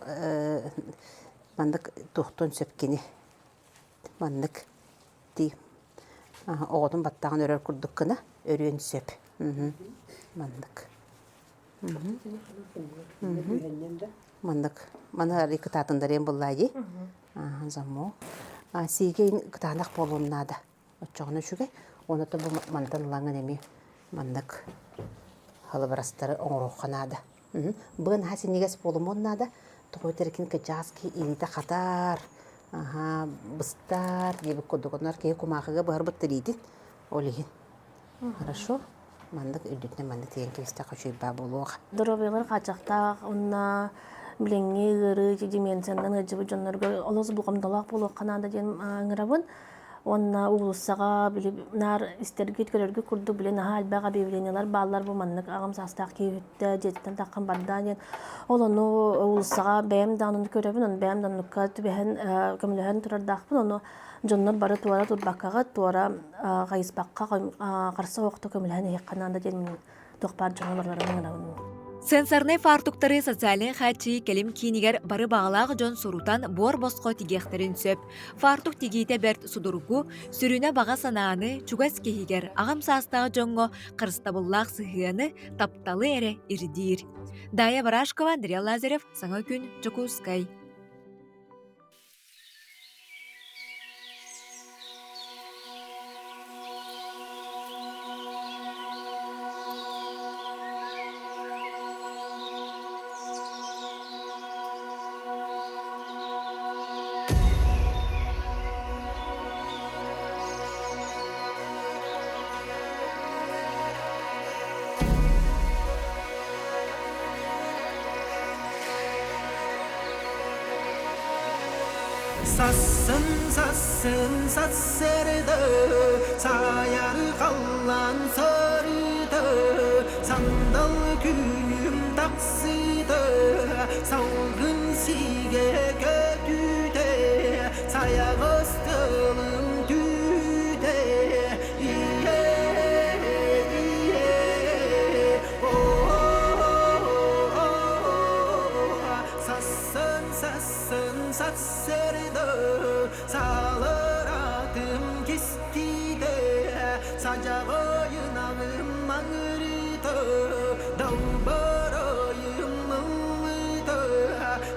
маннык туохтуон сөп кини маннык дии оҕотун баттаҕын өрөр курдук гына өрүөн сөп маннык маннык маны арый кытаатыннарыан буоллаа дии замок сиигин кытаанах буолуон наада Оччоҕуна үчүгэй. Уонна бу мантан ылаҥҥын эмиэ маннык халыбарастары оҥоруохха наада. Быа наһаа синньигэс буолумуон наада. Тоҕо этэркин кычаас киһи илиитэ хатар. Аһаа, быстар диэбит курдук. Оннор киһи кумаахыга быһарбыт тириитин ол иһин. Хорошо. Маннык үрдүтүнэн маннык тиийэн кэбистэххэ үчүгэй буолуох. Доруобуйалар хааччахтаах уонна билиҥҥи ыарыы деменциянан ыалдьыбыт дьоннорго олус болҕомтолоох буолуохха наада диэн ыҥырабын. Уонна уулуссаҕа били наар истэргит, көрөргүт курдук били наһаа элбэх объявлениелар бааллар бу маннык аҕам саастаах киһи бүттэ, дьиэтиттэн таххан барда диэн. Ол ону уулуссаҕа бэйэм да ону көрөбүн, ону бэйэм да оннукка түбэһэн көмөлөһөн турардаахпын. Ону дьоннор бары туора турбаккаҕыт, туора хайыспакка харса суохта көмөлөһөн иһиэххэ наада диэн туох баар дьону барыларын ыҥырабын. Сенсорнай фартуктары социальнай хааччыйыы кэлим киинигэр бары баҕалаах дьон сурутан буор-босхо тигиэхтэрин сөп. Фартук тигиитэ бэрт судургу, сүрүнэ баҕа санааны, чугас киһигэр, аҕам саастаах дьоҥҥо харыстабыллаах сыһыаны, тапталы эрэ ирдиир. Дая Барашкова, Андрей Лазарев, Саҥа күн, Дьокуускай. Сассын, сассын, сассырды, Саяр халлан сарыды, Сандал күнүм тахсыды, Салгын сиге көтүтэ, Сайаҕас тылым түүтэ, Ийэ, ийэ, Сассын, сассын, сассырды, Салыратым кистиде, Садьаҕайынаҕым маҥырыты, Далбарайым ыллыты,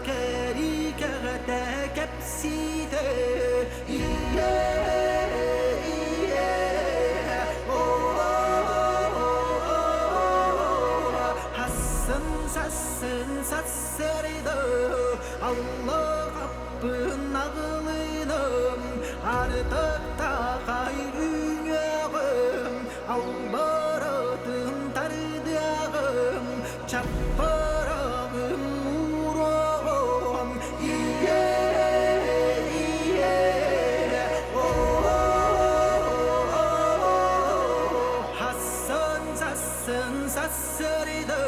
Кэрикэҕэтэ кэпсиитэ, Ийэ, ийэ, Сассын, сассын, сассырды, Аллах аппын аҕылыным, Артыктахай үүнүөҕүм, Албарытын тардыаҕым, Чаппараҕым ууруоҕум, Ийэ, ийэ, Сассын, сассын, сассырды,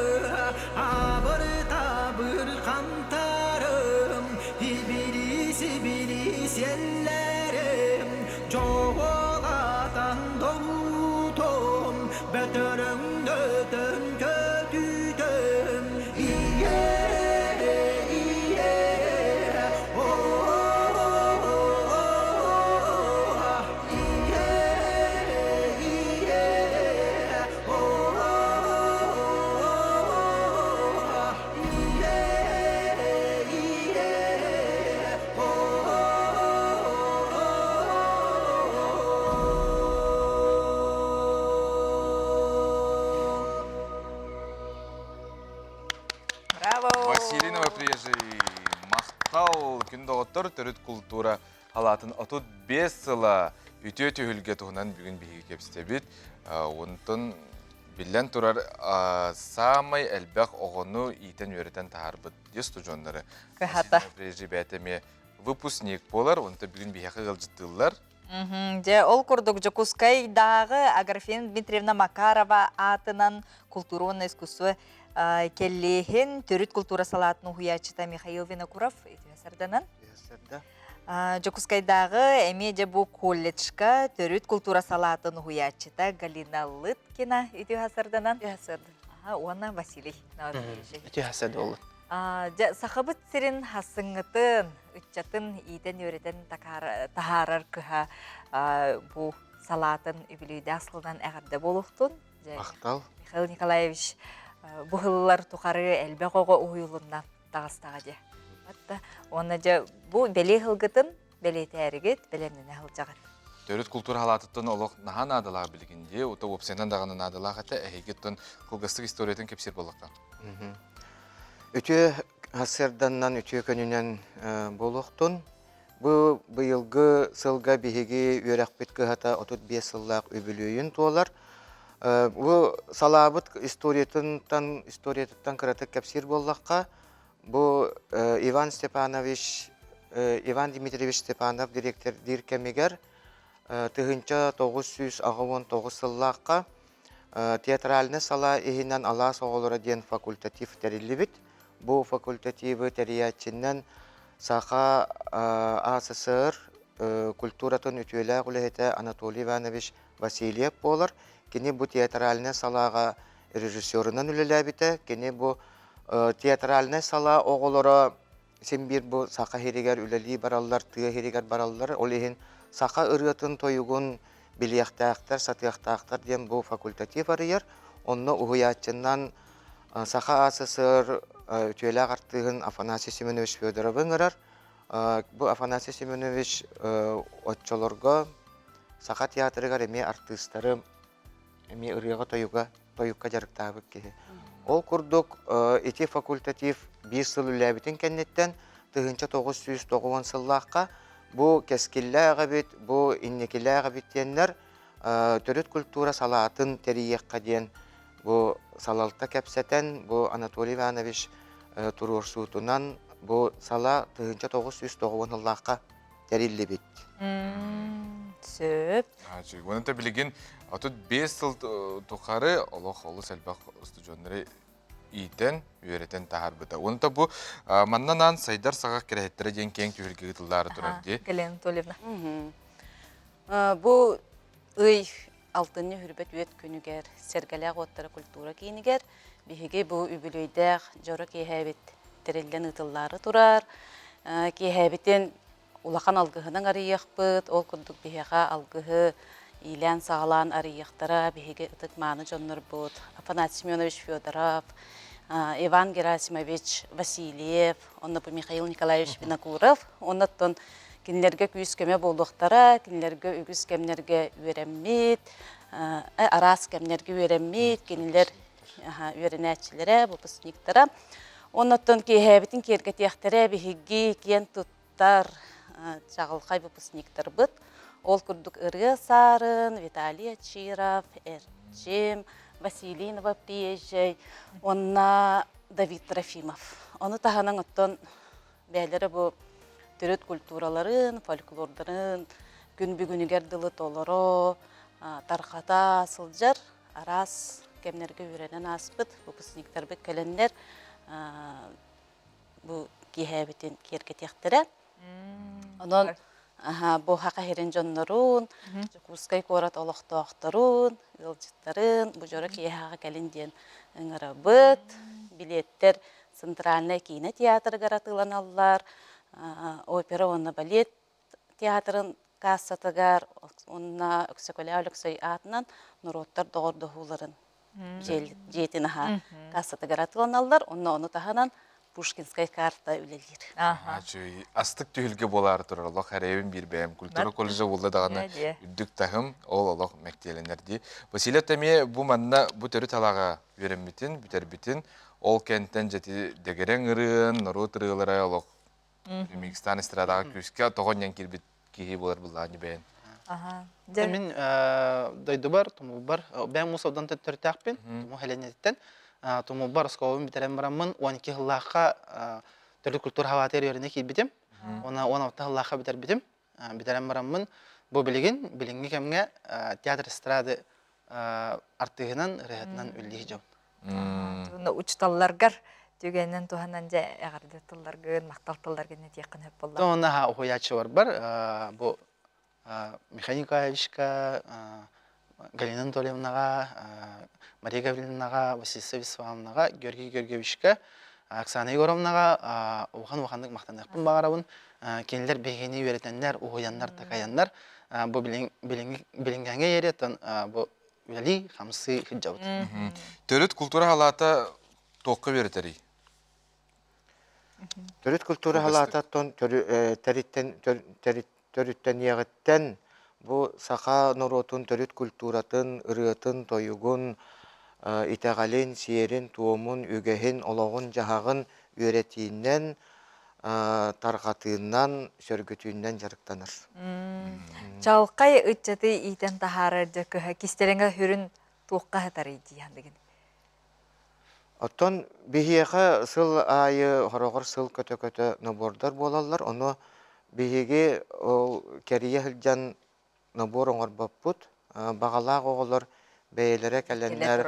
Абыр-табыр хантарым, Ибили-сибили сиэллэрим, Дьоҕулатан долутум, Бөтөрөҥнөтөн көтүтөм, Ийэ, ийэ, Ийэ, ийэ, Браво! Василий Новоприезжий махтал күн доҕоттор төрүт култуура халаатын 35 сыла үтүө түһүлгэ туһунан бүгүн биһиги кэпсэтэбит. Онтон биллэн турар саамай элбэх оҕону иитэн-үөрэтэн таһаарбыт устудьуоннары. Кыһата. Прежде бэйэтэ эмиэ выпускник буолар, онто бүгүн биһиэхэ ыалдьыттыыллар. Дьэ, ол курдук Дьокуускайдааҕы Аграфена Дмитриевна Макарова аатынан култуура уонна искусство кэллиэһин төрүт култуура салаатын уһуйааччыта Михаил Винокуров үтүө сарданан. Дьокуускайдааҕы эмиэ дьэ бу колледжка төрүт култуура салаатын уһуйааччыта Галина Лыткина үтүө сарданан. Уонна Василий Үтүө сарда Дьэ, Сахабыт сирин хассыҥҥытын, ыччатын иитэн-үөрэтэн таһаарар кыһа бу салаатын үбүлүйдээх сылынан эҕэрдэ буолуохтун. Махтал. Михаил Николаевич бу сыллар тухары элбэх оҕо уһуйулунна таҕыстаҕа дьэ. Уонна дьэ бу бэлиэ сылгытын бэлиэтээригит, бэлэмнэнэ сылдьаҕыт. Төрүт култуура халаатыттан олох наһаа наадалаах билигин дии, ута уопсайынан даҕаны наадалаах этэ, эһигиттэн кылгастык историятын кэпсиир буоллахха. Үтүө сарсыарданнан, үтүө күнүнэн буолуохтун. Бу быйылгы сылга биһиги үөрэхпит кыһата 35 сыллаах үбүлүөйүн туолар. Бу салаабыт историятыттан, историятыттан кыратык кэпсиир буоллахха, бу Иван Степанович, Иван Дмитриевич Степанов дириэктэрдиир кэмигэр 1989 сыллаахха театральнай салаа иһинэн Алаас оҕолоро диэн факультатив тэриллибит. Бу факультативы тэрийээччинэн Саха АССР культуратын үтүөлээх үлэһитэ Анатолий Иванович Васильев буолар. Кини бу театральнай салааҕа режиссерунан үлэлээбитэ. Кини бу театральнай салаа оҕолоро син биир бу саха иһигэр үлэлии бараллар, тыа иһигэр бараллар. Ол иһин саха ырыатын, тойугун билиэхтээхтэр, сатыахтаахтар диэн бу факультатив арыйар. Онно уһуйааччынан Саха АССР үтүөлээх артыыһын Афанасий Семенович Федоровы ыҥырар. Бу Афанасий Семенович оччолорго Саха театрыгар эмиэ артыыстары эмиэ ырыаҕа-тойуга тойукка дьарыктаабыт киһи. Ол курдук ити факультатив биир сыл үлэлээбитин кэнниттэн 1990 сыллаахха бу кэскиллээх эбит, бу инникилээх эбит диэннэр төрүт культура салаатын тэрийиэххэ диэн бу салалта кэпсэтэн, бу Анатолий Иванович туруорсуутунан бу сала 1990 сыллаахха тэриллибит. Сөп. Уонна билигин 35 сыл тухары олох олус элбэх устудьуоннары иитэн, үөрэтэн таһаарбыта. Уонна бу манна наан сайдар саҕах кэрэһиттэрэ диэн киэҥ түһүлгэ ыытыллаары турар дии. Галина Анатольевна. Бу ый алтынньы хүрбэт үөт күнүгэр Сэргэлээх уоттара культура киинигэр биһиги бу үбүлүөйдээх дьоро киэһээбит тэриллэн ыытыллаары турар. Киэһээбитин улахан алгыһынан арыйыахпыт. Ол курдук биһиэхэ алгыһы иилээн-саҕалаан арыйыахтара биһиги ытык-мааны дьоннорбут Афанасий Семенович Федоров, Иван Герасимович Васильев, онно бу Михаил Николаевич Винокуров, оннуттан кинилэргэ күүс-көмө буолуохтара, кинилэргэ үгүс кэмнэргэ үөрэммит, араас кэмнэргэ үөрэммит, кинилэр үөрэнээччилэрэ, выпускниктара. Оннуттан киэһээбитин киэргэтиэхтэрэ биһиги киэн туттар чаҕылхай выпускниктарбыт. Ол курдук Ырыа Саарын, Виталий Очиров, Эрчим, Василий Новоприезжай уонна Давид Трофимов. Ону таһынан оттон бэйэлэрэ бу төрүт культураларын, фольклордарын күн бүгүнүгэр дылы толоро, тарҕата сылдьар араас кэмнэргэ үөрэнэн ааспыт выпускниктарбыт кэлэннэр бу киэһээбитин киэргэтиэхтэрэ. Онон бу Саха сирин дьоннорун, Дьокуускай куорат олохтоохторун, ыалдьыттарын бу дьоро киэһэҕэ кэлин диэн ыҥырабыт. Билиэттэр Центральнай киинэ театрыгар атыыланаллар, опера уонна балет театрын кассатыгар уонна Өксөкөлөөх Өлөксөй аатынан норуоттар доҕордоһууларын дьиэтин аһа кассатыгар атыыланаллар. Онно ону таһынан Пушкинскай карта үлэлиир. Астык түһүлгэ буолаары турар олох эрэйбин биир бэйэм культура колледжа буолла даҕаны үрдүк таһым ол олох мэктиэлэнэр дии. Василий эмиэ бу манна бу төрүт алаҕа үөрэммитин, бүтэрбитин, ол кэнтэн дьэти дэгэрэҥ ырыан, норуот ырыалара олох Ремикстан эстрадаҕа күүскэ тоҕо киирбит киһи буолар былаан бэйэн. Мин дойдубар, тумулбар, бэйэм Муус Алдан төрүттээхпин, Тумул Хэлэнньэтиттэн. Тумулбар оскуолабын бүтэрэн бараммын 12 сыллаахха төрүт культура хабаатыгар үөрэнэ киирбитим. Уонна 16 сыллаахха бүтэрбитим. Бүтэрэн бараммын бу билигин, билиҥҥи кэмҥэ театр эстрады артыыһынан, ырыаһытынан үллии дьон. Учуталларгар түгэнин туһанан дьэ эҕэрдэ тылларгын, махтал тылларгын этиэххин сөп буолла. Онно уһуйааччы барбар бу Михаил Николаевичка, Галина Анатольевнаҕа, Мария Гавриловнаҕа, Василиса Вячеславовнаҕа, Георгий Георгиевичка, Оксана Егоровнаҕа улахан улаханнык махтаныахпын баҕарабын. Кинилэр биһигини үөрэтэннэр, уһуйаннар, такайаннар бу билиҥҥээҥҥэ ериаттан бу үлэлии, хамсыы сылдьабыт. Төрүт култуура халаата туохха үөрэтэрий? Төрүт культура халаататтан төрүттэниэҕиттэн бу саха норуотун төрүт культуратын, ырыатын, тойугун, итэҕэлин, сиэрин-туомун, үгэһин, олоҕун-дьаһаҕын үөрэтиинэн. тарҕатыынан, сөргүтүүнэн дьарыктанар. Чалкай ыччаты иитэн таһаарар дьэ кыһа кистэлэҥэ сүрүн туохха сытарый дии саныгын? Оттон биһиэхэ сыл аайы хороҕор сыл көтө-көтө набордар буолаллар. Ону биһиги ол кэрийэ сылдьан набор оҥорбоппут. Баҕалаах оҕолор бэйэлэрэ кэлэннэр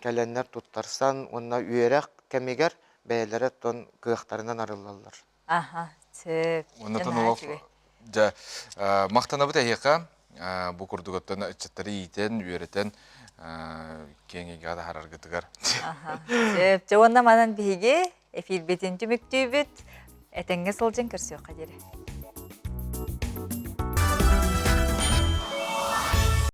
кэлэннэр туттарсан уонна үөрэх кэмигэр бэйэлэрэ оттон кыахтарынан арыллаллар. Аха, сөп. Оннотон олох дьэ махтанабыт эһиэхэ бу курдук оттон ыччаттары иитэн, үөрэтэн киэҥ эйгэҕэ таһаараргытыгар. Сөп. Дьэ уонна манан биһиги эфирбитин түмүктүүбүт. Этэҥҥэ сылдьан көрсүөххэ диэри.